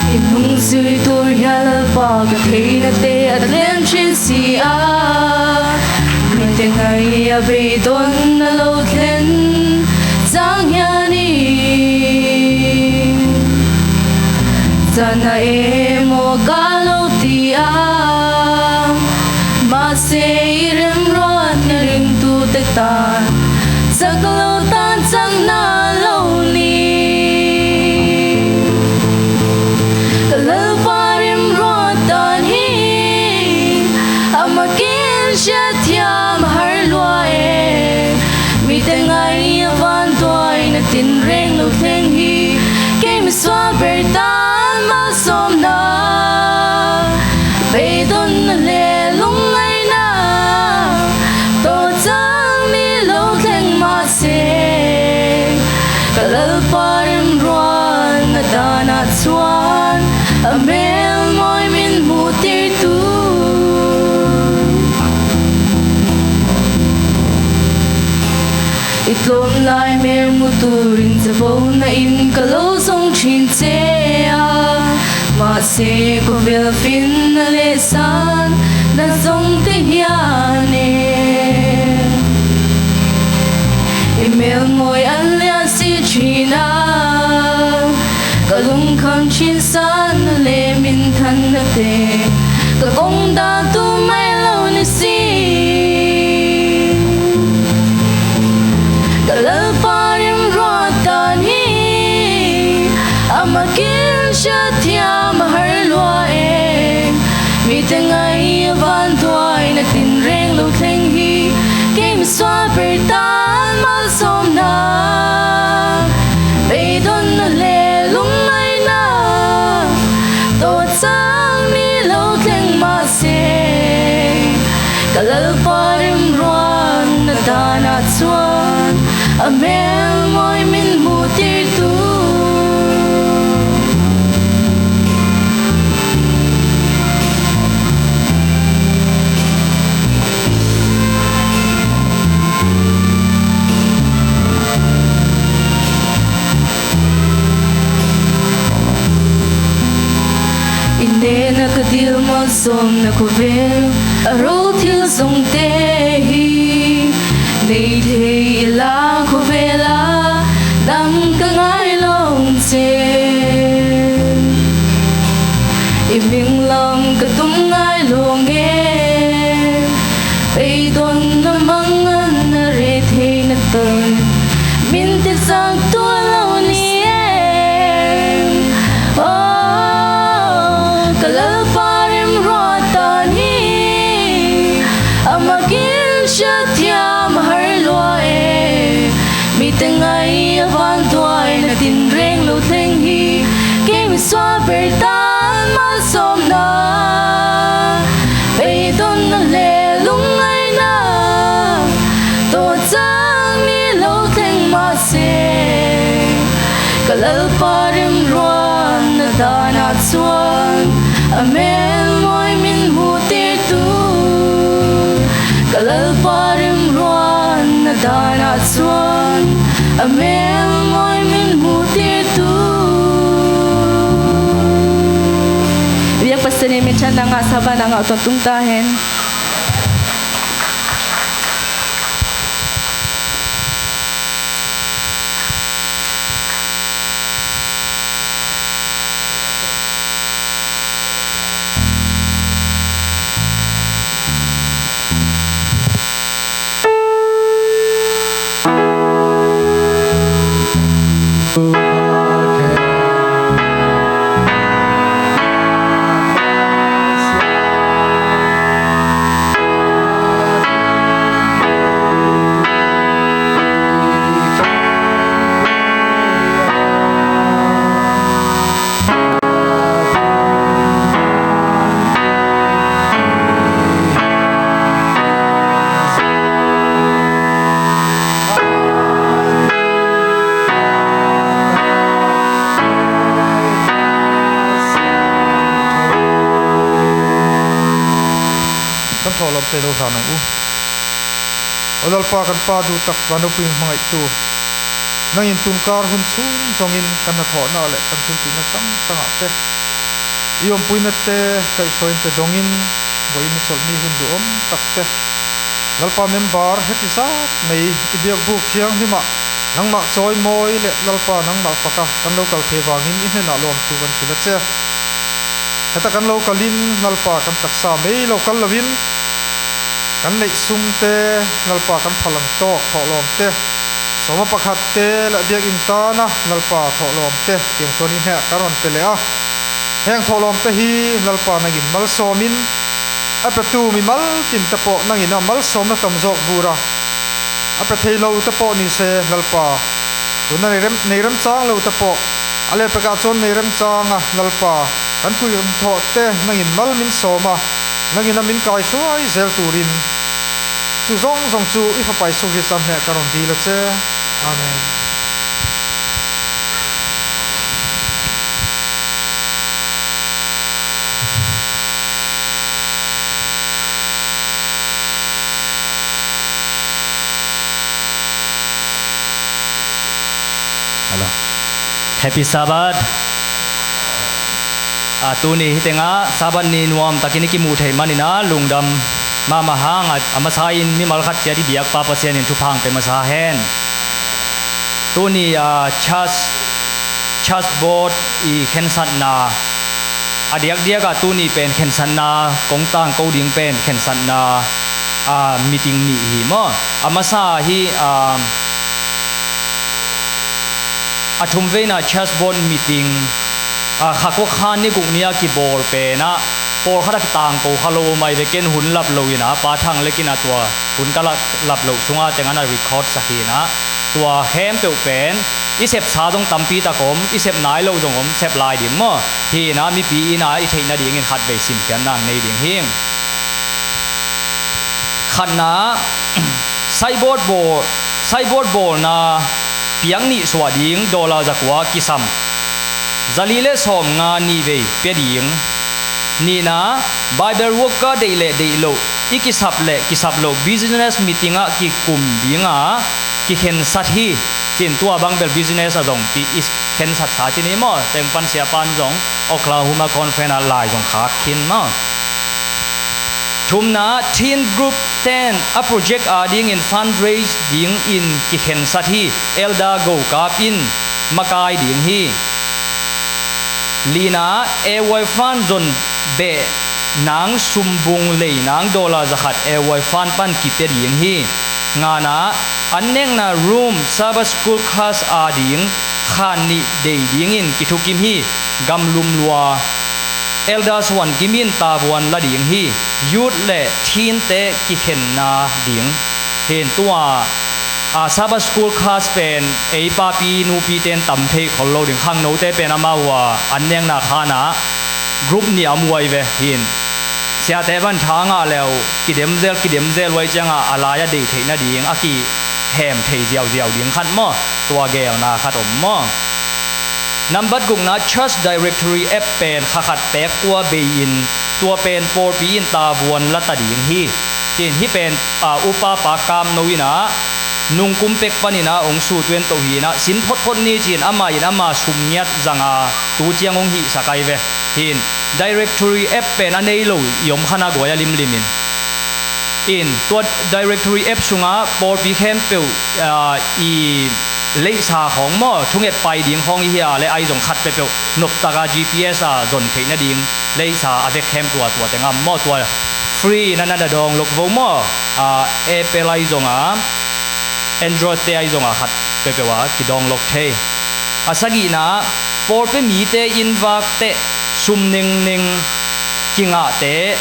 I nungzui tur hian Lalpa, ka theinate a tlen ṭhin si a, mite ngaia beidawnna lo thlen chang hian i chana emaw ka lo ti a, mahse i remruatna ringtute tan chak lo tan chak na lo ni. Ka Lalpa remruat dan hi a makin hriat thiam a har lua e. Mite ngaia vanduaina tinreng lo thleng hi keima sual ber tan malsawmna, beidawnna leh lungngaihna tawh chang ni lo thleng mah se, ka Lalpa remruatna danah chuan a melmawi min muhtirtu. I tlawm lai mel mu turin chabona in ka lo zawng ṭhin che a, mahse khawvel finna leh sanna zawngte hian e, i melmawi an lian si ṭhin a, ka lungkham ṭhin sanna leh minthanna te ka kawng dan tu mai lo ni si. Ka Lalpa remruat dan hi a makin hriat thiam a har lua e. Mite ngaia vanduaina tinreng lo thleng hi keima sual ber tan malsawmna, beidawnna leh lungngaihna tawh chang ni lo thleng mah se, ka Lalpa remruatna danah chuan a melmawi min muhtirtu. Sawm na khawvel a ro thil zongte hi nei thei i la khawvel a dang ka ngai lawng ce. I minglam ka tum ngai lawng e. Pei don na mangan na re thei na ton min tiksak tua lo ni e. Oh, ka Lalpa rimruat tan hi. A makin siathiam a har lua e. Mite ngai a vantuai na tinreng lo thleng hi. Kei mi suah ber tan malsawmna, pei don na le lungngaina tawh cang ni lo thleng mah se. Ka Lalpa rimruat na dan ah cuan a melmawi min mutirtu, ka Lalpa rimruat na dan ah cuan a melmawi min mutirtu. Biak Pasian in minthanna ngah, Sabbath na ngah uh tawntung ta hen. Kan thawhlawmte lo hlan ang u. Aw Lalpa kan Pa duhtak, van upin hmangaihtu, nangin tunkar hun sung zongin kan hnathawhna le kan thiltihna tamtangah te i ompuinate kaihsuain te dongin, vawiin i colhmi hun duh om takte Lalpa member heti zat nei i biakbuk thianghlimah nangmah cawimawi le Lalpa nangmah paka kan lo kal thei vangin i hnenah lawmthu kan kila che. Heta kan lo kalin Lalpa kan taksa mei lo kal loin kan neih sungte Lalpa kan phalang tawk thawhlawmte, sawma pakhatte le a biakinn tana Lalpa thawhlawmte tiang tuan i hneh kan ron pe le a, heng thawhlawmte hi Lalpa nangin malsawmin, a petu mimal tinte pawh nangin a malsawmna tamzawk bura, a pe thei lote pawh ni se Lalpa, tuna nei rem, nei remcang lote pawh a lehpek ah cun nei remcang a Lalpa kan kuih kan thawhte nangin mal min sawm a, nangin a min kaihruai zel turin cu zong zong cu i Fapa Jesuh Khrih hneh kan ron dil a ce. Amen. Hello. Happy Sabbath. A, tuni hi tengah Sabbath ni nuam takin i kimuh theih manin a lungdam mahmah hang a, a masa in mimal khat ciat i biakpa Pasian in thupha pe masa hen. Tuni a, church, church board i khensatna a diakdiak a, tuni pen khensatna kong tangko ding pen khensatna a, meeting nih hi maw? A masa hi a, a thum veina church board meeting a, kha kua khan ni guk ni a kibawl pen a, pawlkhat a kitangko kha lo mai ve, ken hun lap lo in a, Pa Thang Lek in a tua hun ka lap, lap lo sunga tengah a record sak hi in a, tua khempeuh pen i sepsa zong tampi tak om, i sep nai lo zong om, sep lai ding maw? Hi in a, mipi in a i theih nadingin khatvei simkhiatna nei ding hi. Khatna, signboard bawl, signboard bawlna piak nih suah ding dollar zakua kisam, zali le sawmnga nih vei pia ding. Nihna, Bible worker deih le deih loh, i kisap le kisap loh business meeting ah kikum dinga kikhensat hi. Cin tua bang bel business a zong pi i khensat sa cin hi maw? Teng pan siapan zong Oklahoma Conference ah lai zong khak khin maw? Thumna, Teen Group ten a project adingin fundraise dingin kikhensat hi. Elder Go Kap in makai ding hi. Lina, A Y Fund zon beh nang sumbung lei nang dollar zakhat A Y Fund pan kipia ding hi. Ngana, an nekna room Sabbath School class ading khan nih dei dingin kithukim hi. Gamlum lua Elders Huan Kim in tavuan la ding hi. Youth le teen te kikhenna ding hin tua, a, Sabbath School class pen ei papi nupi ten tam thei khol lo ding, khangnote pen amau a an nekna khana group nih a muai ve hin. Siate van tha ngah leu kidemzel kidemzel uai cianga a lai a dei theih nading a kihem thei ziauziau ding khat maw, tua gelna khat om maw. Nambat gukna, Church Directory app pen khakhat pek kua bei in tua pen pawlpi in tavuan la ta ding hi. Cin hi pen, a, upa pa Kam No in a nungkum pek panin a ong su tuen toh hi in a sin photphot ni cin ama in ama sum ngiat zanga tu ciang ong hihsak ai ve. Hin Directory app pen a nei lo i om khan a guai a limlim in. In tua Directory app sunga pawlpi khempeuh, a, i leihsa khawng maw, thunget pai ding khawng i hia le ai zong khat peuhpeuh noptaka G P S a zon theih nading leihsa a vek khempeuh a tua teng a maw, tua free na na dawng lok vo maw, a, Apple ai zonga Android te ai zonga khat peuhpeuh a kidawng lok thei. A sagihna, pawlpi mite inn vakte sum nengneng kingahte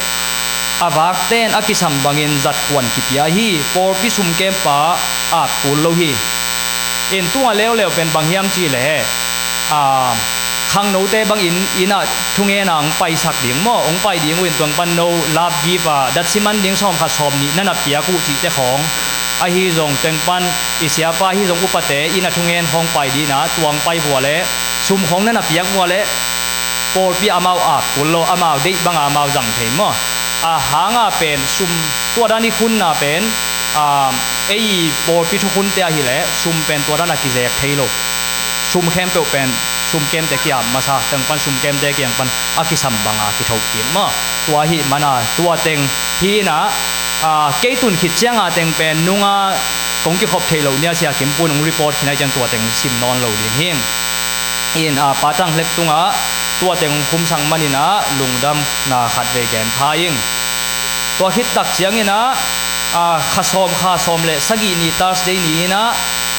a vakten a kisam bangin zat khuan kipia hi. Pawlpi sumkempa ak kul lo hi. In tunga leuleu pen bang hiam cih leh, a, khangnote bangin inn ah thungen a hong paisak ding maw, hong pai ding uh in tuang pan no love gift a datsi man ding sawm khat sawm nih na na piak uh cihte khawng ahi zong teng pan i siapa hi zong upate inn a thungen khawng pai dina tuang pai vua le sum khawng na na piak vua le pawlpi amau ak kul lo, amau deih banga amau zang thei maw. A hanga pen sum tua dan i khunna pen, a, ei pawlpi thukhunte ahileh sum pen tua dan a kizek thei lo. Sum khempeuh pen sum kemte kiam masa, teng pan sum kemte kiang pan a kisam banga kithoh kik maw. Tua hi mana tua teng hi ina, a, kei tun khit cianga teng pen nunga kong kikhop thei lo nia sia kimpun hong report khin ai ciang tua teng sim nawn lo ding hi. In, a, Pa Tang Hlek tungah tua teng hong khumsak manin a lungdamna khat vei gen pha ing. Tua khit tak ciangin a, a, kha sawm, kha sawm le sagih ni Thursday ni in a,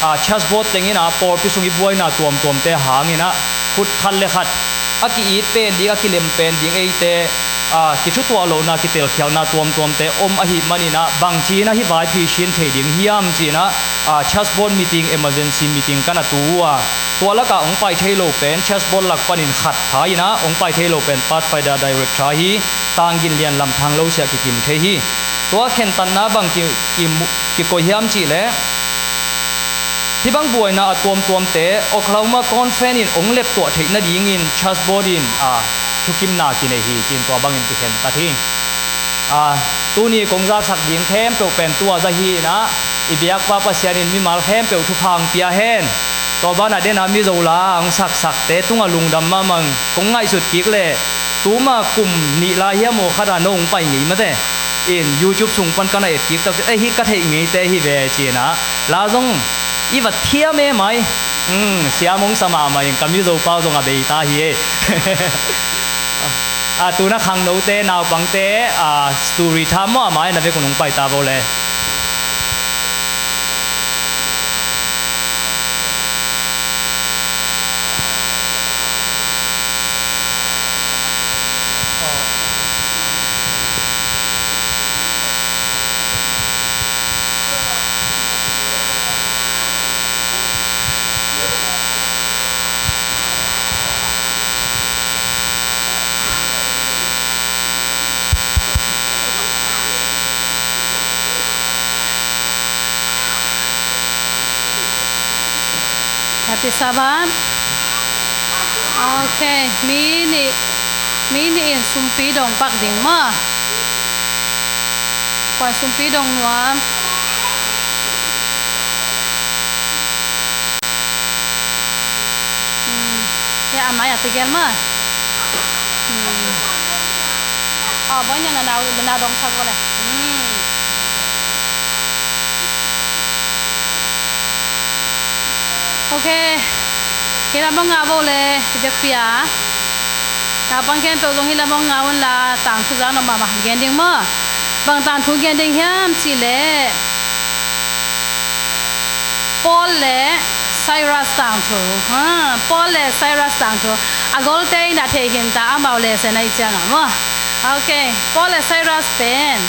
a, church board tengin a pawlpi sung i buaina tuamtuamte hangin a khut khat le khat a ki-it pen ding, a kilem pen ding eite, a, kithutuah lohna, kitelkhialhna tuamtuamte om ahih manin a bangci in a hih vai phisin thei ding hiam ci in a, a, church board meeting, emergency meeting ka na tu uh a, tua lakah hong pai thei lo pen church board lak panin khat pha in a hong pai thei lo pen Pathfinder Director hi, Tang Gin Lian Lam Thang Lo sia kikim thei hi. Tua khentatna bang ki, ki, kikoih hiam cih leh hih bang buaina a tuamtuamte Oklahoma Conference in hong leptuah theih nadingin church board in, a, thukimna kinei hi, cin tua bangin kikhentat hi. A, tuni kong zaksak ding khempeuh pen tua za hi in a, i biakpa Pasian in mimal khempeuh thupha hong pia hen. Tua banah dena Mizo la hong saksakte tungah lungdam mahmah ing. Kong ngaihsut kik leh tuma kum nih lai hiam aw khat a no hong pai ngei mate. In YouTube sung pan ka na et kik tak, eh, hih ka theih ngeite hi ve ci in a, la zong i va thiam e mai. Hmm, siam hong sa mahmah in ka Mizo pau zong a bei ta hi e. A, tuna khangnote, naupangte, a, story tham maw a mai na vek un hong pai ta vo le. Happy Sabbath. Ok, mi nih, mi nih in sumpi dong pak ding maw. Kuan sumpi dong nuam. Hmm, ya, a mai a tegel maw. Hmm. Aw, bang niang na nau, na dong sa ko le. Hmm. Ok. Kei lam bang ngah vo le, i bek pia. Naupang khempeuh zong hih lam bang ngah un la, tangthu zang nop mahmah gen ding maw. Bang tangthu gen ding hiam cih leh Paul le Silas tangthu. Ha, Paul le Silas tangthu. A golte in a thei khin ta, amau lesson ahih ciangah maw. Ok, Paul le Silas pen,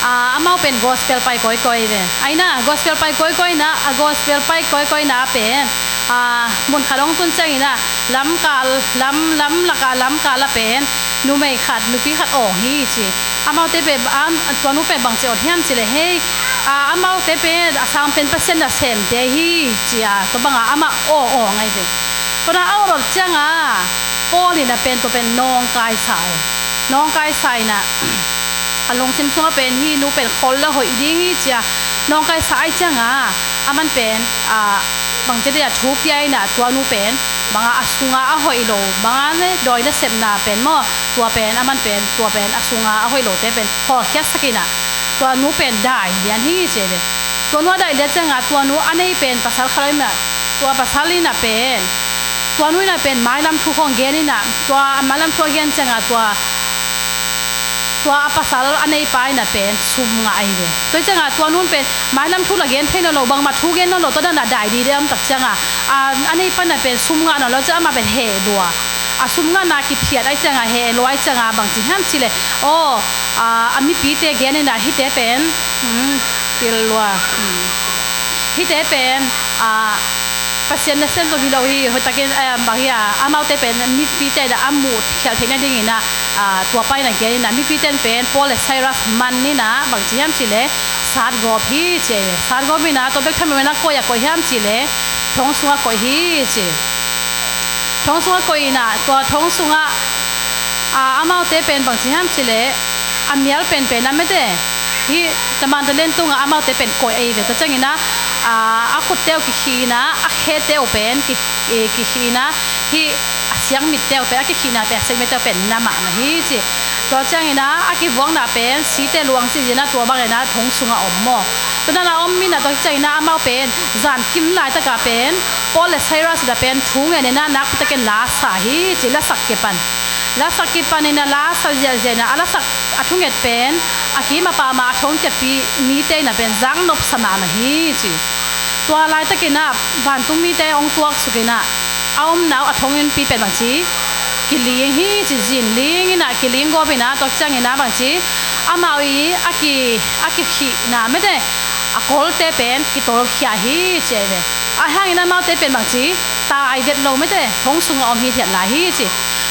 ah, amau pen gospel pai kawikawi ve. Aina, gospel pai kawikawi na, a gospel pai kawikawi na pen, ah, mun khat hong tun ciangin ah, lamkal, lam, lam lakah lamkal ah pen, numei khat, nupi khat awng hi ci. Amaute pen, am, tua nu pen bangci awt hiam cih leh, hei, a, amaute pen a sangpen Pasian nasemte hi ci a, tua banga amah awng awng ahi ve. Tua na a awt awt cianga Paul in a pen tua pen nawngkaisa hi. Nawngkaisa in a, a lungsim sungah pen hih nu pen khol le hoih ding hi ci a, nawngkaisa ahi cianga, aman pen, a, bangci dei a thu pia in a, tua nu pen banga a sunga a hoih lo, banga ne dawi nasepna pen maw, tua pen, aman pen, tua pen, a sunga a hoih lote pen khawlkhiatsak in a, tua nu pen dai lian hi ci ve. Tua nu a dai lian cianga, tua nu a nei pen pasal khat lo in a, tua pasal in a pen, tua nu in a pen mailam thu khawng gen in a, tua mailam thu a gen cianga, tua tua a pasal a neipa in a pen sum ngah ahi ve. Tua hi cianga tua nun pen mailam thu la gen thei nawn lo, bangmah thu gen nawn lo, tua dan a dai dide a om tak cianga, a, a neipa in a pen sum ngah nawn lo cianga amah pen heh lua. A sum ngahna kiphiat ahi cianga heh lua ahi cianga bangci hiam cih leh, aw, a, a mipite gen in a hihte pen, hmm, pil lua, hmm. Hihte pen, a, Pasian nasem zong hi lo hi, hoihtakin, eh, bang hi a, amaute pen mipite in a muh khialh theih nadingin a, ah, tua pa in a gen in a, mipite in pen Paul le Silas man in a, bangci hiam cih leh, satgawp hi ci a, satgawp in a, tua bek tham lo in a, koi ah koih hiam cih leh, thong sungah koih hi ci. Thong sungah koih in a, tua thong sungah, ah, amaute pen bangci hiam cih leh, a mial penpen a mete, hih taman talen tungah amaute pen koih ahi ve. Tua ciangin a, a, a khutte uh kikhih in a, a khete uh pen ki, eh, kikhih in a, hih a siangmitte uh pen, a kikhihna pen, a siangmitte uh pen na mahmah hi ci. Tua ciangin a, a kivuakna pen site luang cih in a, tua bangin a thong sungah om maw. Tua dan a om in a, tua ciangin a amau pen zankim laitakah pen Paul le Silas in a pen thu ngen in a, nakpi takin la sa hi ci, lasak kipan. Lasak kipan in a, la sa ziahziah in a, a lasak a thunget pen a kim a pam a, a thongkiapi mite in a pen zaknop sa mahmah hi ci. Tua laitakin a vantung mite hong tuaksuk in a, a omna uh a thongpi pen bangci kiling hi ci, zinling in a, kiling gawp in a, tua ciangin a bangci, amau i a ki, a kikhihna mete, a kolte pen kitolkhia hi ci ahi ve. Ahih hangin amaute pen bangci, tai vet lo mete, thong sungah om hithiat lai hi ci.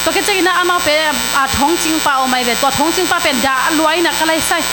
Tua khit ciangin a amau pen, a, thongcingpa om ahi ve. Tua thongcingpa pen dah lua in a, ka laisai,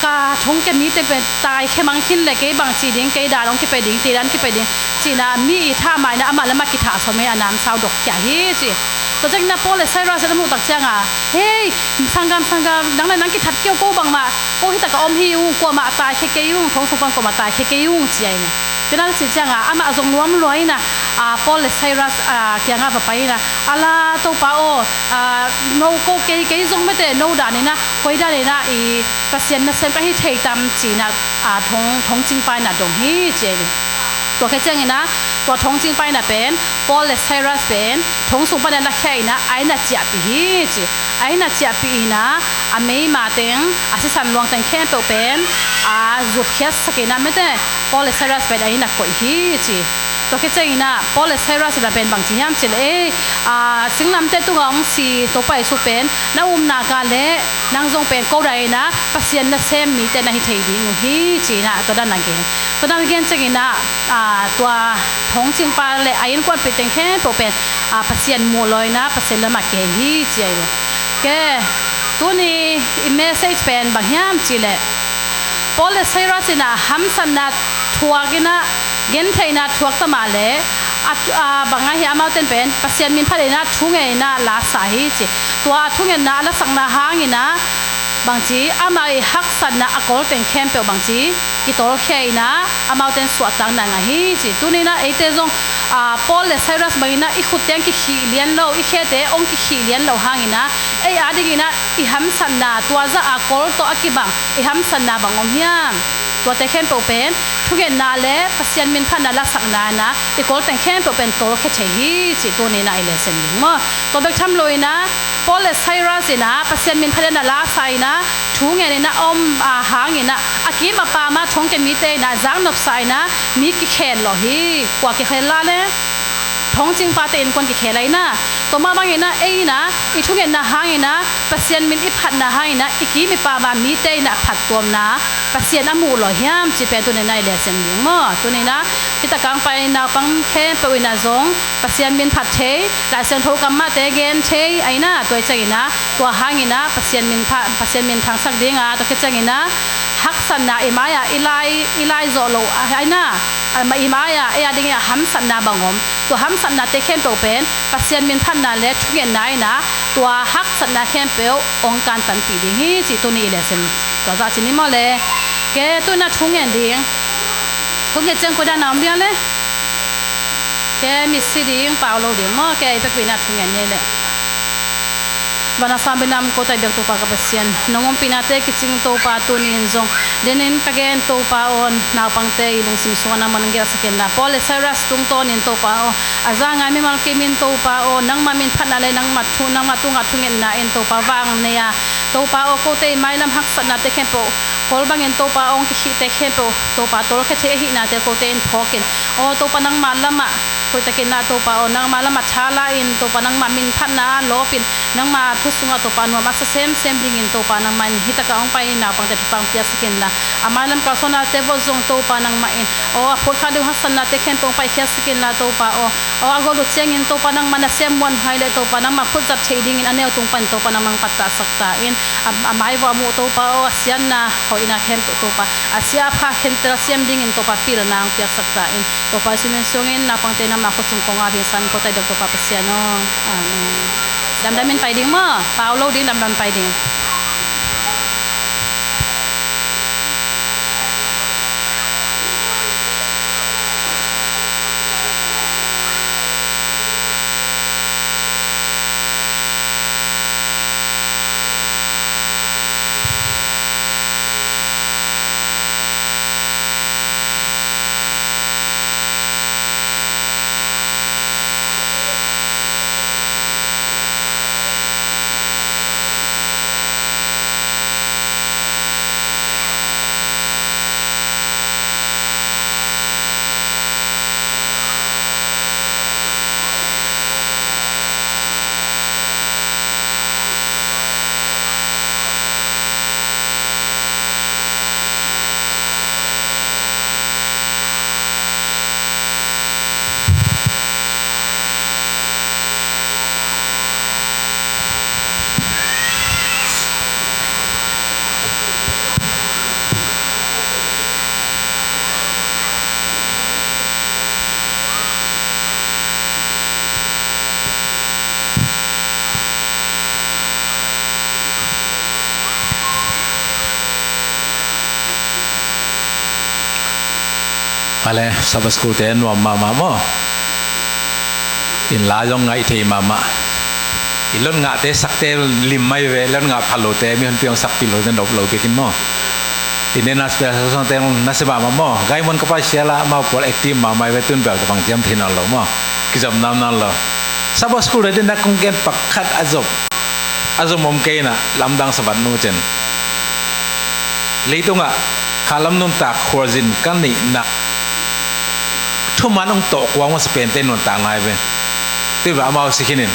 ka thongkia mite pen taikhia mang khin le, kei bangci ding, kei dan hong kipai ding, kei dan kipai ding ci in a, mi i thah mah in a, amah le amah kithah sawm in a, namsau dokkhia hi ci. Tua ciangin a Paul le Silas in a muh tak cianga, hei, sanggam, sanggam, nang le nang kithat kei uh, ko bangmah, ko hitakah om hi ung, kuamah taikhia kei ung, thong sung pan kuamah taikhia kei ung ci ahi ve. Tua na cih cianga amah zong nuam lua in a, a, Paul le Silas, a, kiangah va pai in a, ala Topa aw, a, no ko kei, kei zong mete no dan in a, koi dan in a i Pasian nasem ka hi thei tam ci in a, a, thong, thongcingpa in a dong hi ci ahi ve. Tua khit ciangin a, tua thongcingpa in a pen, Paul le Silas pen, thong sung pan a lakhia in a, a inn ah ciahpih hi ci. A inn ah ciahpih in a, a meima teng, a sisan luang teng khempeuh pen, a zutkhiatsak in a mete, Paul le Silas pen a inn ah koih hi ci. Tua khit ciangin a, Paul le Silas in a pen bangci hiam cih leh, ei, a, singlamteh tungah hong si Topa Jesu pen, na upna ka leh, nang zong pen ko dan in a, Pasian nasem mite na hi thei ding uh hi ci in a, tua dan a gen. Tua dan a gen ciangin a, a, tua thongcingpa le a innkuanpih teng khempeuh pen, a, Pasian muh lawina, Pasian lamah kihei hi ci ahi ve. Ke, tuni i message pen bang hiam cih leh, Paul le Silas in a hamsatna thuak in a, gentheihna thuak ta mah leh, a, a, bang ahi, amaute in pen Pasian min phat in a, thu ngen in a, la sa hi ci. Tua a thungetna, a lasakna hangin a, bangci, amau i haksatna a kol teng khempeuh bangci, kitolkhia in a, amaute in suahtakna ngah hi ci. Tuni in a, eite zong, a, Paul le Silas bangin ah i khutteng kikhih lian lo, i khete hong kikhih lian lo hangin ah ei adingin ah i hamsatna, tua zah a kol tawh a kibang i hamsatna bang om hiam? Tuate khempeuh pen thungetna le Pasian min phatna lasakna in ah i kolteng khempeuh pen tawlkhia thei hi, cih tuni in ah i lesson ding maw. Tua bek tham lo in ah Paul le Silas in ah Pasian min phat in ah lasa in ah thu ngen in ah om a hangin ah a kim a pam a thongkia mite in ah zaknopsa in ah mi kikhen lawh hi. Kua kikhen lai le? Thongcing pate innkuan kikhen lai in ah. Tua mah bangin ah ei in ah i thungetna hangin ah Pasian min i phatna hangin ah i kim i pam a mite in ah phattuamna Pasian a muh lawh hiam cih pen tuni in ah i lesson ding maw. Tuni in ah hih takah hong pai naupang khempeuh in ah zong Pasian min phat thei, Lai Siangtho kam mahte gen thei, a in ah tua ciangin ah tua hangin ah Pasian min phat, Pasian min thangsak ding a, tua khit ciangin ah haksatna i mai-ah i lai, i lai zawh loh, a in ah, a, i mai-ah ei adingin ah hamsatna bang om, tua hamsatnate khempeuh pen Pasian min phatna le thungetna in ah tua haksatna khempeuh hong kantanpih ding hi, cih tuni i lesson tua zah ci ni maw le. Ke, tu in ah thu ngen ding. Thu ngen ciang koi dan a om ding a le? Ke, misi ding, pau lo ding maw. Ke, i pekpi in ah thu ngen ni le. Van a sam bina om ko tai biak Topa ka Pasian, nong ompihnate kicing Topa, tuni in zong denin ka gen Topa aw, naupangte i lungsim sungah nangman nong gelhsak in la, Paul le Silas tungtawnin Topa aw, a za ngai mimal kimin Topa aw, nangma min phatna le nangma thu, nangma tungah thungetna in Topa vang nei a, Topa aw, kote i mailam haksatnate khempeuh kol bangin Topa aw, hong kikhihte khempeuh Topa tawlkhia thei ahihnate kote in phawkin, aw Topa, nangma lamah koitakin ah Topa aw, nangma lamah tha la-in Topa, nangma min phatna ah lawpin, nangma thu sungah Topa nuam a sa semsem dingin Topa nangmah in hih takah hong pai naupangte thupha hong piaksak in la, a mailam kalsuannate vawh zong Topa nangmah in, aw, a phawkkha ding haksatnate khempeuh hong paikhiatsak in la Topa aw, aw, a gol uh ciangin Topa nangmah na sem muan hai leh Topa nangmah khut zat theih dingin a neu tung pan Topa nangmah hong pattahsak ta in, a, a mai vawh a muh Topa aw, a siatna hoihna khempeuh Topa, a sia a pha khentel siam dingin Topa pilna hong piaksak ta in, Topa Jesu min sungin naupangte nangma khut sung kong ap hi san ko tai dok Topa Pasian aw. Amen. Damdamin pai ding maw? Pau lo ding, damdam pai ding. Male, Sabbath School te nuam mahmah maw? In la zong ngaih thei mahmah. I lon ngahte sakte lim mai ve, lon ngah phalote mi honpi hong sakpih lo te nop lo biakin maw? In ne na special songte na se mahmah maw? Gaimon ka pai siala mau pawl active mahmah ve, tun bel tabang ciam thei nawn lo maw? Kizom nam nawn lo. Sabbath School te na kong gen pakhat a zop a zom om kei na, lamdang Sabbath nu cen. Leitungah khalam nuntak khualzin ka neihna thuman hong tawh kuang masa pente nuntak ngai ve. Tua bel amau si khinin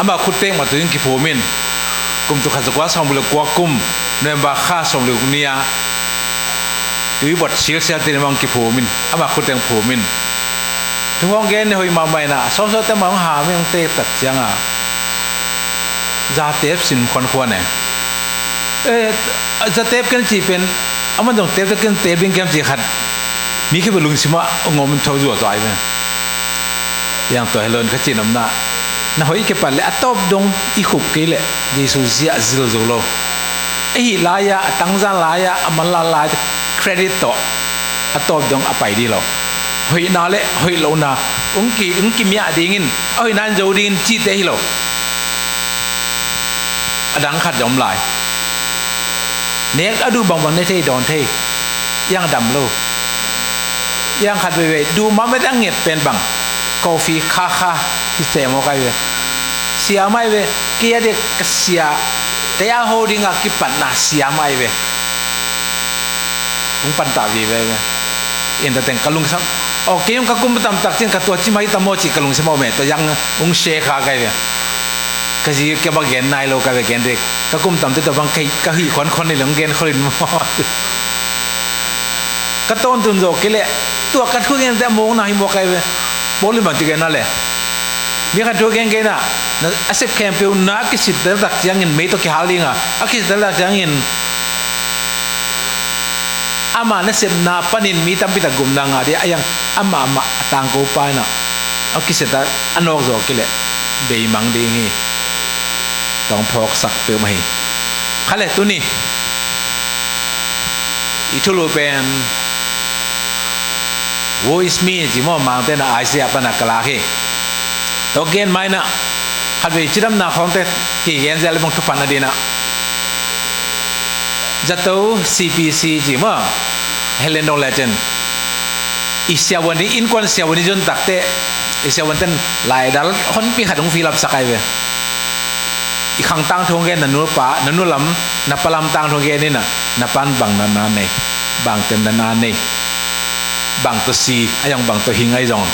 amau khuttek mah tuin kiphumin, kum tul khat za kua sawmli le kua kum November kha sawmli le guk ni-a tui bot silsial tin amah hong kiphumin, amah khuttek hong phumin. Thu hong gen ni hoih mahmah in a, sawmsawmte mah hong ham in hong tektak cianga zatep sin khuankhuan e. Eh, zatep ken cih pen amah dong tep, tep ken tep ding kem cih khat mi khempeuh lungsimah hong om in tho zuazua ai pen. Yang tua hi lo in ka cih nopna, na hoih kipat le a tawp dong i khup kei leh Jesu ziah zil zo lo. Ahih lai-ah, a tangzan lai-ah, a manlah lai credit tawh a tawp dong a pai dih lo. Hoihna le hoih lohna hong ki, hong kimiah dingin, a hoihna in zo dingin cihte hi lo. A dang khat zong om lai. Nek a duh bangbang ne thei, dawn thei. Iang dam lo. Iang khat veivei duh mahmah a nget pen bang, coffee kha kha hi se maw kai ve. Siam ai ve. Kei a dek ka sia, kei a ho dingah kipatna siam ai ve. Hong pantah vive ve. Intateng ka lungsam. Aw, kei hong ka kum tamtak cin ka tua ci mai tam maw ci ka lungsam aw me. Tua yang hong share kha kai ve. Ka zi kei ba gen nai lo kai ve, gen dek. Ka kum tamte tua bang kei ka hih khon khon ni le hong gen khol in maw. Ka tawntun zawh kei leh tua ka thu gen te a mawkna hi maw kai ve. Paul in bang ci gen na le, mi khat thu gen gen ah, na a sep khempeuh na a kisittel tak ciangin mei tawh kihal ding a, a kisittel tak ciangin ama nasepna panin mi tampi tak gupna ngah ding a, a yang amah amah a tangko pa in ah a kiset a, a nawk zawh kei leh beimang ding hi. Tawng phawksak peuhmah hi. Kha le tuni i thulu pen Woe is me ci maw, Mangte na Isaiah pana ka lak hi. Tua gen mai na khatvei cidamna khawngte kigen zel bang thuphan a dina. Zato C P C ci maw, Helen dong le cen i siavuan i innkuan siavuan i zon takte, i siavuan ten laidal honpi khat hong filapsak ai ve. I khang tangthu hong gen na nu pa, na nu lam, na pa lam tangthu hong gen ina, na pan bang natna nei, bang teng natna nei, bang tawh si a zong, bang tawh hing a zong.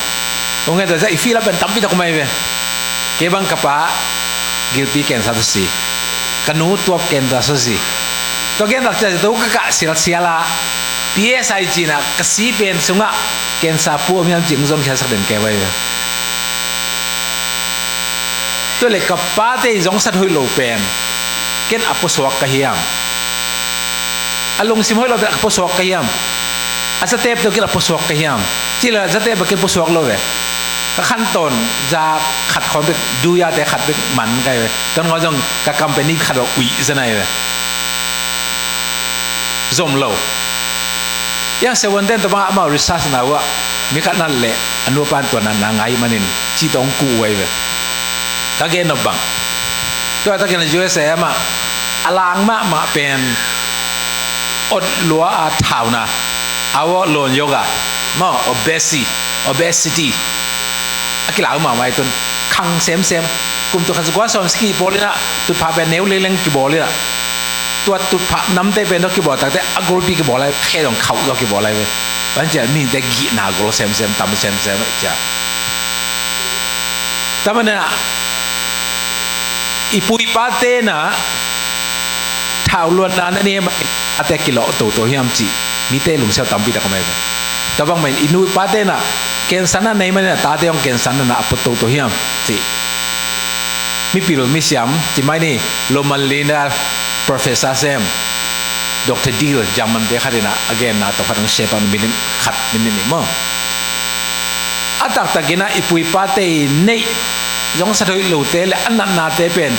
Hong gen tawh i filap pen tampi tak om ai ve. Kei bang ka pa gilpi cancer tawh si, ka nu tuap cancer tawh si. Tua gen tak ciang to ka kah sialsial a, P S I cina ka si pen sungah cancer pu om hiam cih hong zon khiasak den kei vai. Tua le ka pate i zong sat hoih lo pen ken a pusuak ka hiam? A lungsim hoih lo pen a pusuak ka hiam? A zatep tawh ken a pusuak ka hiam? Cih le zatep a ken pusuak lo ve. Ka khantawn za khat khawng bek, duyate khat bek man kai ve. Tuan ngau zong ka company khat a uih za nai ve. Zom lo. Yang seven ten tabang amau research na uh ah, mi khat nat leh a nupa in tua natna ngai manin ci tawh hong kuh uh ai ve. Ka gen nop bang, tua takin a U S A amah a lang mahmah pen ot lua a thauna, a vawh lawn yoga maw, obesity, obesity a kilau mahmah i tun khang semsem. Kum tuk khat za kua sawm sagih bawl inah tutphah pen neu leleng kibawl inah, tua tutphah namte pen tawh kibawl takte a golpi kibawl ai, khe dong khauh tawh kibawl ai ve. Van ciah mihingte gihna gol semsem, tam semsem ai ciah. Tamanah i pu i pate na thau luatna na nei mah in ate kilawh toto hiam cih mite lungsiau tampi tak om ai ve. Tua bangmah in i nu i pate na kensan na nei mah in a tate hong kensan na a put toto hiam cih mipil misiam ci mai ni. Loman lina professor sem Doctor Deal German te khat in a genna tawh khat hong share pan minute khat minute ni maw. A taktak in a i pu i pate i neih zong sat hoih lote le a natnate pen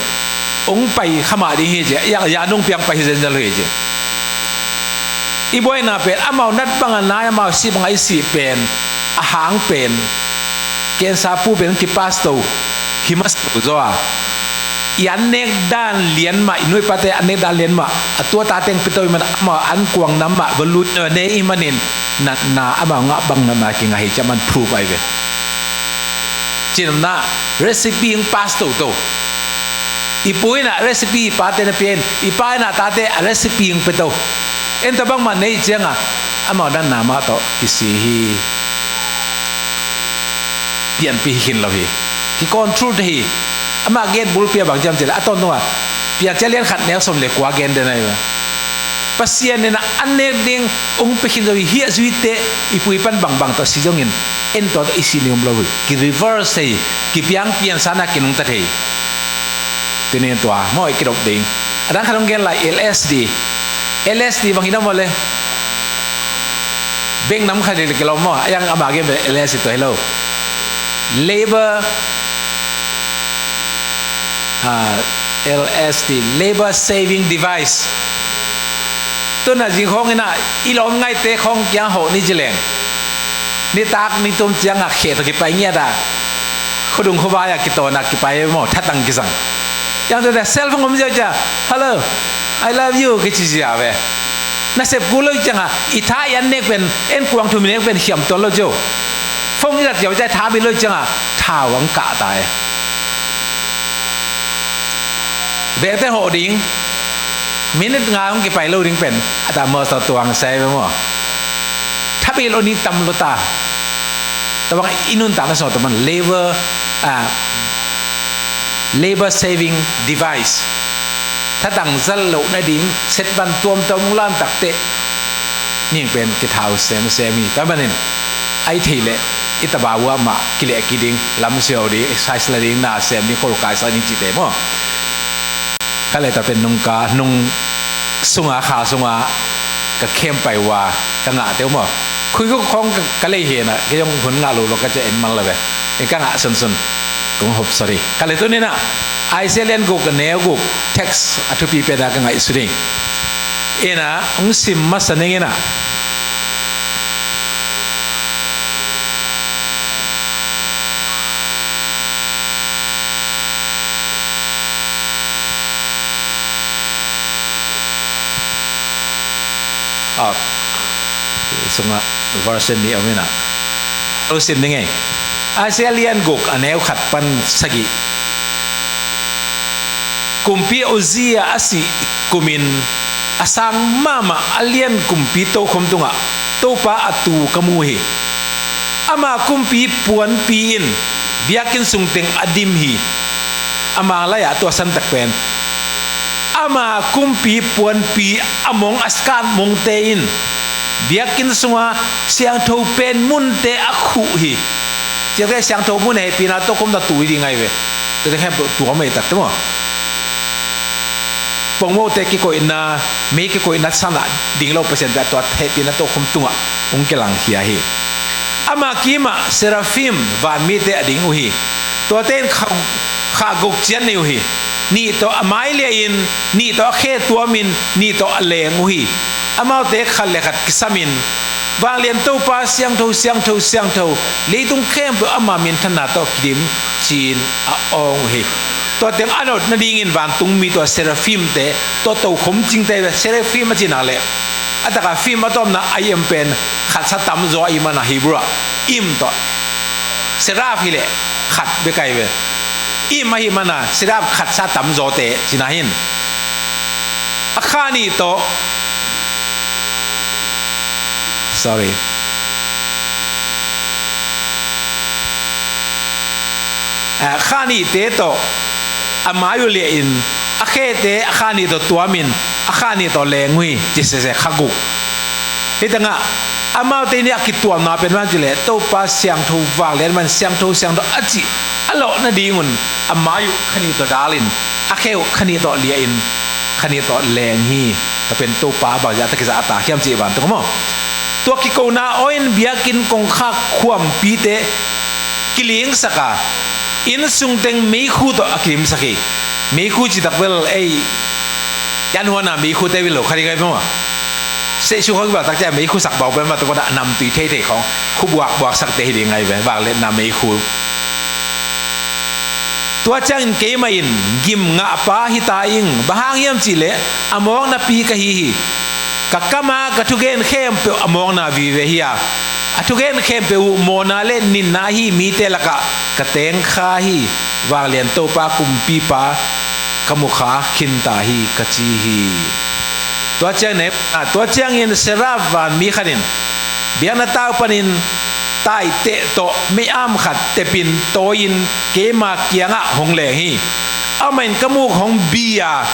hong pai kha mah ding hi ci a, ya, ya nung piang pai hi zenzel hi ci. I buaina pen amau nat bang a nai, amau sih bang a i sih pen a hang pen cancer pu pen kipas to hi masa lo zaw a. I an nek dan lian mah, i nu i pate an nek dan lian mah, a tua ta teng pia to i man amau an kuang nam mah va lut ne i manin natna amau ngah bang natna kingah hi ci a man proof ai ve. Cinna recipe hong pas toto. I pu in a recipe i pate na pia in, i pa in a tate a recipe hong pia to. En ta bangmah nei cianga amau natna mah tawh kisi hi. Pianpih hi khin lo hi. Ki control te hi. Amah gen bulpi a bang ciam cih le a tawntunga Piancil lian khat neu sawm le kua gen den ahi ve. Pasian in a an nek ding hong pia khin zo hi. Hiah zuite i pu i pan bangbang tawh si zongin en tawh tawh i si ni om lo hi. Ki reverse hi. Ki piang piansa na ki nungta thei. Tuni in tua maw i kidop ding. A dang khat hong gen lai L S D. L S D bang hi na maw le. Bek nam khat hi le kilawm maw. A yang amah gen L S D tua hi lo. Labor, ah, L S D, labor saving device. Tun a zing khawng in ah i lawm ngaihte khawng kiang hawh ni ci leng, nitak ni tum ciangah kheh tawh kipai ngiat ah, khuadung khuavai ah kitawn ah kipai maw, thatang kizang. Yang tun ah cell phone om ziau ciang, "Hello, I love you," kici zia ve. Nasep kul lo ciangah i tha i an nek pen, en kuang thum i nek pen khiam tuan lo cio. Phone i zat ziau ciang tha bil lo ciangah thau ang kah ta e. Bekte hawh ding, minute nga hong kipai lo ding pen a ta maw, sa tuang sai ve maw. Thabil o ni tam lo ta. Tabang i nuntakna sung a taman labor, ah, labor saving device. Thatang zal loh nading set ban tuamtuam hong lam takteh ning pen kithau semsem hi. Tua manin ai thei leh i taba uah mah kileh kiding, lam siau ding, exercise la ding, na sem ding, khol kaisak ding cihte maw. Ka leh tua pen nungka, nung sunga, kha sunga ka khempai uh a ka ngahte uh maw. Khuikuk khawng ka, ka lei hi na, kei zong hun ngah lo lo ka cia en mang la ve. Ka ngah sunsun kong hop, sorry. Ka leh tuni in ah Isaiah lian guk a neu guk, text a thupi pen a ka ngaihsut ding. In ah hong sim masa ning in ah. Ah, sungah version nih om in ah. Lo sim ning ei. Isaiah lian guk a neu khat pan sagih. Kumpi Uzziah a sih kumin a sang mahmah a lian kumpi tokhom tungah Topa a tu ka mu hi. Ama kumpi puanpi in biakinn sungteng a dim hi. Ama lai-ah tua santak pen, ama kumpi puanpi a mong a skat mongte in biakinn sunga siangtho pen munte a khuh hi. Ciangte siangtho mun a hehpihna tokhom ta tu hi ding ahi ve. Tua teng khempeuh tuam ei takte maw. Pongmote kikoihna, mei kikoihna sanah ding lo Pasian pen tua hehpihna tokhom tungah hong kilangkhia hi. Ama kimah seraphim vanmite a ding uh hi. Tuate in khah, khah guk ciat nei uh hi. Nih tawh a mai liahin, nih tawh a khe tuamin, nih tawh a leng uh hi. Amaute khat le khat kisamin, Vanglian Topa siangtho, siangtho, siangtho, leitung khempeuh ama minthanna tawh kidim, ci-in a awng uh hi. Tua teng a notna dingin vantungmi tua seraphimte, tua tokhom cingte, seraphim a cihna leh a taka phim a tawpna a im pen khatsa tamzaw a ih mana Hebrew ah im tawh, seraph hileh khat bek ahi ve. Im ahih mana seraph khatsa tamzawte cihna hi in. A kha nih tawh, sorry. A kha nihte tawh a mai uh liahin, a khete a kha nih tawh tuamin, a kha nih tawh leng uh hi, ci sese kha guk. Hih tengah amaute nih a kituamna pen bang ci leh, Topa siangtho, vanglian man siangtho, siangtho a cih a lawhna dingun a mai uh kha nih tawh dalin, a khe uh kha nih tawh liahin, kha nih tawh leng hi. Tua pen Topa bang zia a tak kizah a ta hiam cih vantung maw. Tua kikona aw in biakinn kongkhak khuampite kilingsak a, inn sungteng meikhu tawh a kilimsak hi. Meikhu citak bel ei, yan huana meikhute vil lo kha ding ai maw. Sehsu khawng kibaltak ciah meikhu sak bau pen mah tua dah namtui theithei khawng, khu buakbuaksakte hi ding ai ve, vangliatna meikhu. Tua ciangin keimah in gim ngahpa hita ing, bang hang hiam cihleh a mawknapi ka hi hi. Ka kama ka thugen khempeuh a mawkna vive hi a, a thugen khempeuh uh mawhna le ninna hi mite lakah ka tengkha hi. Vanglian Topa kumpipa ka mukha khinta hi, ka ci hi. Tua ciang ne, a, tua ciangin seraph vanmi khat in biakna tau panin taiteh tawh mei-am khat tepin tawi-in keima kiangah hong leng hi. Amah in ka muk hong bi a,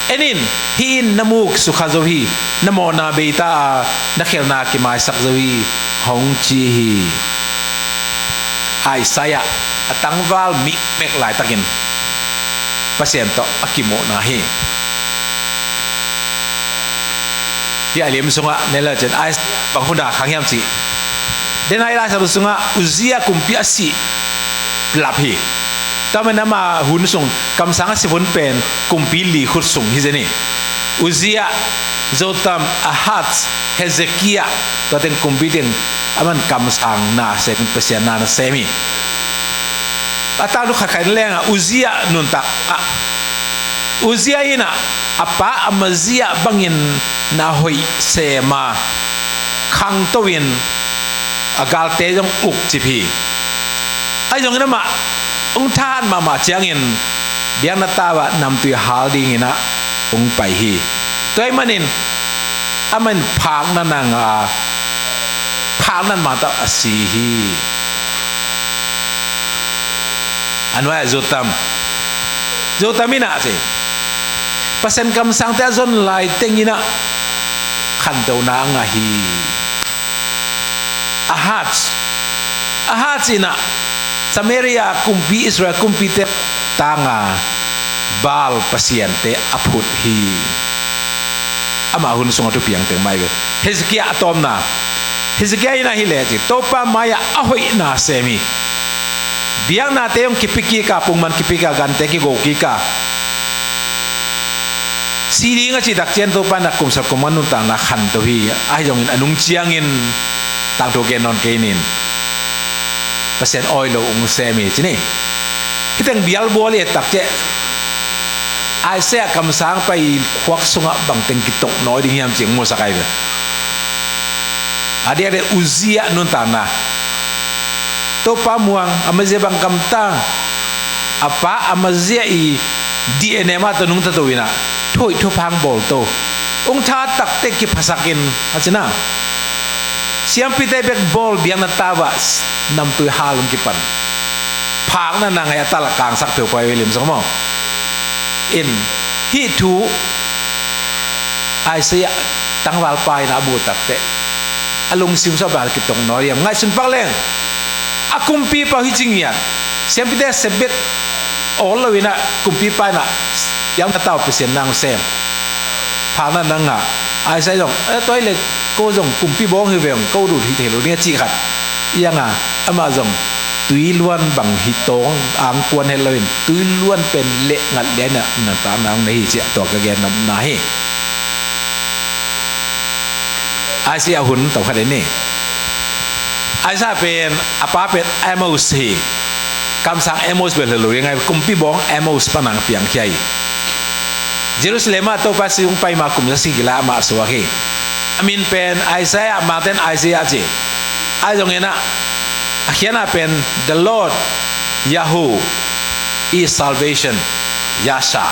en in, hih in na muk sukha zo hi, na mawhna beita a, na khelhna kimaisak zo hi, hong ci hi. Isaiah a tangval mikmek laitakin Pasian tawh a kimuhna hi. Hih a liam sungah ne le cin ai bang hun a khang hiam cih. Den a i Lai Siangtho sungah Uzziah kumpi a sih lap hi. Tua manin ama hun sung kamsang a sih hun pen kumpi li khut sung hi zen hi. Uzziah Jotham, Ahaz, Hezekiah, tua teng kumpi teng aman kamsang na sem, Pasian na na sem hi. A tangthu khatkhat in leng a Uzziah nuntak ah, Uzziah in a pa Amazia bangin na hoih sem a, khangto in a galte zong ukcip hi. Ahi zongin amah hong thahat mahmah ciangin biakna tau ah namtui hal dingin ah hong pai hi. Tua ahih manin amah in phakna na ngah a, phakna mah tawh a si hi. A nuai ah Jotham, Jotham in ah ci, Pasian kamsangte a zon lai teng in ah khantohna a ngah hi. Ahaz, Ahaz in ah Samaria kumpi, Israel kumpite tang a Baal pasiante a phut hi. Amah hun sungah thupiang teng mah hi ve. Hezekiah a tawpna, Hezekiah in ah hi leh ci, Topa mai-ah a hoihna sem hi. Biaknate hong kipia kik a, pungman kipia kik a, gante kigo kik a, si ding a cih tak ciang Topa in ah kum sawm kum nga nuntakna khanto hi. Ahi zongin a nung ciangin tangthu gen nawn kei ning, Pasian awi lo hong sem hi ci ni. Hih teng bialbual i et tak ciang Isaiah kamsang pai khuak sungah bangteng kitoknawi ding hiam cih hong musak ahi ve. A diakdiak Uzziah nuntakna, Topa muang, Amazia bang gamta, a pa Amazia i D N A mah tawh nungta to in ah, thuhoih thupha hong bawlto, hong thahat tak teh kiphasak in, a ci na. Siampite bek bawl, biakna tau ah namtui hal hong kipan, phakna na ngah a, a tal a kangsak peuhpeuh hi ve, lim sawm maw. In, hih thu Isaiah tangvalpa in a muh tak teh a lungsim sungah bang kitoknawi hiam, ngaihsun pak leng. A kumpipa uh hi ci ngiat, siampite a sep bek awl lo in ah kumpipa in ah biakna tau ah Pasian na hong sem, phakna na ngah. Isaiah zong, "Eh, tua hi leh ko zong kumpi bawng hi veng, ko lut hi thei lo ding a," cih khat. Hi hang a, amah zong tui luan bang hi tawng, angkuan het lo in, tui luan pen leh ngat lian in ah nuntakna hong nei hi ci-a, tua ka gen nopna hi. Isaiah hun tawh khat en ni. Isaiah pen, a pa pen Amos hi. Kamsang Amos bel hi lo ding a, kumpi bawng Amos pan hong piangkhia hi. Jerusalem ah Topa sung pai ma kum za sagih lai amah suak hi. A min pen Isaiah, mangte'n Isaiah ci. Ahi zongin ah, a khiatna pen, "The Lord, Yahoo, is salvation, Yasha."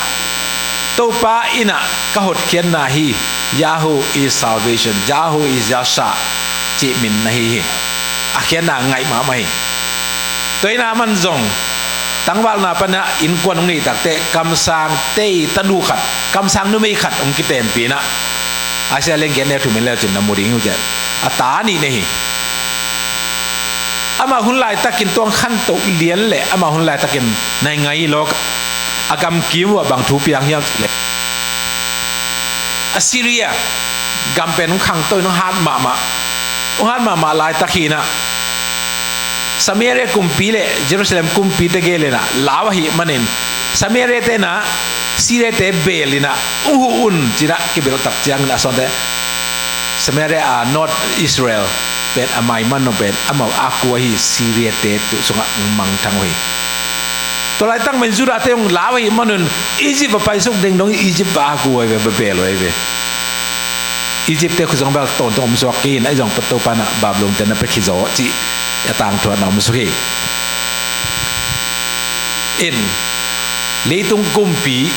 Topa in ah ka hotkhiatna hi, Yahoo is salvation, Yahoo is Yasha cih min na hi hi. A khiatna ngaih mahmah hi. Tua in ah aman zong tangvalna pan ah innkuan hong neih tak teh kamsangte i tanu khat, kamsang numei khat hong kiteenpih in ah, Isaiah lian giat neu thum en le cin na mu ding hi uh teh, a ta nih nei hi. Amah hun laitakin tuang khantoh lian leh amah hun laitakin naingai lawk a gamkim uh ah bang thu piang hiam cih leh, Assyria gam pen hong khangto in hong hat mahmah, hong hat mahmah laitak hi in ah, Samaria kumpi leh Jerusalem kumpite gel in ah lau ahih manin, Samariate in ah Syriate beel in ah hong huh un ci-in ah kibelh tak ciangin a suante, Samaria, a, North Israel pen a maiman uh pen amau a kua hi, Syriate tung sungah hong mangthang uh hi. Tua laitak mahin Judahte hong lau ahih manun Egypt a paisuk ding dong, Egypt a kua uh hi ve, bebel uh hi ve. Egyptte khut zong bel tawntung om suak kei in, ahi zong Topa in ah Babylonte na pia khit zaw cih a tangthu ah na om suk hi. In, leitung kumpi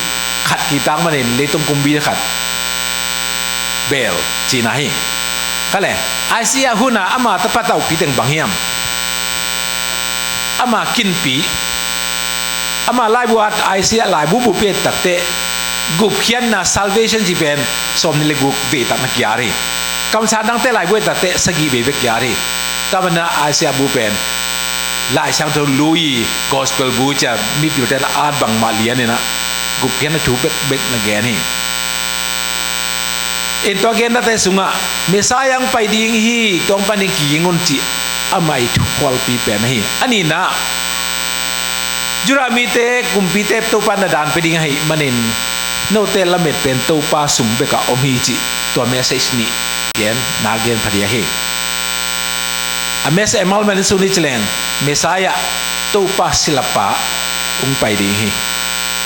khat kihtak manin leitung kumpi khat beel cihna hi. Kha le, Isaiah hun a ama tapa taupi teng bang hiam? Ama kinpi, ama laibu ah Isaiah laibu bup i et tak teh, gupkhiatna, salvation cih pen sawmnih le guk vei tak na kiat hi. Kamsang dangte laibu et tak teh sagih vei bek kiat hi. Tua manin Isaiah bu pen Lai Siangtho Lui, gospel bu ci-a mipilte in a at bangmah lian in ah gupkhiatna thu bekbek na gen hi. In, tua gennate sungah Messiah hong pai ding hi, tua hong pai ding, kiging un cih amah i thukhualpi pen ahi. A nihna, Judah mite kumpite Topa in na daan pia ding ahih manin Note lamet pen Topa sung bekah om hi cih tua message nih gen, na gen pha ding hi. A message a mal man in sung nih ci leng, Messiah, Topa silapa hong pai ding hi.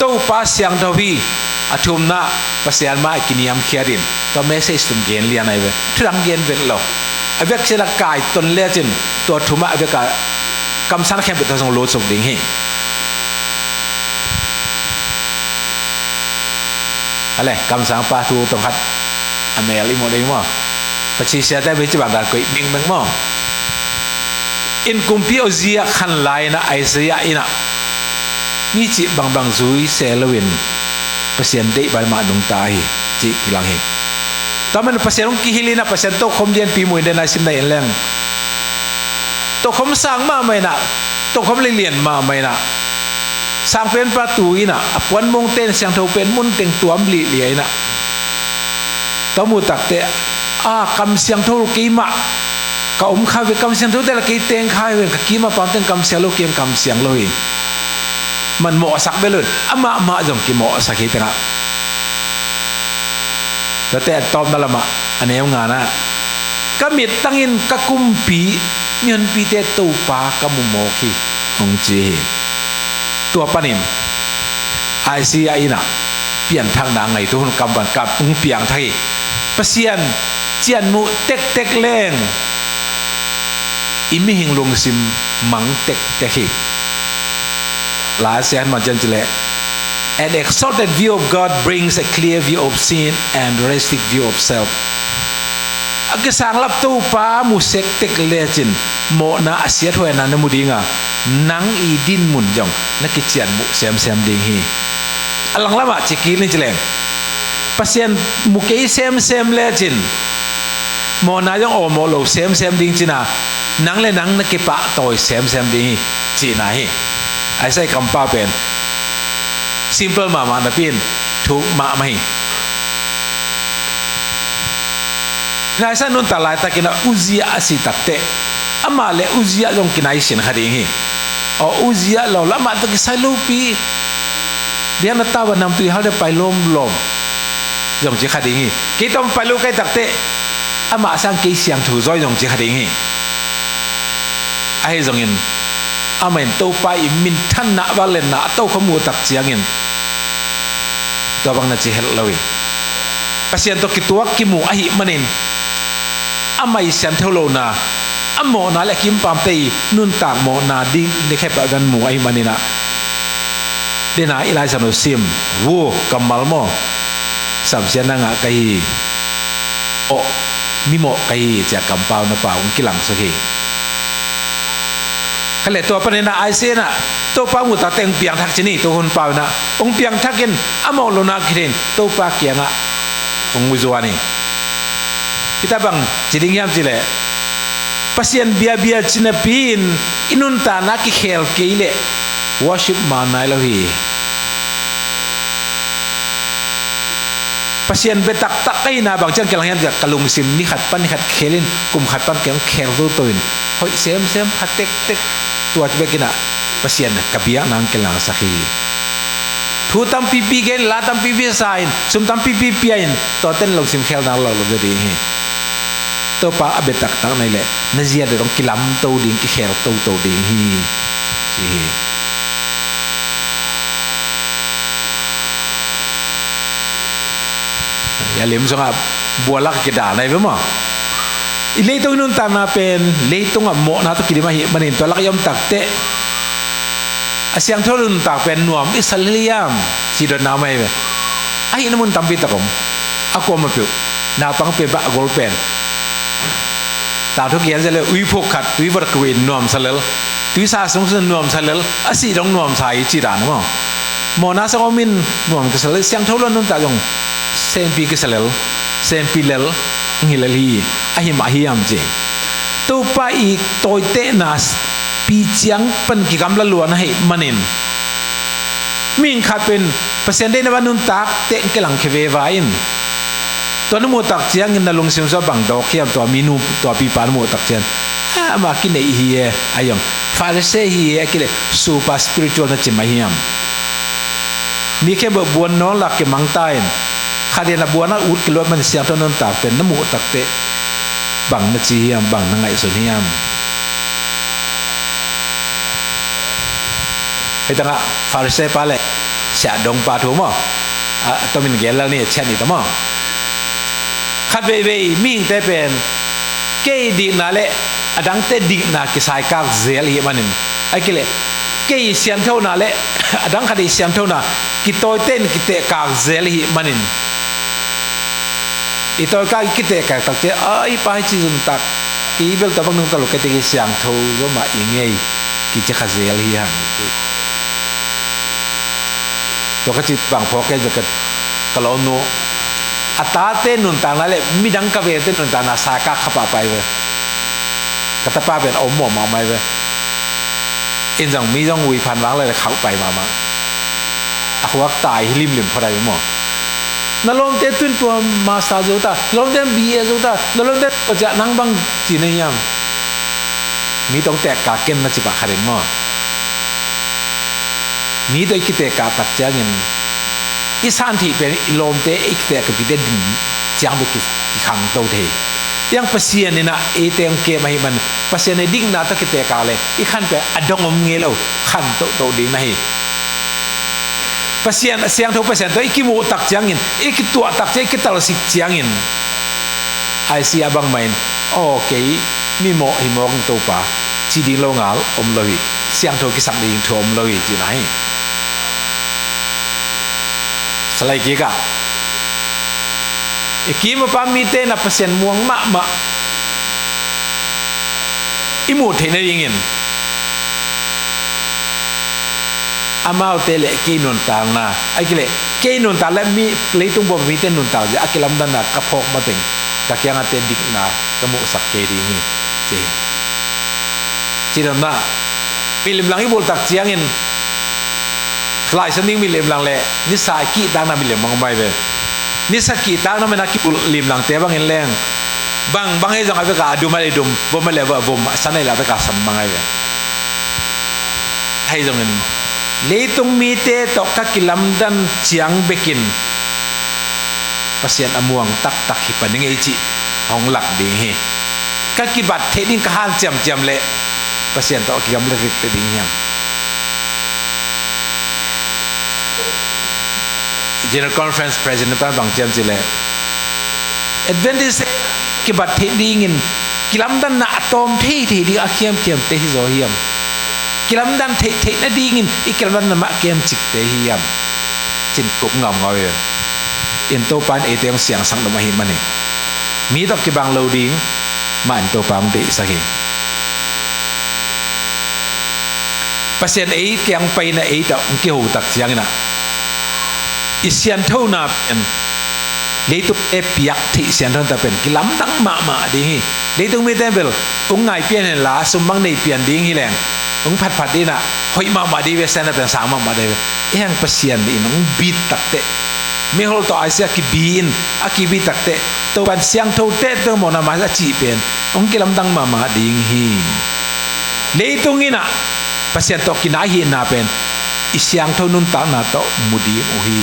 Topa siangtho hi. A thumna, Pasian mah a kiniamkhiat in. Tua message tum gen lian ahi ve. Thudang gen vet lo. A vekcil a kai ton lecin tua thumah a veka kamsang khempeuh tawh zong lutsuk ding hi. Ale, kamsangpa thu tong khat a mel i mu ding maw? Paci siate bei ci bang dan koih mengmeng maw? In kumpi Uzziah khan lai-in ah Isaiah in ah mi cih bangbang zui se loin Pasian deih bai mah nungta hi cih kilang hi. Tua man Pasian hong kihilh in ah Pasian tokhom lianpi mu in den a sim na in leng, tokhom sang mahmah in ah, tokhom lilian mahmah in ah, sangpenpa tu in ah, a puanmongte in siangtho pen mun teng tuam lihliah in ah, tua mu takte, a, kam siangtho lo keimah ka om kha ve, kam siangthote la kei teng kha ve, ka kima pamte in kam siang lo kei in kam siang lo hi. Man mawhsak bel un, amah mah zong kimawhsak hi tengah. Tuate a tawpna lamah a neu ngana, ka mittangin ka kumpi, mihonpite Topa ka mu mawk hi, hong ci hi. Tua panin Isaiah in ah pianthakna ngei tu hun kam pan kap hong piangthak hi. Pasian cianmuh tektek leng i mihing lungsim mang tektek hi. La a sian man cian cileh, an exalted view of God brings a clear view of sin and realistic view of self. A kisanglap Topa mu sektek lecin mawhna a siathuaina na mu dinga, nang i dinmun zong na kicianmuh semsem ding hi. A langlamah cikil ni cileng, Pasian mu kei semsem lecin mawhna zong awmawh lo semsem ding cina, nang le nang na kipahtawi semsem ding hi cihna hi. Isaiah kampau pen simple mahmah napi in thuk mahmah hi. Isaiah nuntak laitakin ah Uzziah a si takteh, amah le Uzziah zong kinaisin kha ding hi. Aw, Uzziah lo lamah tawh kisai lopi, biakna tau a namtui halte pai lawmlawm zong ci kha ding hi. Kei tawh pai lo kai takteh, amah sang kei siangtho zawi zong ci kha ding hi. Ahi zongin amah in Topa i minthanna, vangliatna a tokhom muh tak ciangin tua bang na ci helh lo hi. Pasian tawh kituak kimu ahih manin amah i siangtho lohna, a mawhna le a kimpamte i nuntak mawhna ding ni khepah van mu ahih manin ah, dena i Lai Siangtho sim, vu kammal maw, samsiatna ngah ka hi, aw, mimawh ka hi, cia kampau na pau hong kilangsuk hi. Kha le tua panin ah Isaiah in ah Topa muh takte hong piangthak ci ni, tua hun pau in ah hong piangthakin a mawh lohna khit in Topa kiangah hong zuan hi. Hita bang ci ding hiam cileh, Pasian biabia ci napi in i nuntakna kikhel kei leh worship man nai lo hi. Pasian bia taktak ahihna bang ciang kilang hiam ciah, ka lungsim ni khat pan ni khat khelin, kum khat pan kiang khel toto in, hoih semsem, pha tektek, tua bekin ah Pasian ka biakna hong kilangsak hi. Thu tampipi gen, la tampipi sa in, sum tampipi pia in, tua ten lungsim khelna lo lo ding hi. Topa a bia taktak nai leh na zia dong kilamto ding, kikhel toto ding hi, ci hi. A lim sungah bualak kidal nai ve maw? I leitung i nuntakna pen leitungah mawhna tawh kidim ahih manin tua lak i om takteh a siangtho nuntak pen nuam i sa lel hiam, ci dotna om ahi ve. Ahihna mun tampi tak om. A kuamah peuh naupang pen bah a gol pen tangthu kian zel le uiphuk khat tuivot khuh in nuamsa lel, tuisa sung sung nuamsa lel, a sih dong nuamsa hi ci dan maw? Mawhna sung om in nuam kisa lel, siangtho lo nuntak zong sempi kisa lel, sempi lel, hi lel hi, ahi mah hiam ci. Topa i tawitehna pi ciang pan kigamla luan ahih manin mihing khat pen Pasian deihna bang nuntak teh kilang khia veva in. Tua na muh tak ciangin na lungsim sua bang dawk hiam, tua mi nu, tua pipa na muh tak ciang, ah, ama kineih hi e, a hiong Pharisee hi e, a kileh super spiritual na ci mah hiam? Mi khempeuh buan nawn la kimang ta in, khat in a buan a ut kiluat man siangtho nuntak pen na muh takteh bang na ci hiam, bang na ngaihsun hiam? Hei tangah Pharisee pa le siahdong pa thu maw? A, a tomin gel lal ni, a chiat ni ta maw? Khat veivei mihingte pen kei dikna le a dangte dikna kisaikak zel ahih manin, a kileh kei sianthona le a dang khat i sianthona kitawite in kitehkak zel ahih manin, i tawikak i kitehkak takte, a, i pa hi ci zuntak, kei bel tua bang nungta lo kei te kei siangtho zo mah i ngei kici kha zel hi hang. Tua ka ci bang phawk kei ka, ka lawmnu a tate nuntakna le midang ka velte nuntakna saikak kha pahpai ve. Ka tapa pen a om mawh mahmah ve. In zong mi zong ui phan vang le khauh pai mahmah. A khuak tai hi limlim phot ai maw? Na lawmte tun tua master zo ta, na lawmte B A zo ta, na lawmte tua ciah nang bang ci na hiam? Mi tawh tehkak ken na ci pah kha ding maw? Mi tawh i kitehkak tak ciangin i san theih pen i lawmte i kitehkak pite din ciang bek ki, kikhangto thei. Tiang Pasian in ah eite hong kem ahih man Pasian i dikna tawh kitehkak le i khan pen a dong om ngei lo, khan tohtoh ding na hi. Pasian a siangtho Pasian tawh i kimuh tak ciangin, i kituah tak ciang, i kitalsik ciangin, Isaiah bangmah in, aw kei mi mawh hi mawk ing Topa, ci ding lo ngal om lo hi, siangtho kisak ding thu om lo hi, ci na hi. Salai kik ah i kim a pa mite na Pasian muang mahmah i muh theih nadingin amaute le kei nuntakna, a kileh kei nuntak le mi leitung bup mite nuntak zia a kilamdanna ka phawk mateng ka kiangate dikna ka muhsak kei ding hi, ci hi. Ci donna milim lang i bulh tak ciangin Lai Siangtho ding milim lang le nisa kihtakna milim bang om ai ve. Nisa kihtakna mena kibulh limlangte bangin leng bang bang hei zong a veka a dum a le dum, vom a le vom, a san a le a veka san bang ai ve. Hei zongin leitung mite tawh ka kilamdan ciang bekin Pasian a muang taktak hi pa ning ei cih hong lak ding hi. Ka kibat theih ding ka hanciamciam leh Pasian tawh a kigamla rikte ding hiam? General Conference President pan bang ciam cileh Adventist kibat theih dingin kilamdanna a tawm theithei ding a khiamkhiamte hi zaw hiam? Kilamdan theihtheih nadingin i kilamdanna mah kiamcikte hi hiam? Cin kup ngamngau hi. In Topa in eite hong siangsak dom ahih manin mi tawh kibang lo ding mah in Topa hong deihsak hi. Pasian ei kiang paina ei tawh hong kiho tak ciangin ah i sianthona pen leitungte piak theih sianthonate pen kilamdang mahmah ding hi. Leitung mite bel hong ngai pian henla sum bang nei pian ding hi leng hong phatphat ding ah hoih mahmah ding ve, sianthona pen sang mahmah ding ve. Ei hang Pasian in hong bit takteh, mihol tawh Isaiah kibi in a kibi takteh Topa in siangthote tawh mawhna mah a cih pen hong kilamdang mahmah ding hi. Leitung in ah Pasian tawh kinai hihna pen i siangtho nuntakna tawh mu ding uh hi.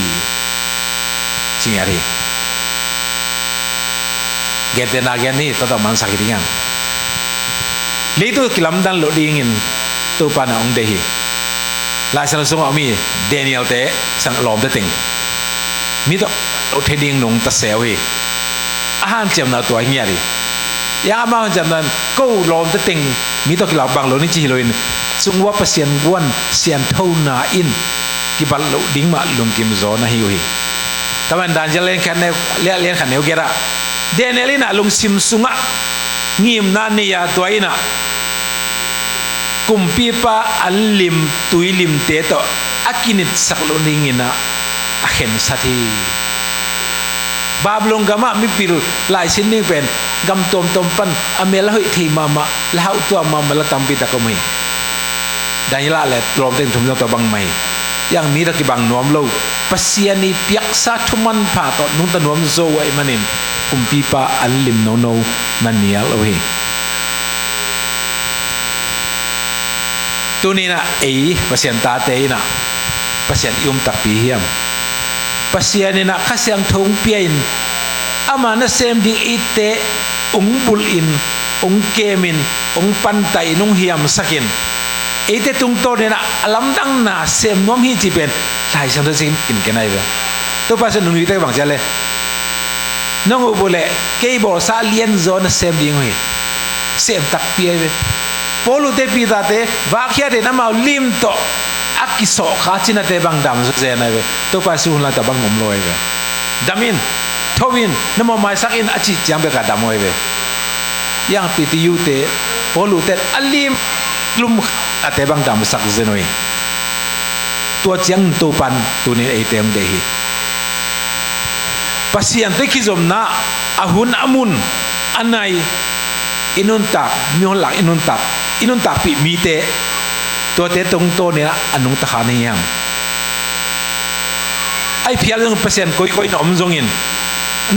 Ci ngiat hi. Gentehna gen ni, tawtawh mansak hi ding hiam? Leitung kilamdan loh dingin Topa na hong deih hi. Lai Siangtho sungah a om hi, Daniel te, siang lawmte teng mi tawh loh thei ding nungta seu hi. A hanciamna tua hi ngiat hi. Ia amau hanciamna in ko lawmte teng mi tawh kilak bang lo ni ci hi loin sung ua Pasian guan sianthona in kibat loh ding mah lungkim zaw na hi uh hi. Taman Daniel lian khat neu, lian, lian khat neu giat ah Daniel in ah lungsim sungah ngimna nei a tua in ah kumpipa an lim tui limte tawh a kinitsak loh dingin ah a khensat hi. Babylon gamah mipil laisin ding pen gam tuamtuam pan a mel a hoih thei mahmah, la hauh tuam mahmah la tampi tak om hi. Daniel ah le lawmte in thum zong tua bang mah hi. Iang mi tawh kibang nuam lo, Pasian i piaksa thumanpha tawh nungta nuam zo ahih manin kumpipa an lim nono na nial uh hi. Tuni in ah ei Pasian tate in ah Pasian i um takpi hiam? Pasian in ah Kha Siangtho hong pia in, ama nasem ding eite hong bulh in, hong kem in, hong pantah in, hong hiamsak in, eite tungtawn in ah a lamdangna sem nuam hi cih pen Lai Siangtho sim in gen ahi ve. Topa Jesu nungzuite bang ci a le, nong uh uh leh kei bawlsa lianzaw na sem ding uh hi. Sem takpi ahi ve. Paulu te, Peter te, vakkhiat in amau lim tawh a kisawh kha cinate bang dam zaw zen ahi ve. Topa Jesu hun lai tawh bang om lo ahi ve. Dam in, tho in, na mawh maisak in a cih ciang bek a dam uh ahi ve. Iang Peter te, Paulu te a lim lum khate bang damsak zen uh hi. Tua ciang Topan tunin eite hong deih hi. Pasian tawh i kizopna a hun, a mun, a nai, i nuntak, mihon lak i nuntak, i nuntakpih mite, tuate tungtawn in ah a nungta kha na hi hiam? Ai phial zong Pasian koikoi na om zongin,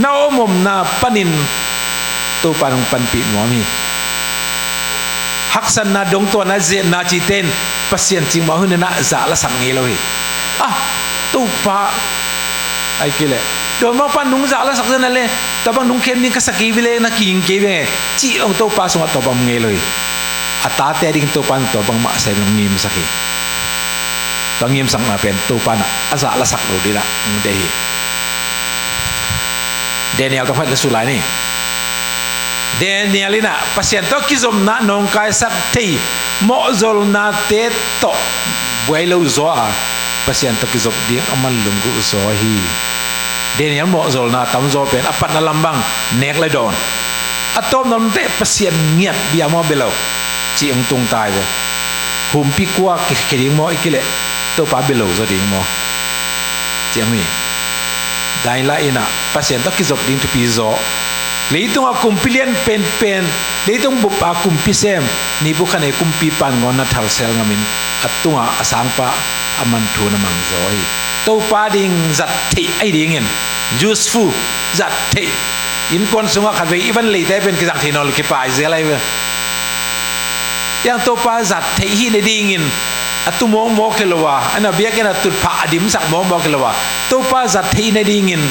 na om omna panin Topa nong panpih nuam hi. Haksatna, dongtuahna, ziatna cihte in Pasian cih mah hun in ah zah lasak ngei lo hi. Ah, Topa, ai kei leh, dawn bang pan nong zah lasak zen a le, tua bang nong khen ding ka sa kei ve le, na kiging kei ve nge, cih hong Topa sungah tua bang ngei lo hi. A tate a ding Topa in tua bang mah sem nong ngimsak hi. Tua ngimsakna pen Topa in ah a zah lasak lo ding in ah hong deih hi. Daniel tawh khat la su lai ni. Daniel in ah Pasian tawh kizopna nawngkaisak thei mawhzolnate tawh buai lo zaw a, Pasian tawh kizop ding a man lunggulh zaw hi. Daniel mawhzolna tamzaw pen a patna lam bang nek le dawn, a tawpna lamte Pasian ngiat bia maw, bia lo cih hong tung ta hi ve. Humpi kua kikhia ding maw, i kei leh Topa bia lo zaw ding maw, cih hong hi. Daniel in ah Pasian tawh kizop ding thupi zaw. Leitungah kumpi lian penpen, leitung bup a kumpi sem Nebukhadnezzar kumpipa in ngawn na thalsel ngamin a tungah a sangpa a man thu na mang zaw hi. Topa ding zat theih ahi dingin, useful, zat theih. Innkuan sungah khatvei i van leite pen kizang thei nawn lo, kipai zel ahi ve. Iang Topa zat theih hih na dingin a tu mawkmawk hi lo a, a na biakinn a tutphah a dimsak mawkmawk hi lo a, Topa zat theih na dingin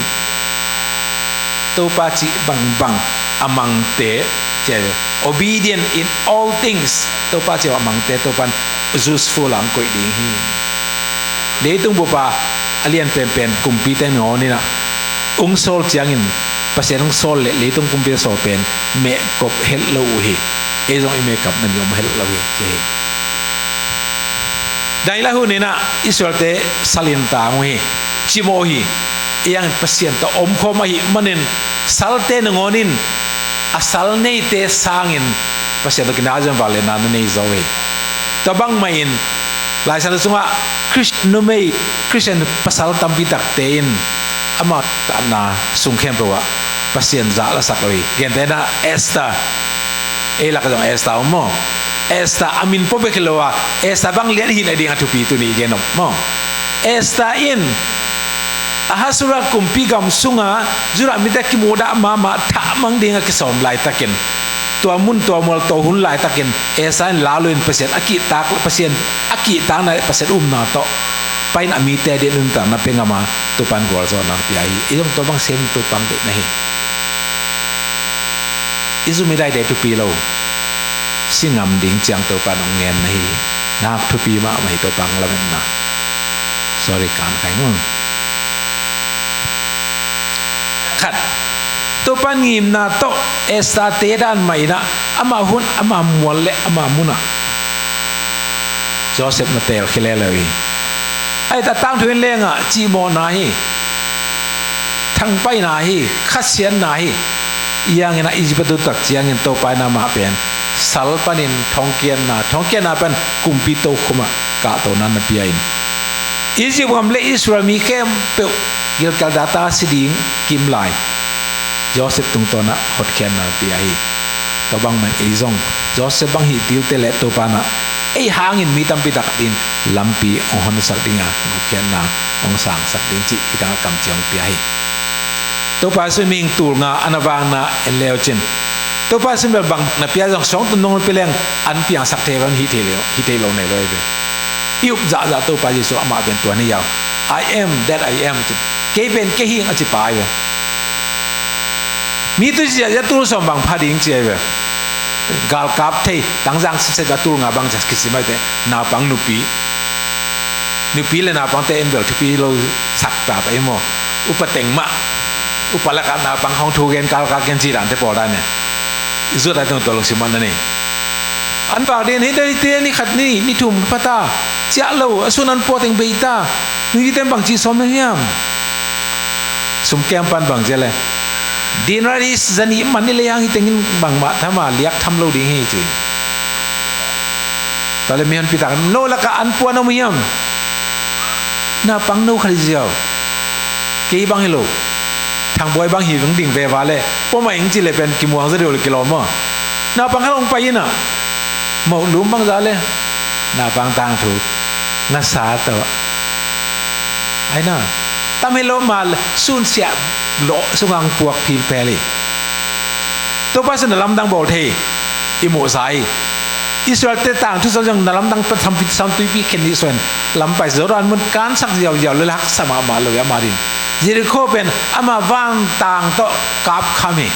Topa cih bangbang a mangte, ci a, obedient in all things, Topa cih a mangte Topan useful a hong koih ding hi. Leitung bup a a lian penpen kumpite ngawn in ah hong sawl ciangin, Pasian hong sawl leh leitung kumpite sawl pen mehkop helh lo uh hi. Ei zong i mehkop na ni om helh lo hi, ci hi. Daniel hun in ah Israelte sal in tang uh hi, cimawh uh hi. Iang Pasian tawh omkhawm ahih manin salte nangawn in a sal neite sangin Pasian tawh kinai zong vangliatna na nei zaw uh hi. Tua bangmah in Lai Siangtho sungah Khris-, numei Khristian pasal tampi takte in amau tatna sung khempeuh ah Pasian zah lasak lo hi. Gentehna Esther, ei lakah zong Esther om maw? Esther a min pua bek hi lo a, Esther bang lian hih na ding a thupi tuni i gen om maw? Esther in Ahasuera kumpi gam sunga Judah mite kimudah mahmah thahmang ding a kisawm laitakin, tua mun tua mual tua hun laitakin Esther in lau lo in Pasian a kihtak, Pasian a kihtakna, Pasian upna tawh pai in a mite a diah nuntakna pia ngam a, Topan gualzawhna pia hi. I zong tua bang sem Topan deihna hi. I zum i daite thupi lo. Si ngam ding ciang Topan hong ngen na hi. Nak thupi mahmah hi Topan lametna. Sorry, kan khai ngun. Khat, Topan ngimna tawh Esther te dan mah in ah, ama hun, ama mual le ama munah Joseph na teel khia lel lo hi. Ai ta tangthu in lengah cihmawhna hi, thangpaihna hi, khasiatna hi. Iang in ah Egypt a tu tak ciangin Topa in amah pen sal panin thongkiatna, thongkiatna pan kumpi tokhom ah kahtohna na pia in, Egypt gam le Israel mi khempeuh gilkial data si ding kim lai Joseph tungtawn ah hotkhiatna pia hi. Tua bangmah ei zong Joseph bang hih dilte le Topa in ah ei hangin mi tampi tak in lampi hong honsak ding a, gupkhiatna hong sangsak ding cih i tangah kamciam hong pia hi. Topa Jesu mihing tul nga a na vakna en le uh cin, Topa Jesu bel bang na pia zong suangtum nong pia leng an piangsak thei lo, hih thei lo, hih thei lo nei lo hi ve. I up zahzah Topa Jesu amah pen tua ni yau. I am that I am, ci. Kei pen kei hi ing, a ci pa hi ve. Mi tu zia zia tul sawm bang pha ding, ci hi ve. Galkap thei, tangzang sitset a tul nga bang zia kisim a hite, naupang nupi. Nupi le naupangte in bel thupi lo sak ta ta hi maw. Upa teng mah. Upa lakah naupang hong thu gen, kalkal gen ci dante pawl dan e. I zuat a teng tua lungsim mah na nei. An vak den hite, hite, ni khat ni, ni thum pha ta. Ciah lo, a sun an pua teng bei ta. Nui hite bang ci sawm na hiam. Sum kem pan bang zia le. Dinari zani man ni le hang hi tengin bangmah tham a liak tham lo ding hi ci. Tua le mi hon pitak, no lakah an pua na mu hiam. Naupang no khat hi ziau. Kei bang hi lo. Thangbuai bang hi veng ding veva le. Pua mah ing ci le pen kimuang za deuh le kilawm maw. Naupang khat hong pai in a. Moh lum bang za le. Naupang tangthu. Ngasa tawh. Ai na. Tam hi lo ma le. Sunsiah lawh sungah puak philphel hi. Topa sung na lamdang bawl thei. I muhsa hi. Israel-te tangthu zong na lamdang pan sampi, samtuipi khen ni suan. Lam pai Jordan mun kansak ziauziau le haksa mahmah lo hi ama din. Jericho pen ama vantang tawh kapkham hi.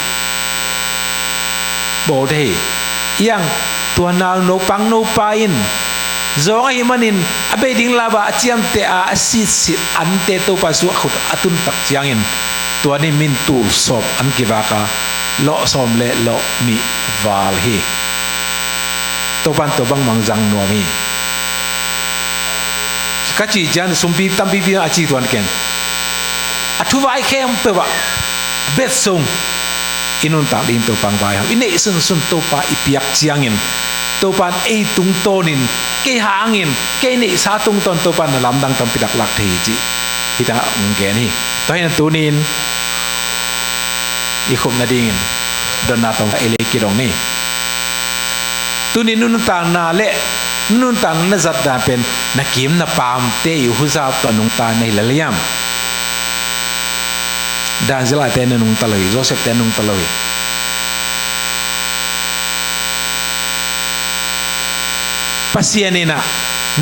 Bawl thei hi. Iang tua naupang nopa in zawng ahih manin a bei ding lava a ciamteh a, a sitsit ante Topa sung a khut a tun tak ciangin tua ni min tul sawm an kivak a, lawh sawm le lawh nih val hi. Topan tua bangmah zang nuam hi. Ka ci ciang sumpi tampipi a ci tuan ken. A thuvai khempeuh ah bet sung i nuntak ding Topa hong vai hang. I neih sunsun Topa i piak ciangin Topan ei tungtawnin, kei hangin, kei neihsa tungtawn Topan na lamdang tampi tak lak thei hi ci. Hita hong gen hi. Tua hi na tunin i khop nadingin dotna tawh ei le kidong ni. Tuni nuntakna le nuntakna na zatna pen na kim na pamte i huzap tawh nungta na hi lel hiam. Daniel-te na nungta lo hi, Joseph-te na nungta lo hi. Pasian in ah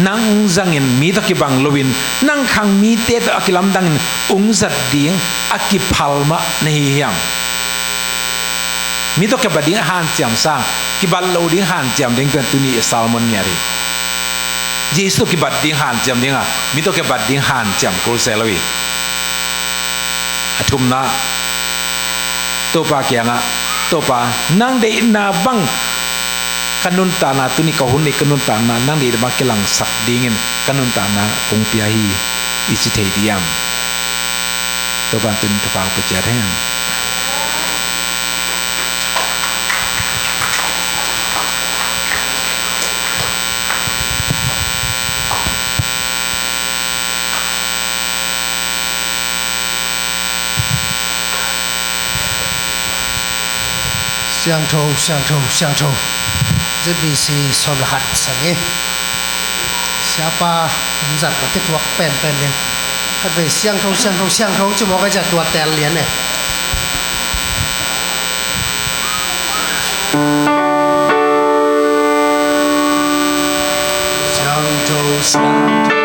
nang zangin mi tawh kibang loin nang khang mite tawh a kilamdangin ung zat ding a kiphal mah na hi hiam. Mi tawh kibat ding a hanciam sang, kibat lo ding hanciam ding pen tuni i sermon ngiat hi. Jesu tawh kibat ding hanciam ding a, mi tawh kibat ding hanciam kul se lo hi. A thumna, Topa kiangah, Topa, nang deihna bang ka nuntakna, tuni ka hun nei ka nuntakna nang deihna bang kilangsak dingin ka nuntakna kong pia hi, i ci thei diam. Topa in tuni thupha hong pia ciat hen. Siangtho, siangtho, siangtho. Z B C sawm le khat sang hi. Siapa hong zat a kituak penpen ding. Khatvei siangtho, siangtho, siangtho ci mawk a, zia tua tel lian e. Siangtho, siangtho, siangtho.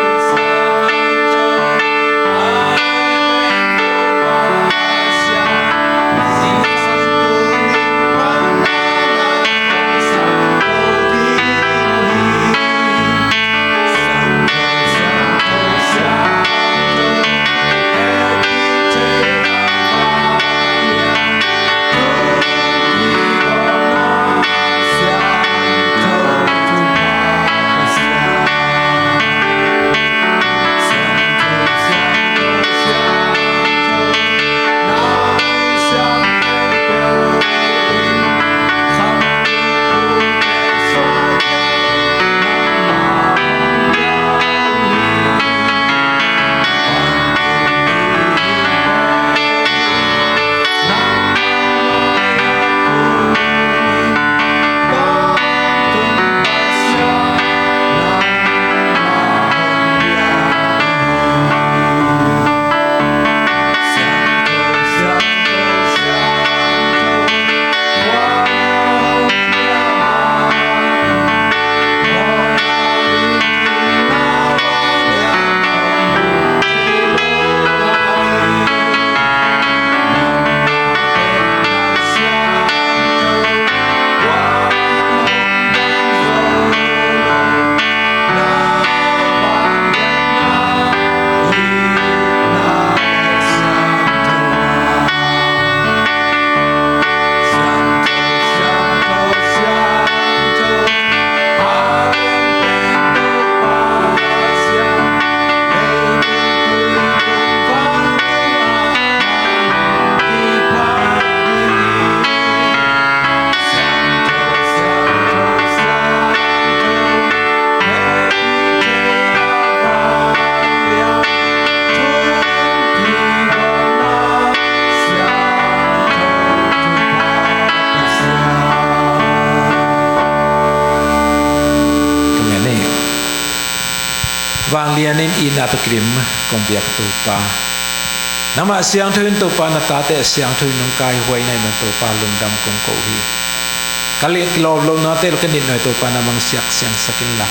Vanglian in itna tawh kidim kong biak Topa, nangmah siangtho in Topa, na tate a siangtho in nong kaihuai na in Topa, lungdam kong ko hi. Ka leh kilawm lohnate lo ka nitnoi Topa, na mangsiak siangsak inla,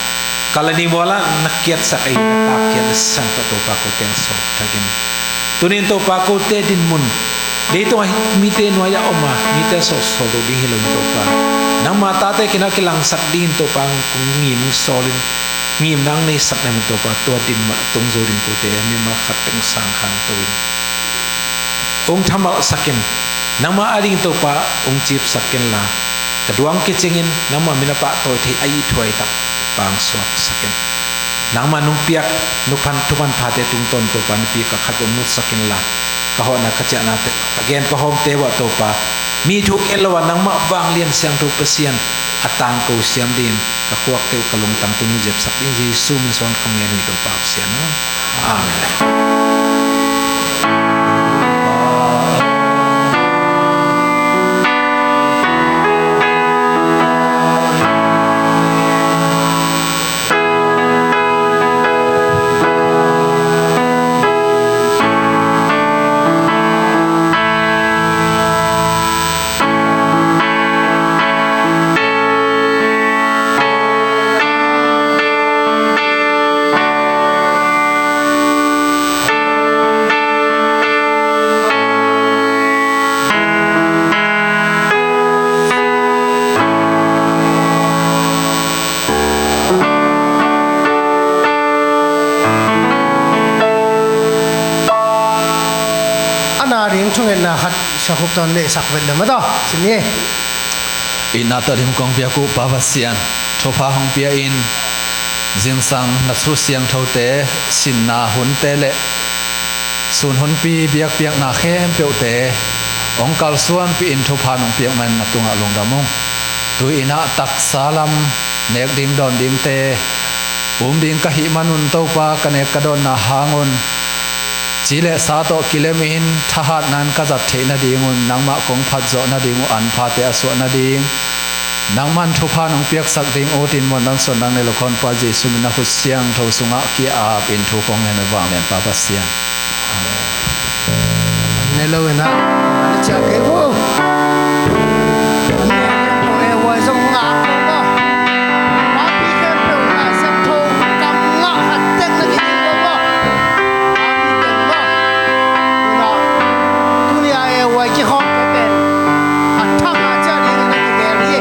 ka la nih mualah na kiatsak ahi na takhiat na sisan tawh Topa kote hong sawlthak in. Tunin Topa kote dinmun, leitungah mite nuai-ah om a, mite sawlsawl lo ding hi loin Topa, nangma tate kinah kilangsak dingin Topa kong ngim sawl in, ngimna hong neisak na min Topa, tua dinmun a tung zo ding kote mimal khat peuh hong sangkhang to in, hong thamalsak in, nangma ading Topa hong cipsak inla, ka duang kicingin nangma min a pahtawi thei a ithuai tak pang suaksak in. Nangma nong piak nuphan thuman phate tungtawn Topa nipi ka khat hong nutsak inla, ka hawhna ka ciahnate, ka gen ka hawmte uah Topa, mi thu kei lo a nangmah vanglian siangtho Pasian a tangko siam dingin ka khuakte uh ka lungtang tungin zepsak ding Jesu min suang kam ngen hi Topa Pasian. Amen. A na ding thungetna khat Sia Khup tawh neihsak vet lem a tawh ci ni. Itna tawh dim kong biak uh Pa Pasian, thupha hong pia in, zingsang na thu siangthote, sinna hunte le sun hunpi biakpiakna khempeuhte hong kalsuanpih in thupha nong piak man na tungah lungdam ung. Tu-in ah taksa lam nek ding dawn dingte um ding ka hih manun Topa, ka nek ka dawnna hangun ci le sa tawh kilem in thahatna in ka zat theih nadingun, nangmah kong phatzawh nading uh anphate a suah nading, nangman thupha nong piaksak ding uh tin muan dang suan dang nei lo khawn Pa Jesu min a khut siangtho sungah ki-ap in thu kong ngen uh vanglian Pa Pasian. Amen. An ne lo in ah, an ciah kei vo. An ne lo e, huai zong ngak lo maw. Papi khempeuh Lai Siangtho kam ngah khat tek na kiding lo maw. Papi pen maw. Tuna, tuni a e huai kikhawm kei pen a thang a ciah ding in a kigel hi.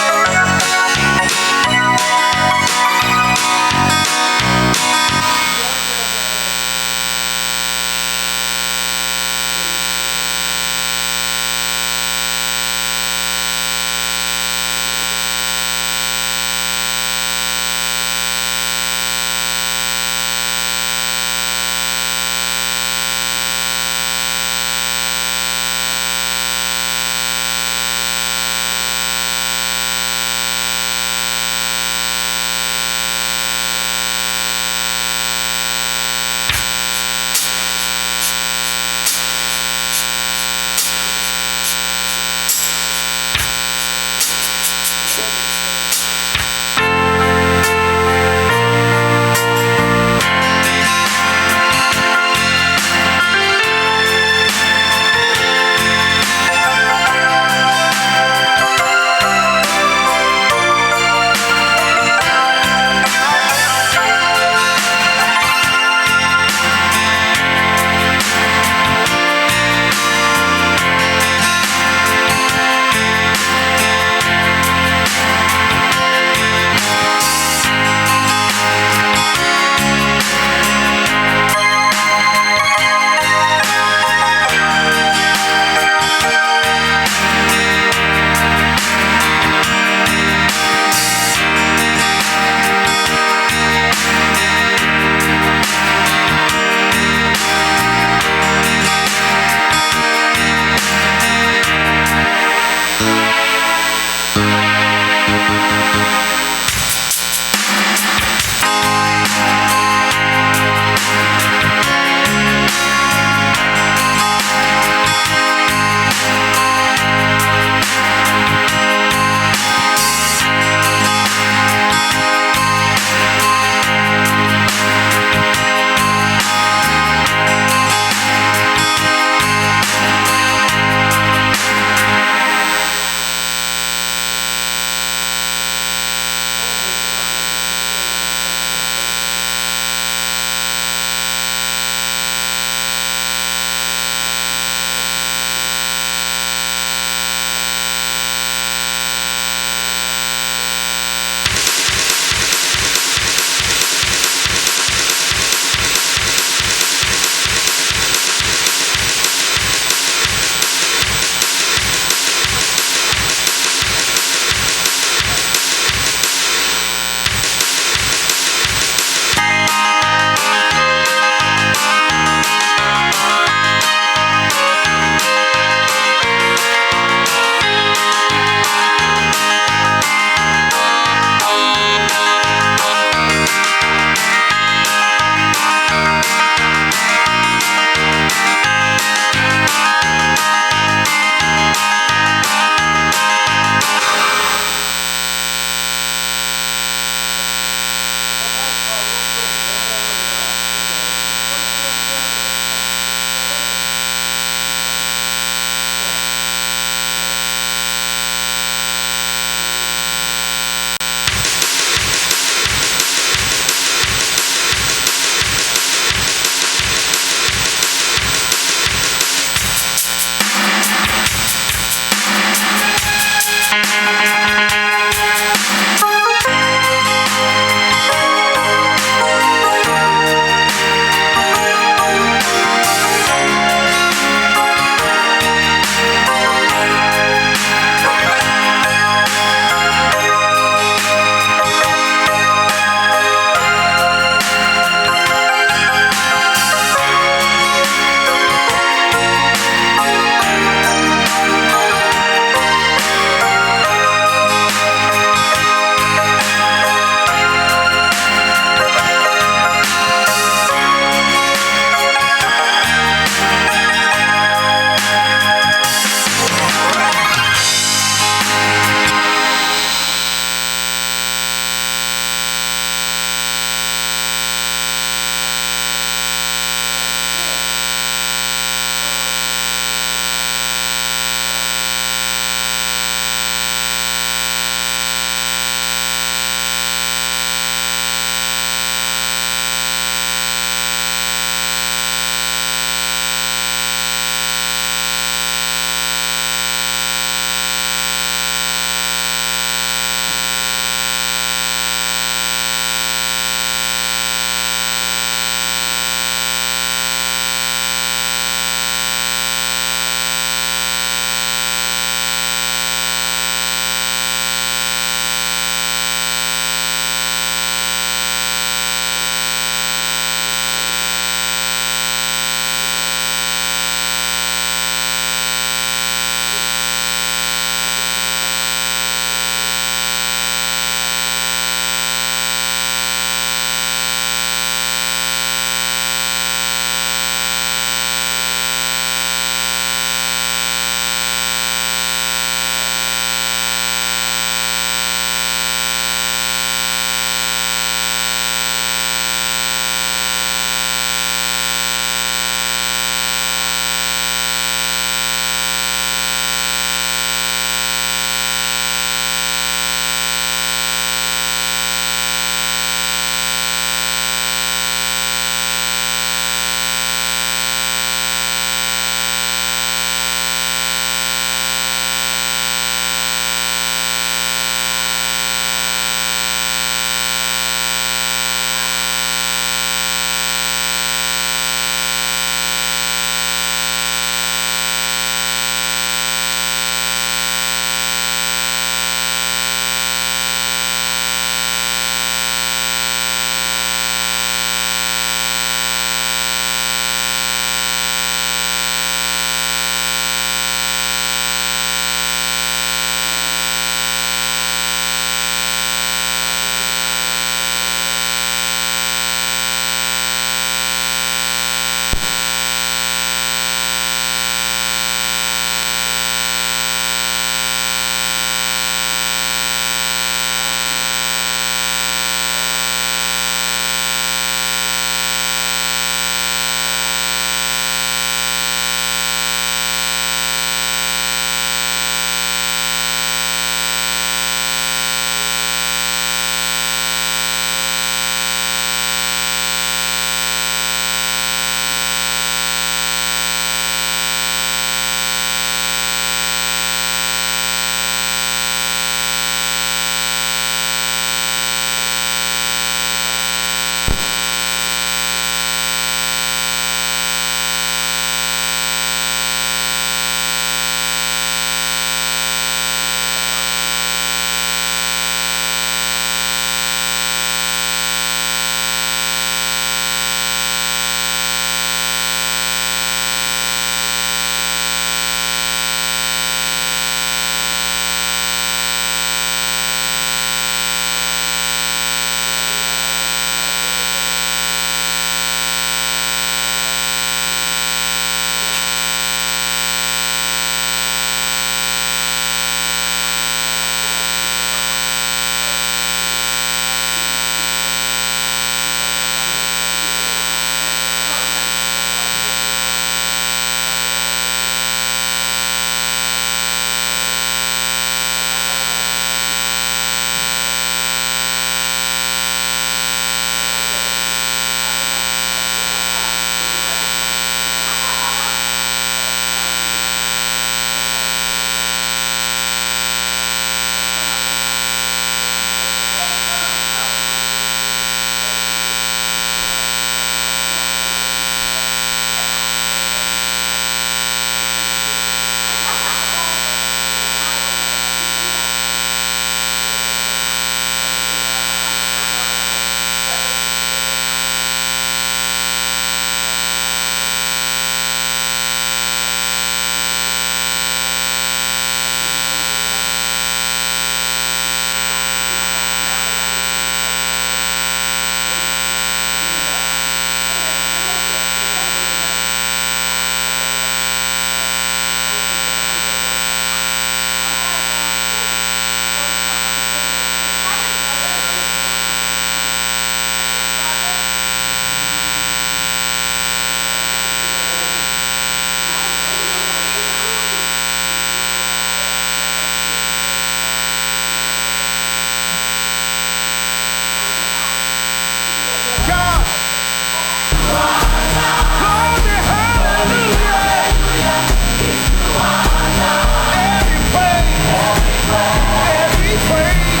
Every praise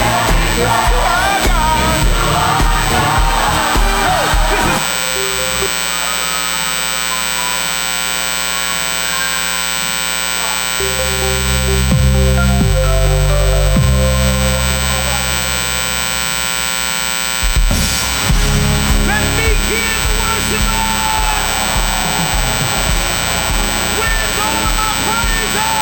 is to our God. Hey, this is Let me hear the worshipers. Where's all of my praises?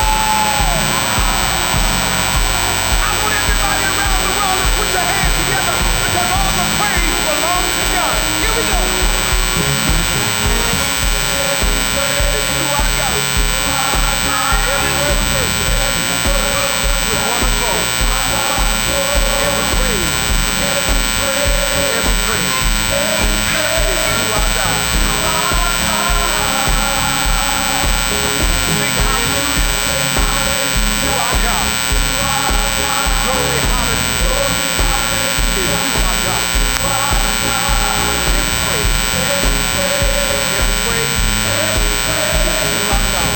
I want everybody around the world to put your hands together because all the praise belongs to God. Here we go. It's to our God. Every word of worship with one accord. Every praise, every praise is to our God. Sing hallelujah to our God. Glory, hallelujah is to our God. Every praise, every praise is to our God.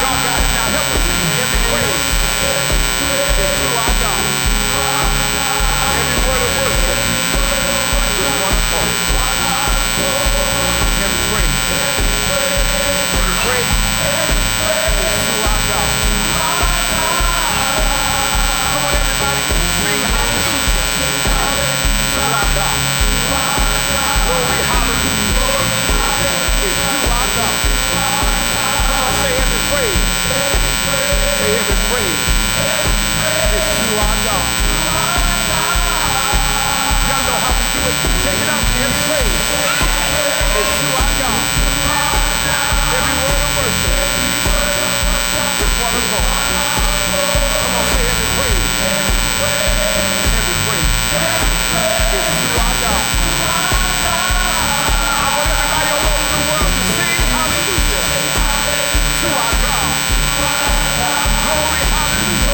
Y'all got it now. Help us sing. Every praise is to our God. Every word of worship is one accord. Every praise, every praise is to our God. Come on, everybody, sing hallelujah to our God. Glory, hallelujah is to our God. Come on, say every praise. Say every praise is to our God. Y'all know how we do it. Take it out. Every praise is to our God. Every word of worship is one accord. Come on, say every praise. Every praise is to our God. I want everybody all over the world to sing hallelujah to our God. Glory, hallelujah.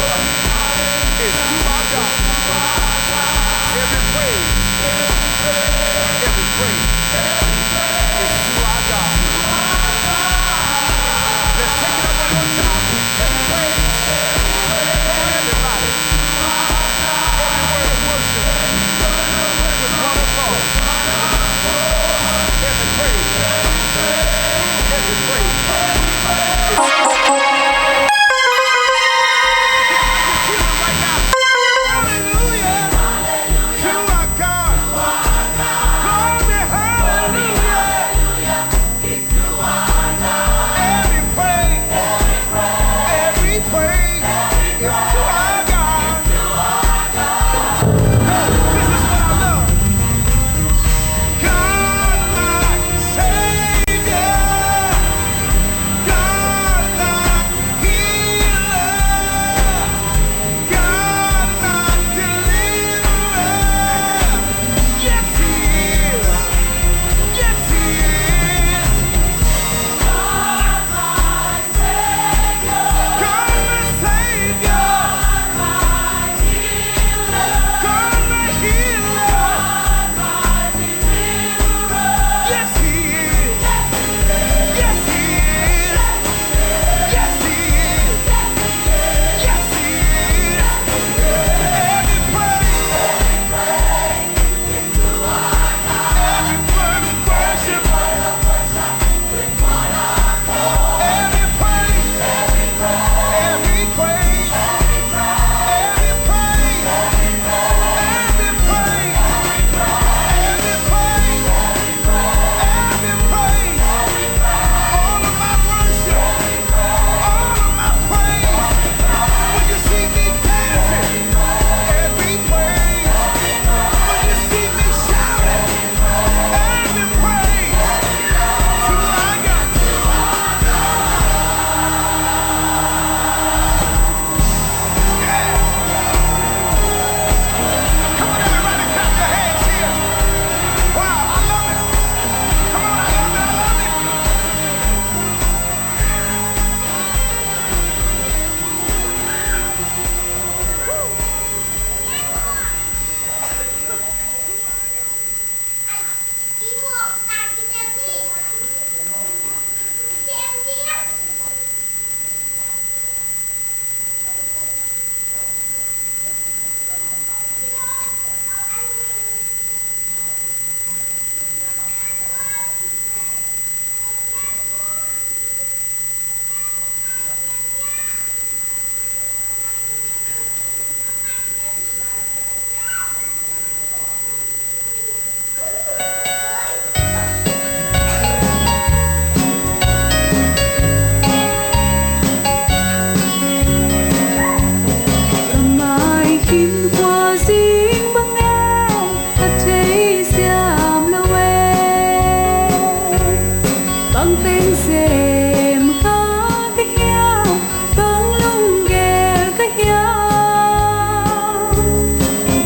hiam?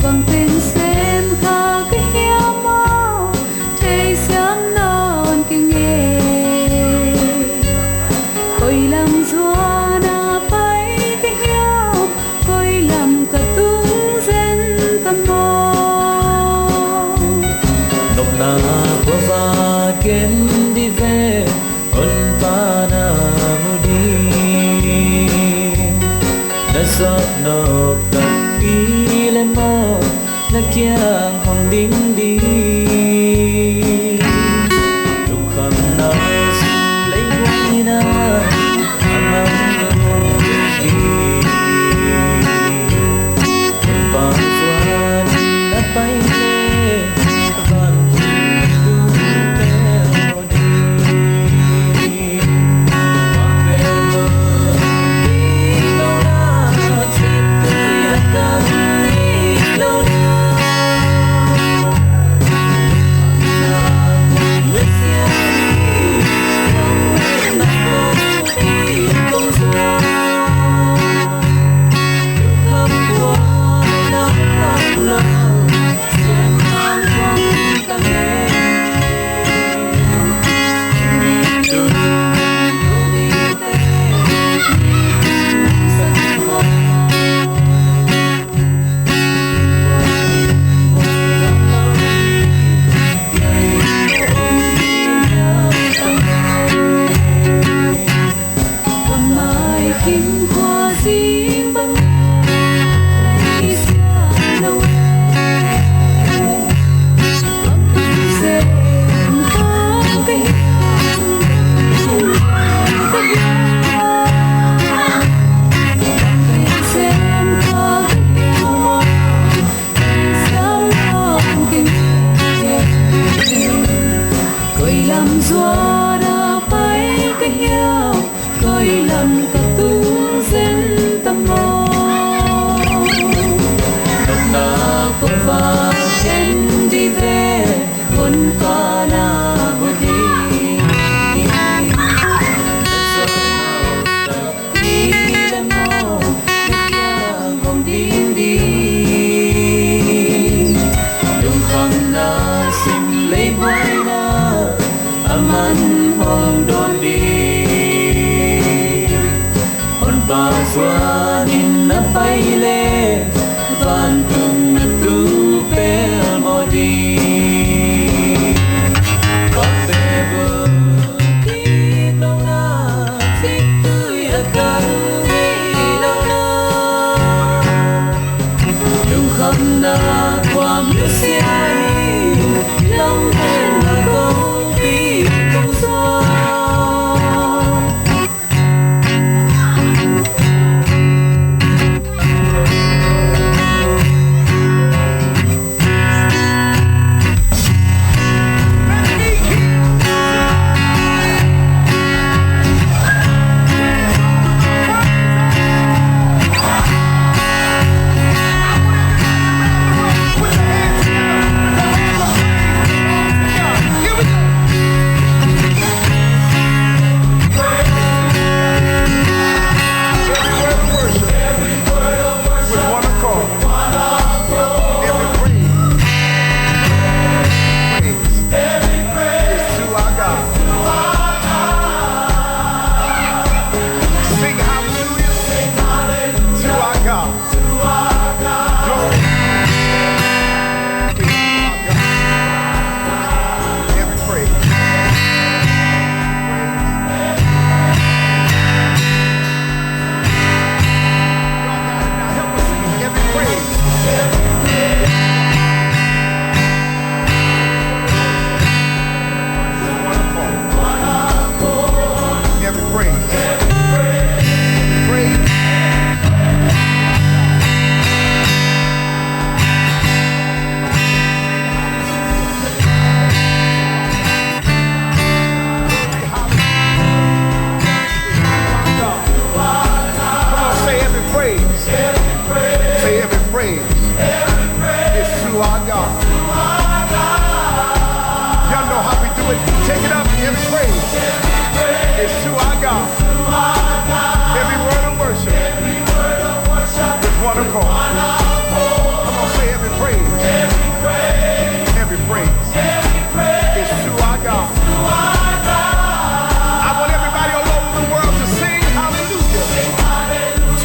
Bang teng sem kha ka hiam aw, theisiam nawn keng e. Koi lam zuan a pai ka hiam, koi lam ka tung zen ta maw? Nopna kua va ken di ve, Honpa na mu ding. Na sawt nop takpi le maw, na kiang hong ding ding. Lungkhamna sum lei buaina, a mang hong ding ding. Honpa zuan na pai le, van tung tel Koi lam zuan a pai ka hiam, koi lam ka tung zen ta maw? Nopna kua va ken di ve, Honpa na mu ding. Lungkhamna sum lei buaina, a man hong dawn ding. Honpa zuan in na pai le, vantung na tung pelmawh ding. Kawte bu kik lo na, ciktui a kan ngei lo na. Lungkhamna kuam nusia in, lamhenna kongpi kong zuan.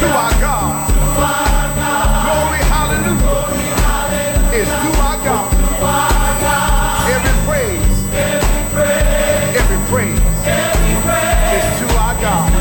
To our God. Glory, hallelujah, is to our God. Every praise, every praise is to our God.